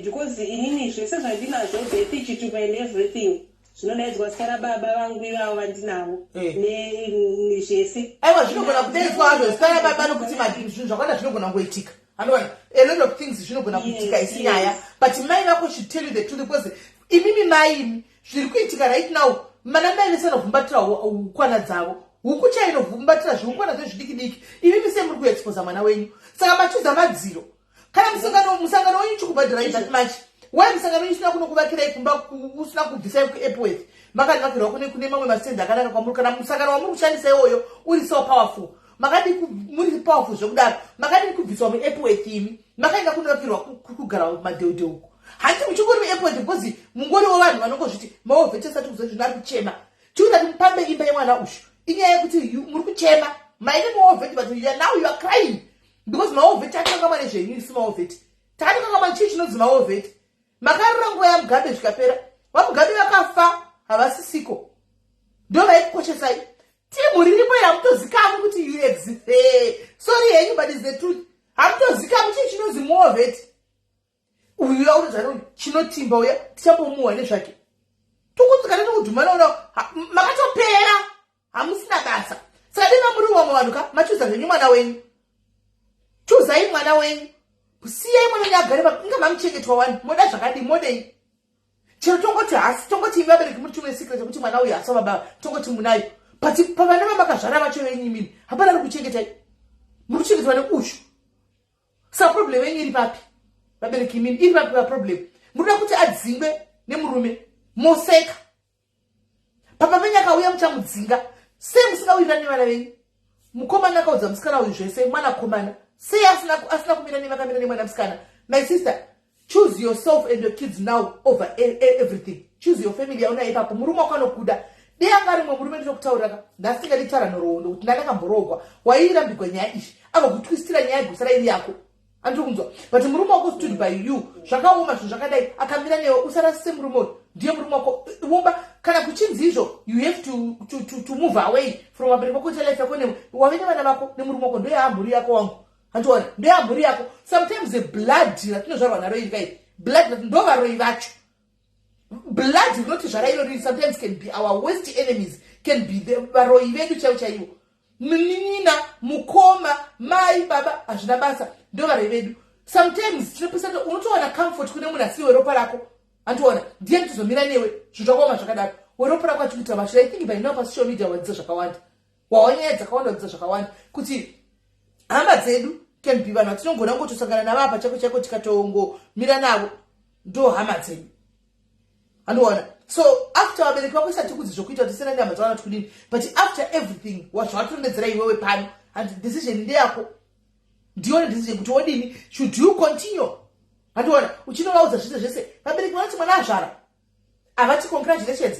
because inini zvese zvandinazvo, birth, chitupa and everything, zvinodaidzwa zita rababa vangu ivavo vandinavo. Nezvese. Aiwa, zvinogona kudaidzwa hazvo zita rababa nokuti zvinhu zvakawanda zvinogona kungoitika. Anoona a lot of things zvinogona kuitika, isi nyaya. But mai vako should tell you the truth because imimi mai imi, zviri kuitika right now, mana mai vese vanovhumbatira hukwana dzavo, huku chainovhumbatira zviukwana zvezvidiki diki. Imimi sei muri kuexposa mwana wenyu? Saka machuza madziro. Kana musangano wenyu chikubhadhirai that much, why musangano wenyu usina kunokuvakirai kumba, usina kubvisai kuEpworth, makandivakirwa kune mamwe mastendi akanaka kwamuri? Kana musangano wamuri kushandisa iwoyo uri so powerful, makadii muri powerful zvekudaro, makadii kubviswa muEpworth imi makaenda kunovakirwa kugara madheudheu uko? Hanti muchingori muEpworth because mungoriwo vanhu vanongozviti mawar vet asati kuzoti zvino ari kuchema. Chiuda kuti mupambe imba yemwana uyu, inyaya yekuti muri kuchema. Maine mawar vet, but now you are crying because mawar vet atanga nezvenyu. Isu mawar vet takatokangama chii chinonzi mawar vet. Makarura nguva yaMugabe, zvikapera. VaMugabe vakafa, havasisiko, ndo vaikukoshesai. Timu riripo iri hamutozikamwi kuti you exist. Sorry henyu, but is the truth. Hamutozikamwi chii chinonzi muwar vet. Uyu yaunozvaro chinotimba uya, tichambomuwa nezvake tokunzikana nekudhumana una. Makatopera, hamusina basa. Saka dai mamuri vamwe vanhu ka, machuza zvenyu mwana wenyu. Chuzai mwana wenyu, siyai mwana wenyu agare. Inga mamuchengetwa wani, moda zvakadii? Modei? Chero tongoti hasi, tongoti imi vabereki muri chimwe secret yekuti mwana uyu hasi wababa, tongoti munayo, but pavana vamakazvara vacho venyu imimi, hapana ari kuchengetai. Muri kuchengetwa neushu. Saka problem yenyu iri papi, vabereki imimi? Iri papi paproblem? Munoda kuti adzingwe nemurume, moseka. Papa venyu akauya, muchamudzinga. Sei musingawirira nevana venyu? Mukomana akaudza musikana uyu zvese, mwanakomana sei asina kumira nevakamira nemwana musikana? My sister, choose yourself and your kids now over everything. Choose your family yauna ipapo. Murume wako anokuda. Dei anga rimwe murume, ndinokutaurira ka, nhasi tingaditaura nhoroondo kuti ndandakamboroogwa, waiirambigwa nyaya izvi, agokutwistira nyaya yegusara iri yako, andiri kunzwa. But murume wako stood by you. Zvakaoma zvinhu zvakadai, akamira newe. Usarasise murume uyu, ndiye murume wako. Womba kana kuchinzi izvo, you have to move away from vabereki vako, ita life yako newe, wave nevana vako nemurume wako. Ndoyaamhuri yako wangu, handiona? Ndoyamhuri yako. Sometimes the blood ratinozvarwa naro iri kai, blood ndo varoi vacho. Blood rinoti zvara iro riri sometimes can be our worst enemies, can be the varoi vedu chaivo chaivo. Munin'ina, mukoma, mai, baba, hazvina basa, ndo varoi vedu. Sometimes tinopesa unotowana comfort kune munhu asiri weropa rako. Andiona ndiye nditozomira newe, zvinhu zvakaoma zvakadaro, weropa rako achikuitira mashura. I think by now pasocial media wadzidza zvakawanda, wawa nyaya dzakawanda, wadzidza zvakawanda kuti hama dzedu can be vanhu vatinogona kungotosangana navo apa chako chako, tikatongomira navo, ndo hama dzedu. Andiona? So after vabereki vako isati kudzi zvokuita kuti sena nehama dzavana kuti kudini, but after everything wazvawatirondedzera iwewe pano, and decision ndeyako, ndione decision kuti wodini. Should you continue? Handiona uchinovaudza zvese zvese, vabereki vanoti mwana azvara, havati congratulations.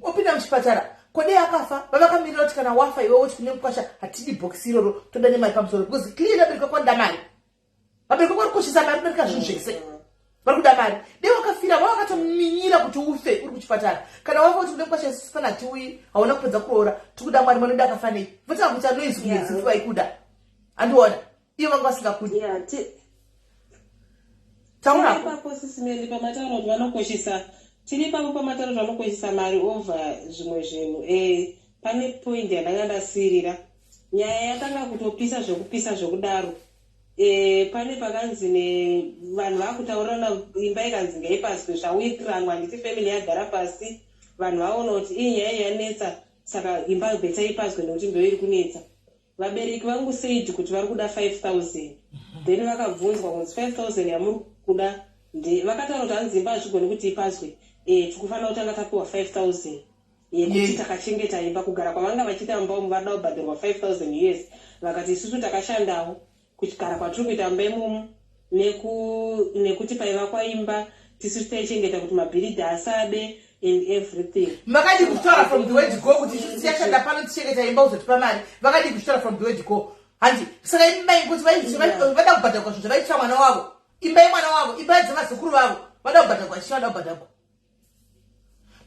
Opinda muchipatara, kodei akafa, vavakamirira kuti kana wafa iwe woti kune mukwasha, "Hatidi bhokisi iroro, toda nemari pamusoro," because clearly vabereki vako vanoda mari. Vabereki vako vari kukoshesa mari kudarika zvinhu zvese, vari kuda mari. Dei wakafira, vavakatominyira kuti ufe uri kuchipatara. Kana wafa kuti kune mukwasha, "Isusu pana hatiuyi, hauna kupedza kuroora, tikuda mwari." Mwana wedu akafa nei? Votanga kuita noise kunge zifu vaikuda. Andiona ivo vanga vasingakudi. Taura. Ipapo, Sis Melly, pamataura kuti vanokoshesa, tiri ipapo pamataura kuti vanokoshesa mari over zvimwe zvinhu, pane point yandanga ndasiyirira. Nyaya yatanga kutopisa zvekupisa zvekudaro, pane pakanzi nevanhu vakutaurirana, imba ikanzi ngaipaswe, zvawirirangwa. Handiti family yagara pasi, vanhu vaona kuti ii nyaya yanetsa, saka imba better ipaswe nekuti ndo iri kunetsa. Vabereki vangu said kuti vari kuda 5000. Then vakabvunzwa kunzi 5000 yamuri kuda, vakataura kuti hanzi imba hazvigoni kuti ipazwe, tikufanira kutanga tapiwa 5000 yekuti takachengeta imba kugara kwavanga vachiita mumba umu, varida kubhadharwa 5000 US. Vakati isusu takashandawo kugara kwatiri kuita mumba imomo, nekuti paivakwa imba tisu taichengeta kuti mabhiridha asabe and everything. Makadi kutaura from the word go kuti isusu tiyashanda pano tichengeta imba, uzotipa mari? Vakadi kuzvitaura from the word go? Handi saka imba kuti vada kubhadharwa zvinhu zvavaitira mwana wavo, imba yemwana wavo, imba dzemazukuru vavo, vada kubhadharwa chichi? Vada kubhadharwa.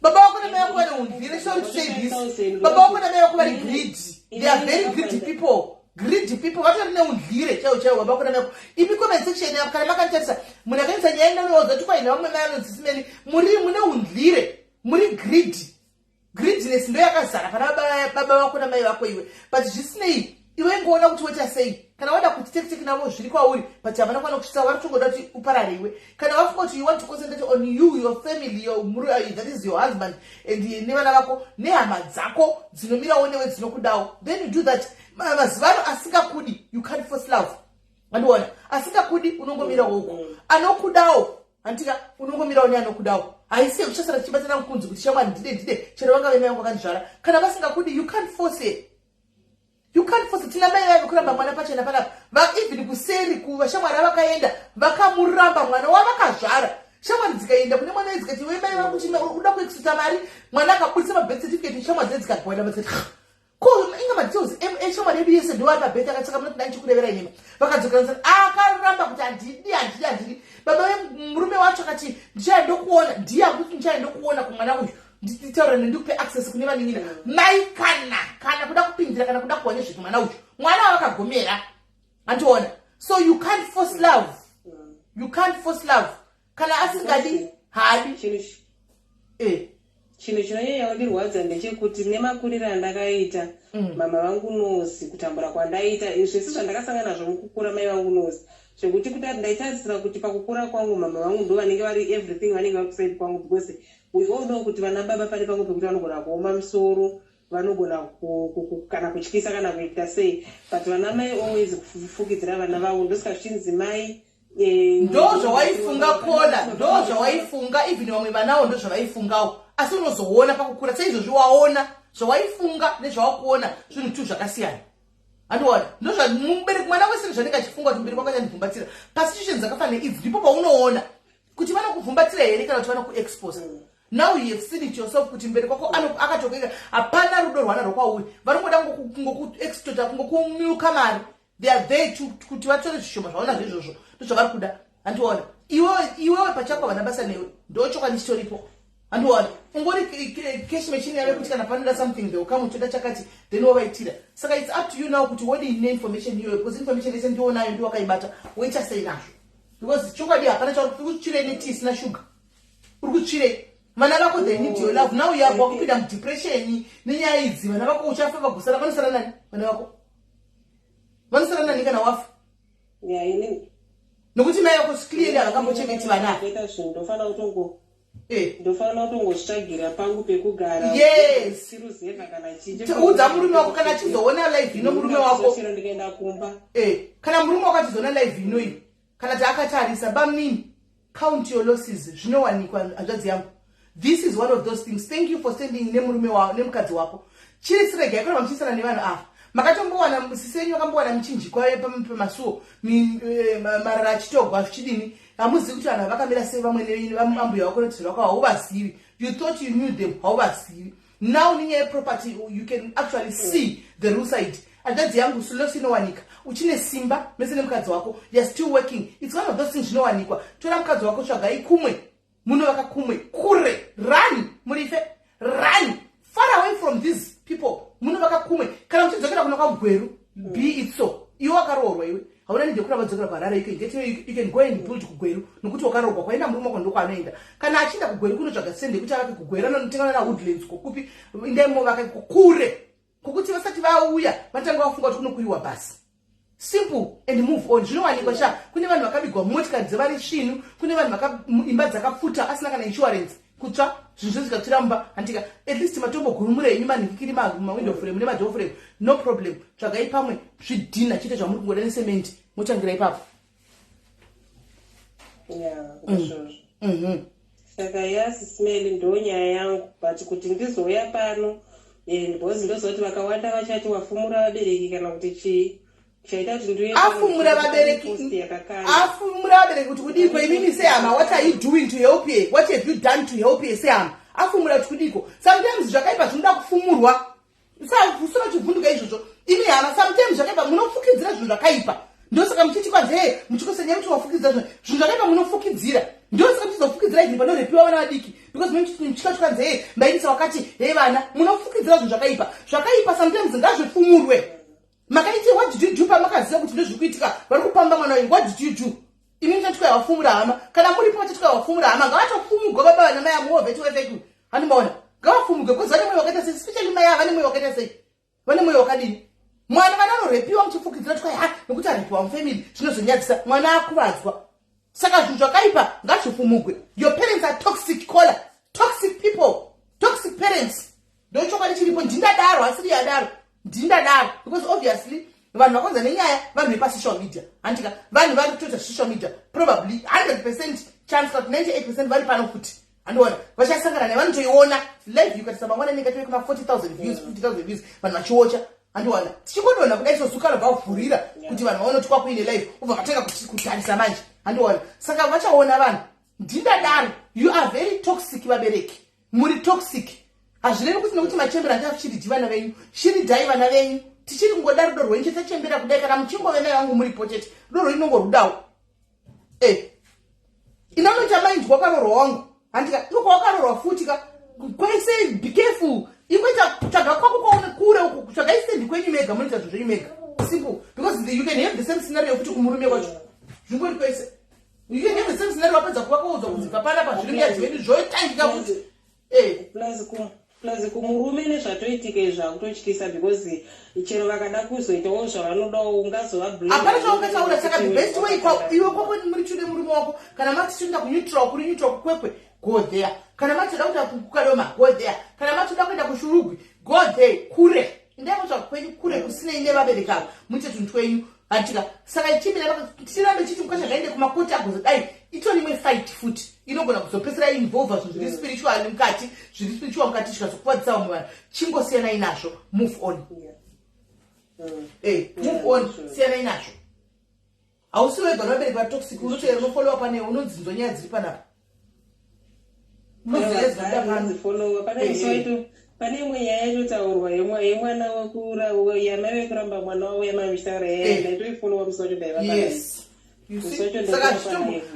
Baba vako namai vako vane undyire. Sorry to say this, baba vako namai vako vari greedy. They are very greedy people, greedy people, vatori neundyire chaivo chaivo, baba vako namai vako. Imi comment section yako, kana makanditarisa, munhu akaendesa nyaya inonoudza kuti kwaina vamwe mai anonzi Sis Melly, muri mune undyire, muri greedy. Greediness ndo yakazara pana baba vako namai vako iwe. But zvisinei, iwe ingoona kuti woita sei. Kana wada kuti tekiteki navo, zviri kwauri, but havana kwana kusvitsa. Vari kutongoda kuti uparare iwe. Kana vafunga kuti you want to concentrate on you, your family, your that is your husband and nevana vako nehama dzako dzinomirawo newe, dzinokudawo, then you do that. Mazuva ano asingakudi, you can't force love. Andiona? Asingakudi unongomirawo uko, anokudawo, handika, unongomirawo neanokudawo. Haisi uchasara tichibatana mukunzi kuti shamwari, ndide, ndide, chero vanga vemai vangu vakandizvara. Kana vasingakudi, you can't force it, you can't force it. Tina mai vave kuramba mwana pachena panapa. Even kuseri kuvashamwari avakaenda, vakamuramba mwana wavakazvara. Shamwari dzikaenda kune mwana dzikati, "We mai vakuti uda kuexita mari." Mwana akabudisa mabirth certificate, shamwari dze dzikagwada, dzikati, "Ko inga madetails eshamwari yedu yese ndo ari pabirth akasaka, munoti ndanichikurevera nyema?" Vakadzokera, akaramba kuti, "Handidi, handidi, handidi." Baba vemurume wacho akati, "Ndichaendokuona." Ndiye akuti, "Ndichaendokuona kumwana uyu, nditaura nendikupe access kune vanin'ina." Mai kana kuda kupindira, kana kuda kuwa nezvekumwana mwana uyu, mwana wavakagomera. Andiona? So you can't force love, you can't force love. Kana asingadi, haadi. Chinhu chinonyanya kundirwadza ndechekuti nemakuriro andakaita, mama vangu nozi kutambura kwandaita, zvese zvandakasangana nazvo mukukura, mai vangu nozi zvekuti kuti ndaitarisira kuti pakukura kwangu mama vangu ndo vanenge vari everything, vanenge vari kuside kwangu, because we all know kuti vana baba pane pamwe pekuti vanogona kuoma musoro, vanogona kana kutyisa kana kuita sei, but vana mai always kufukidzira vana vavo. Ndosaka zvichinzi mai Ndo zvawaifunga kola, ndo zvawaifunga. Even vamwe vanawo ndo zvavaifungawo, asi unozoona pakukura saizvozvi, waona zvawaifunga nezvawakuona zvinhu tu zvakasiyana. Andiona? Ndozvamubereki, mwana wese zvanenge achifunga kuti mubereki wako achandivhumbatira. Pasituation dzakafanira idzi, ndipo paunoona kuti vanokuvhumbatira here kana kuti vanokuexpose. Now you have seen it yourself kuti mubereki wako akatokueka, hapana rudo rwanarwo kwauri. Vanongoda kungokuextota, kungokumiuka mari. They are there kuti vatore zvishoma zvaona izvozvo, ndozvavari kuda. Handiona? Iwewe pachako havana basa newe, ndochokwadi chitoripo. Handiona? Ungori cash machine yave kuti kana panoda something, they will come, toda chakati, then wovaitira. Saka it's up to you now kuti wodini neinformation iyoyo, because information yese ndionayo, ndiwakaibata. Woita sei nazvo? Because chokwadi hapana chauri kutsvirei netii isina shuga. Uri kutsvirei? Vana vako, they need your love now. Yako wakupinda mudepression nenyaya idzi. Vana vako uchafa vagosara, vanosara nani vana vako? Vanosara nani kana wafa? Nokuti mai vako clearly havakambochengeti vana. Ndofanira kutongo ndofanira kutongozvitsvagira pangu pekugara. Yes. Siruzevha kana chii. Udza murume wako kana achizoona live ino, murume wako. Chero ndikaenda kumba. Kana murume wako achizoona live inoyi, kana taakatarisa, bamnini, count your losses. Zvinowanikwa, hanzvadzi yangu. This is one of those things. Thank you for sending nemurume wako, nemukadzi wako. Chisiregai kuramba muchiisana nevanhu ava. Makatombowana sisi yenyu vakambowana michinjikwa pamasuo, marara achitogwa, zvichidini. Hamuzivi kuti vanhu vakamira sei. Vamwe ambuya vako notizvi vako hauvazivi. You thought you knew them, hauvazivi. Now nenyaya yeproperty, you can actually see the real side. Hanzvadzi yangu, loss inowanika. Uchine simba mese nemukadzi wako, you are still working. It's one of those things zvinowanikwa. Tora mukadzi wako, tsvagai kumwe munovaka kumwe kure. Run, murife, run far away from these people. Munovaka kumwe. Kana muchidzokera kuno kwaGweru, be it so. Iwe wakaroorwa, iwe hauna need yekuramba dzokera kuHarare. You can go and build kuGweru, nokuti wakaroorwa. Kwaenda murume wako ndokwaanoenda. Kana achienda kuGweru kunotsvaga sende yekuti avake kuGweru, anonotenga na Woodlands kokupi. Indai movaka kure kokuti vasati vauya vatanga vafunga kuti kunokwiriwa bhasi. Simple, and move on. Zvinowanikwa sha. Kune vanhu vakabigwa motikari dzevari svinu, kune vanhu imba dzakapfuta asina kana insurance, kutsva zvinhu zvezvikatsvira mumba, handika? At least matombo gurumure enyu, manhikikiri, mawindow frame nemadoor frame, no problem. Tsvagai pamwe zvidhina chete zvamuri kungoda nesemende, motangira ipapo. Izvozvo. Saka yes, smell, ndo nyaya yangu, but kuti ndizouya pano because ndozoti vakawanda vachati wafumura vabereki kana kuti chii chaita kuti ndiuye. Afumura vabereki, afumura vabereki kuti kudiko? Imimi sehama, what are you doing to help ye? What have you done to help ye sehama? Afumura kuti kudiko? Sometimes zvakaipa zvinoda kufumurwa. Usina chivhunduka izvozvo, imi hama. Sometimes zvakaipa munofukidzira zvinhu zvakaipa, ndosaka muchiti kwanzi muchikosenya kuti wafukidzira zvinhu zvakaipa. Munofukidzira, ndosaka muchizofukidzira even panorepiwa vana vadiki, because muchikatya nzee mairisa wakati hei vana. Munofukidzira zvinhu zvakaipa. Zvakaipa sometimes ngazvifumurwe. Makaite, what did you do pamakaziva kuti ndozviri kuitika, vari kupamba mwana wenyu? What did you do? Imi muchatya wafumura hama. Kana muripo vachatya wafumura hama, ngavatofumugwa baba vana mai amuovhetiwefeku. Handimaona, ngavafumugwe because vane mwoyo wakaita sei? Especially mai ava, vane mwoyo wakaita sei? Vane mwoyo wakadini? Mwana, vana vanorepiwa muchifukidzira twa ha nokuti arepiwa mufamily, zvinozonyadzisa, mwana akuvadzwa. Saka zvinhu zvakaipa ngazvifumugwe. Your parents are toxic, caller, toxic people, toxic parents. Ndochokwadi chiripo. Ndindadaro, asiri yadaro, ndindadaro, because obviously vanhu vakonza nenyaya vanhu vepasocial media, handika? Vanhu vari kutoita social media, probably 100% chance kuti 98% vari pano futi, handiona? Vachasangana nevanotoiona live. Ukatisa mangwana inenge tove kuma 40 000 views, 50 000 views, vanhu vachiwocha, handiona? Tichingodonha kudai sozuka robva vhurira kuti vanhu vaone kuti kwakuine live, ubva vatanga kutarisa manje, handiona? Saka vachaona vanhu. Ndindadaro, you are very toxic. Vabereki muri toxic. Hazvirevi kuti nekuti machembera handiachiridhi vana venyu. Chiridhai vana venyu. Tichiri kungoda rudo rwenyu. Chetachembera kudai, kana muchingove mai vangu muripo chete, rudo rwenyu nongorudawo. Inonoita mind wakarorwa wangu, handika? Iko kwawakarorwa futi ka kwese, be careful. Ingoita tsvaga kwako kwaune kure uku, tsvaga isendi kwenyu mega, munoita zvinhu zvenyu mega. Simple, because you can have the same scenario futi kumurume kwacho. Zvingori kwese, you can have the same scenario. Wapedza kuva kwaudzwa kunzi papana pazviri muyadzi vedu, zvoitangika futi. Plus kumurume nezvatoitika izvi zvakutotyisa, because chero vakada kuzoitawo zvavanodawo, ungazova Hapana chaungataura. Saka the best way, iwe kwako muri chune murume wako, kana mati toenda kuneutral, kuri neutral kuKwekwe, go there. Kana mati toda kuenda kuKadoma, go there. Kana mati toda kuenda kuShurugwi, go there. Kure, endai motsvaga kwenyu kure kusinei nevabereki ava, muite tunhu twenyu, handika? Saka ichimira tirambe chiti mukasha ngaende kumakoti agozodai, itori imwe fight futi inogona kuzopedzisira involva zvinhu zviri spiritual mukati, zviri spiritual mukati, zvikazokuvadzisa vamwe vanhu. Chingosiyanai nazvo, move on. Move on, siyanai nazvo. Hausi wega vabereki vatoxic. Unotoera, unofollowa pane unodzinzwa nyaya dziri panapa. Pane imwe nyaya yaitotaurwa yemwana yamai vekuramba mwana wavo yamai muchitaura, ndaitoifollowa musi wacho ndaiva. Yes, saka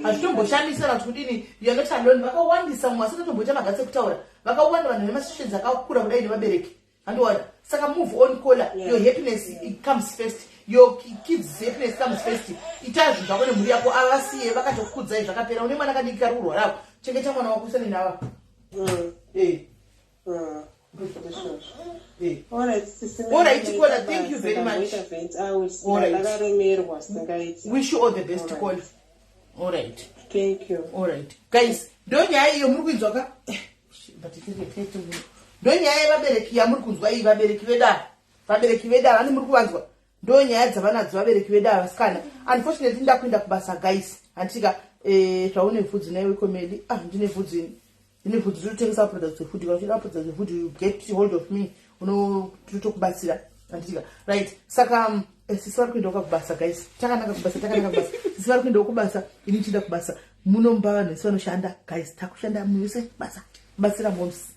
hazvitomboshamisa kuti kudini. You are not alone. Vakawandisa mumwe asati atomboita magatsi ekutaura. Vakawanda vanhu vemasituations akakura kudai nevabereki, handiona? Saka move on, caller. Your happiness, it comes first. Your kids' happiness comes first. Ita zvinhu zvako nemhuri yako. Avasiye vakatokudzai, zvakapera. Une mwana kadiki kari kurwarako, chengeta mwana wako, usane nava. Alright, Kola, thank you very much. Alright. Ndakaremerwa singaiti. Wish you all the best, Kola. Alright. Thank you. Alright guys, ndo nyaya iyo muri kuinzwa ka. But ndo nyaya yevabereki yamuri kunzwa iyi. Vabereki vedava, vabereki vedava vani muri kuvanzwa, ndo nyaya dzavanadzo vabereki vedava vasikana. Unfortunately, ndakuenda kubasa, guys, handitika? Zvaune vhudzi naiwe komedi. Ah, ndine vhudzi ini, ndine vhudzi. Totengesa products dzefood. Kana uchida products dzefood, you get hold of me, unotokubatsira, handitika? Right, saka sisi vari kuendawo kubasa, guys. Takanaka kubasa, takanaka kubasa. Sisi vari kuendawo kubasa, ini ndichienda kubasa. Munomba vanhu vese vanoshanda, guys. Takushanda munhu wese basa, kubatsira moms.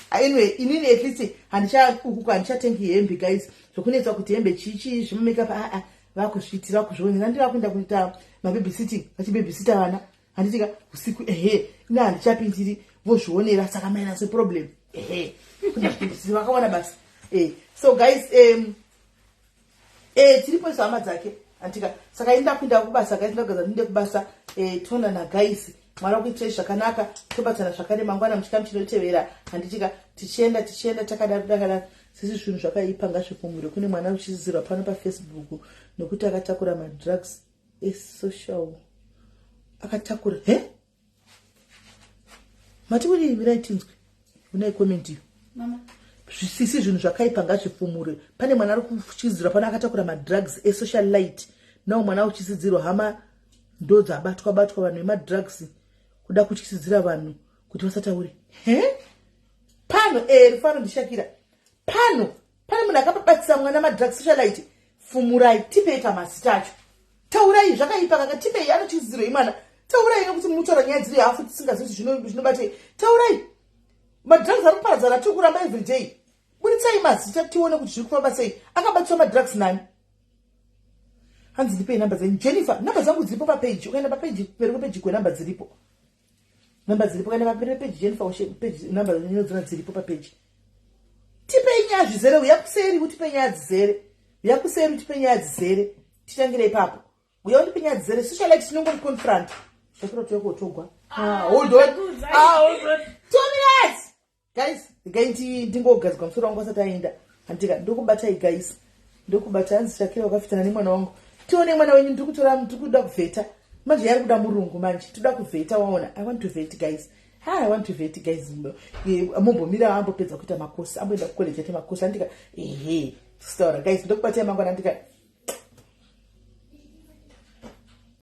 Anyway, inini at least handicha ukuku handichatengi hembe, guys. Zvokunetsa kuti hembe chichi zvimamakeup, aa, vakuzviitira, vakuzvionera. Ndi vakuenda kuita mababysitting, vachibabysita vana, handitika, usiku. Ehe, ine handichapindiri, vozvionera. Saka minus problem. Ehe, vakawana basa. So guys, tiripo isu hama dzake, andika? Saka ini ndakuenda kubasa, guys. Ndageza ndinde kubasa. Tionana, guys. Mwari akuitirai zvakanaka. Tobatana zvakare mangwana muchikamu chinotevera, handitika? Tichienda, tichienda, takadaro, takadaro. Sisi, zvinhu zvakaipa ngazvipumure. Kune mwana uchizirwa pano paFacebook nokuti akatakura madrugs esocial, akatakura he. Mati kudii? Mirai tinzwe. Unai comment iyo. Sisi, zvinhu zvakaipa ngazvipfumure. Pane mwana ari kuchidzirwa pano akatakura madrugs esocial light. Nawo mwana uchitsidzirwa, hama ndo dzabatwa batwa. Vanhu vemadrugs kuda kutyisidzira vanhu kuti vasataure. He, pano rufano ndishakira pano. Pane munhu akababatisa mwana madrugs socialite. Fumurai, tipei kamazita acho. Taurai zvakaipa kaka, tipei anotyisidzirwei mwana. Taurai, nekuti mutaura nyaya dziri hafu tisingazivi kuti zvinobatei. Taurai, madrugs ari kuparadzana, tiri kuramba everyday. Buritsai mazita tione kuti zviri kufamba sei. Akabatiswa madrugs nani? Hanzi ndipei namba dzenyu, Jennifer. Namba dzangu dziripo papeji. Ukaenda papeji, peri kwepeji kwenamba dziripo, namba dziripo. Ukaenda paperi peji, Jennifer Ushe page, namba inodzona dziripo papeji. Tipei nyaya zvizere. Uya kuseri utipe nyaya dzizere. Uya kuseri utipe nyaya dzizere. Titangire ipapo. Uya undipe nyaya dzizere. Socialite tinongomuconfront. Shakira tuyakotogwa. Ah, hold on. Ah, hold on 2 minutes, guys. Ngai ndingogadzirwa musoro wangu asati aenda, handika? Ndokubatai, guys, ndokubata. Hanzi Shakira wakafitana nemwana wangu. Tione mwana wenyu. Ndiri kutora, ndiri kuda kuvheta manje. Yari kuda murungu manje, toda kuvheta. Waona, I want to vet, guys. Ha, I want to vet, guys. Mumbomira ambopedza kuita makosi, amboenda kucollege aite makosi, andika? Ehe, tichitaura, guys. Ndokubatai mangwana, andika?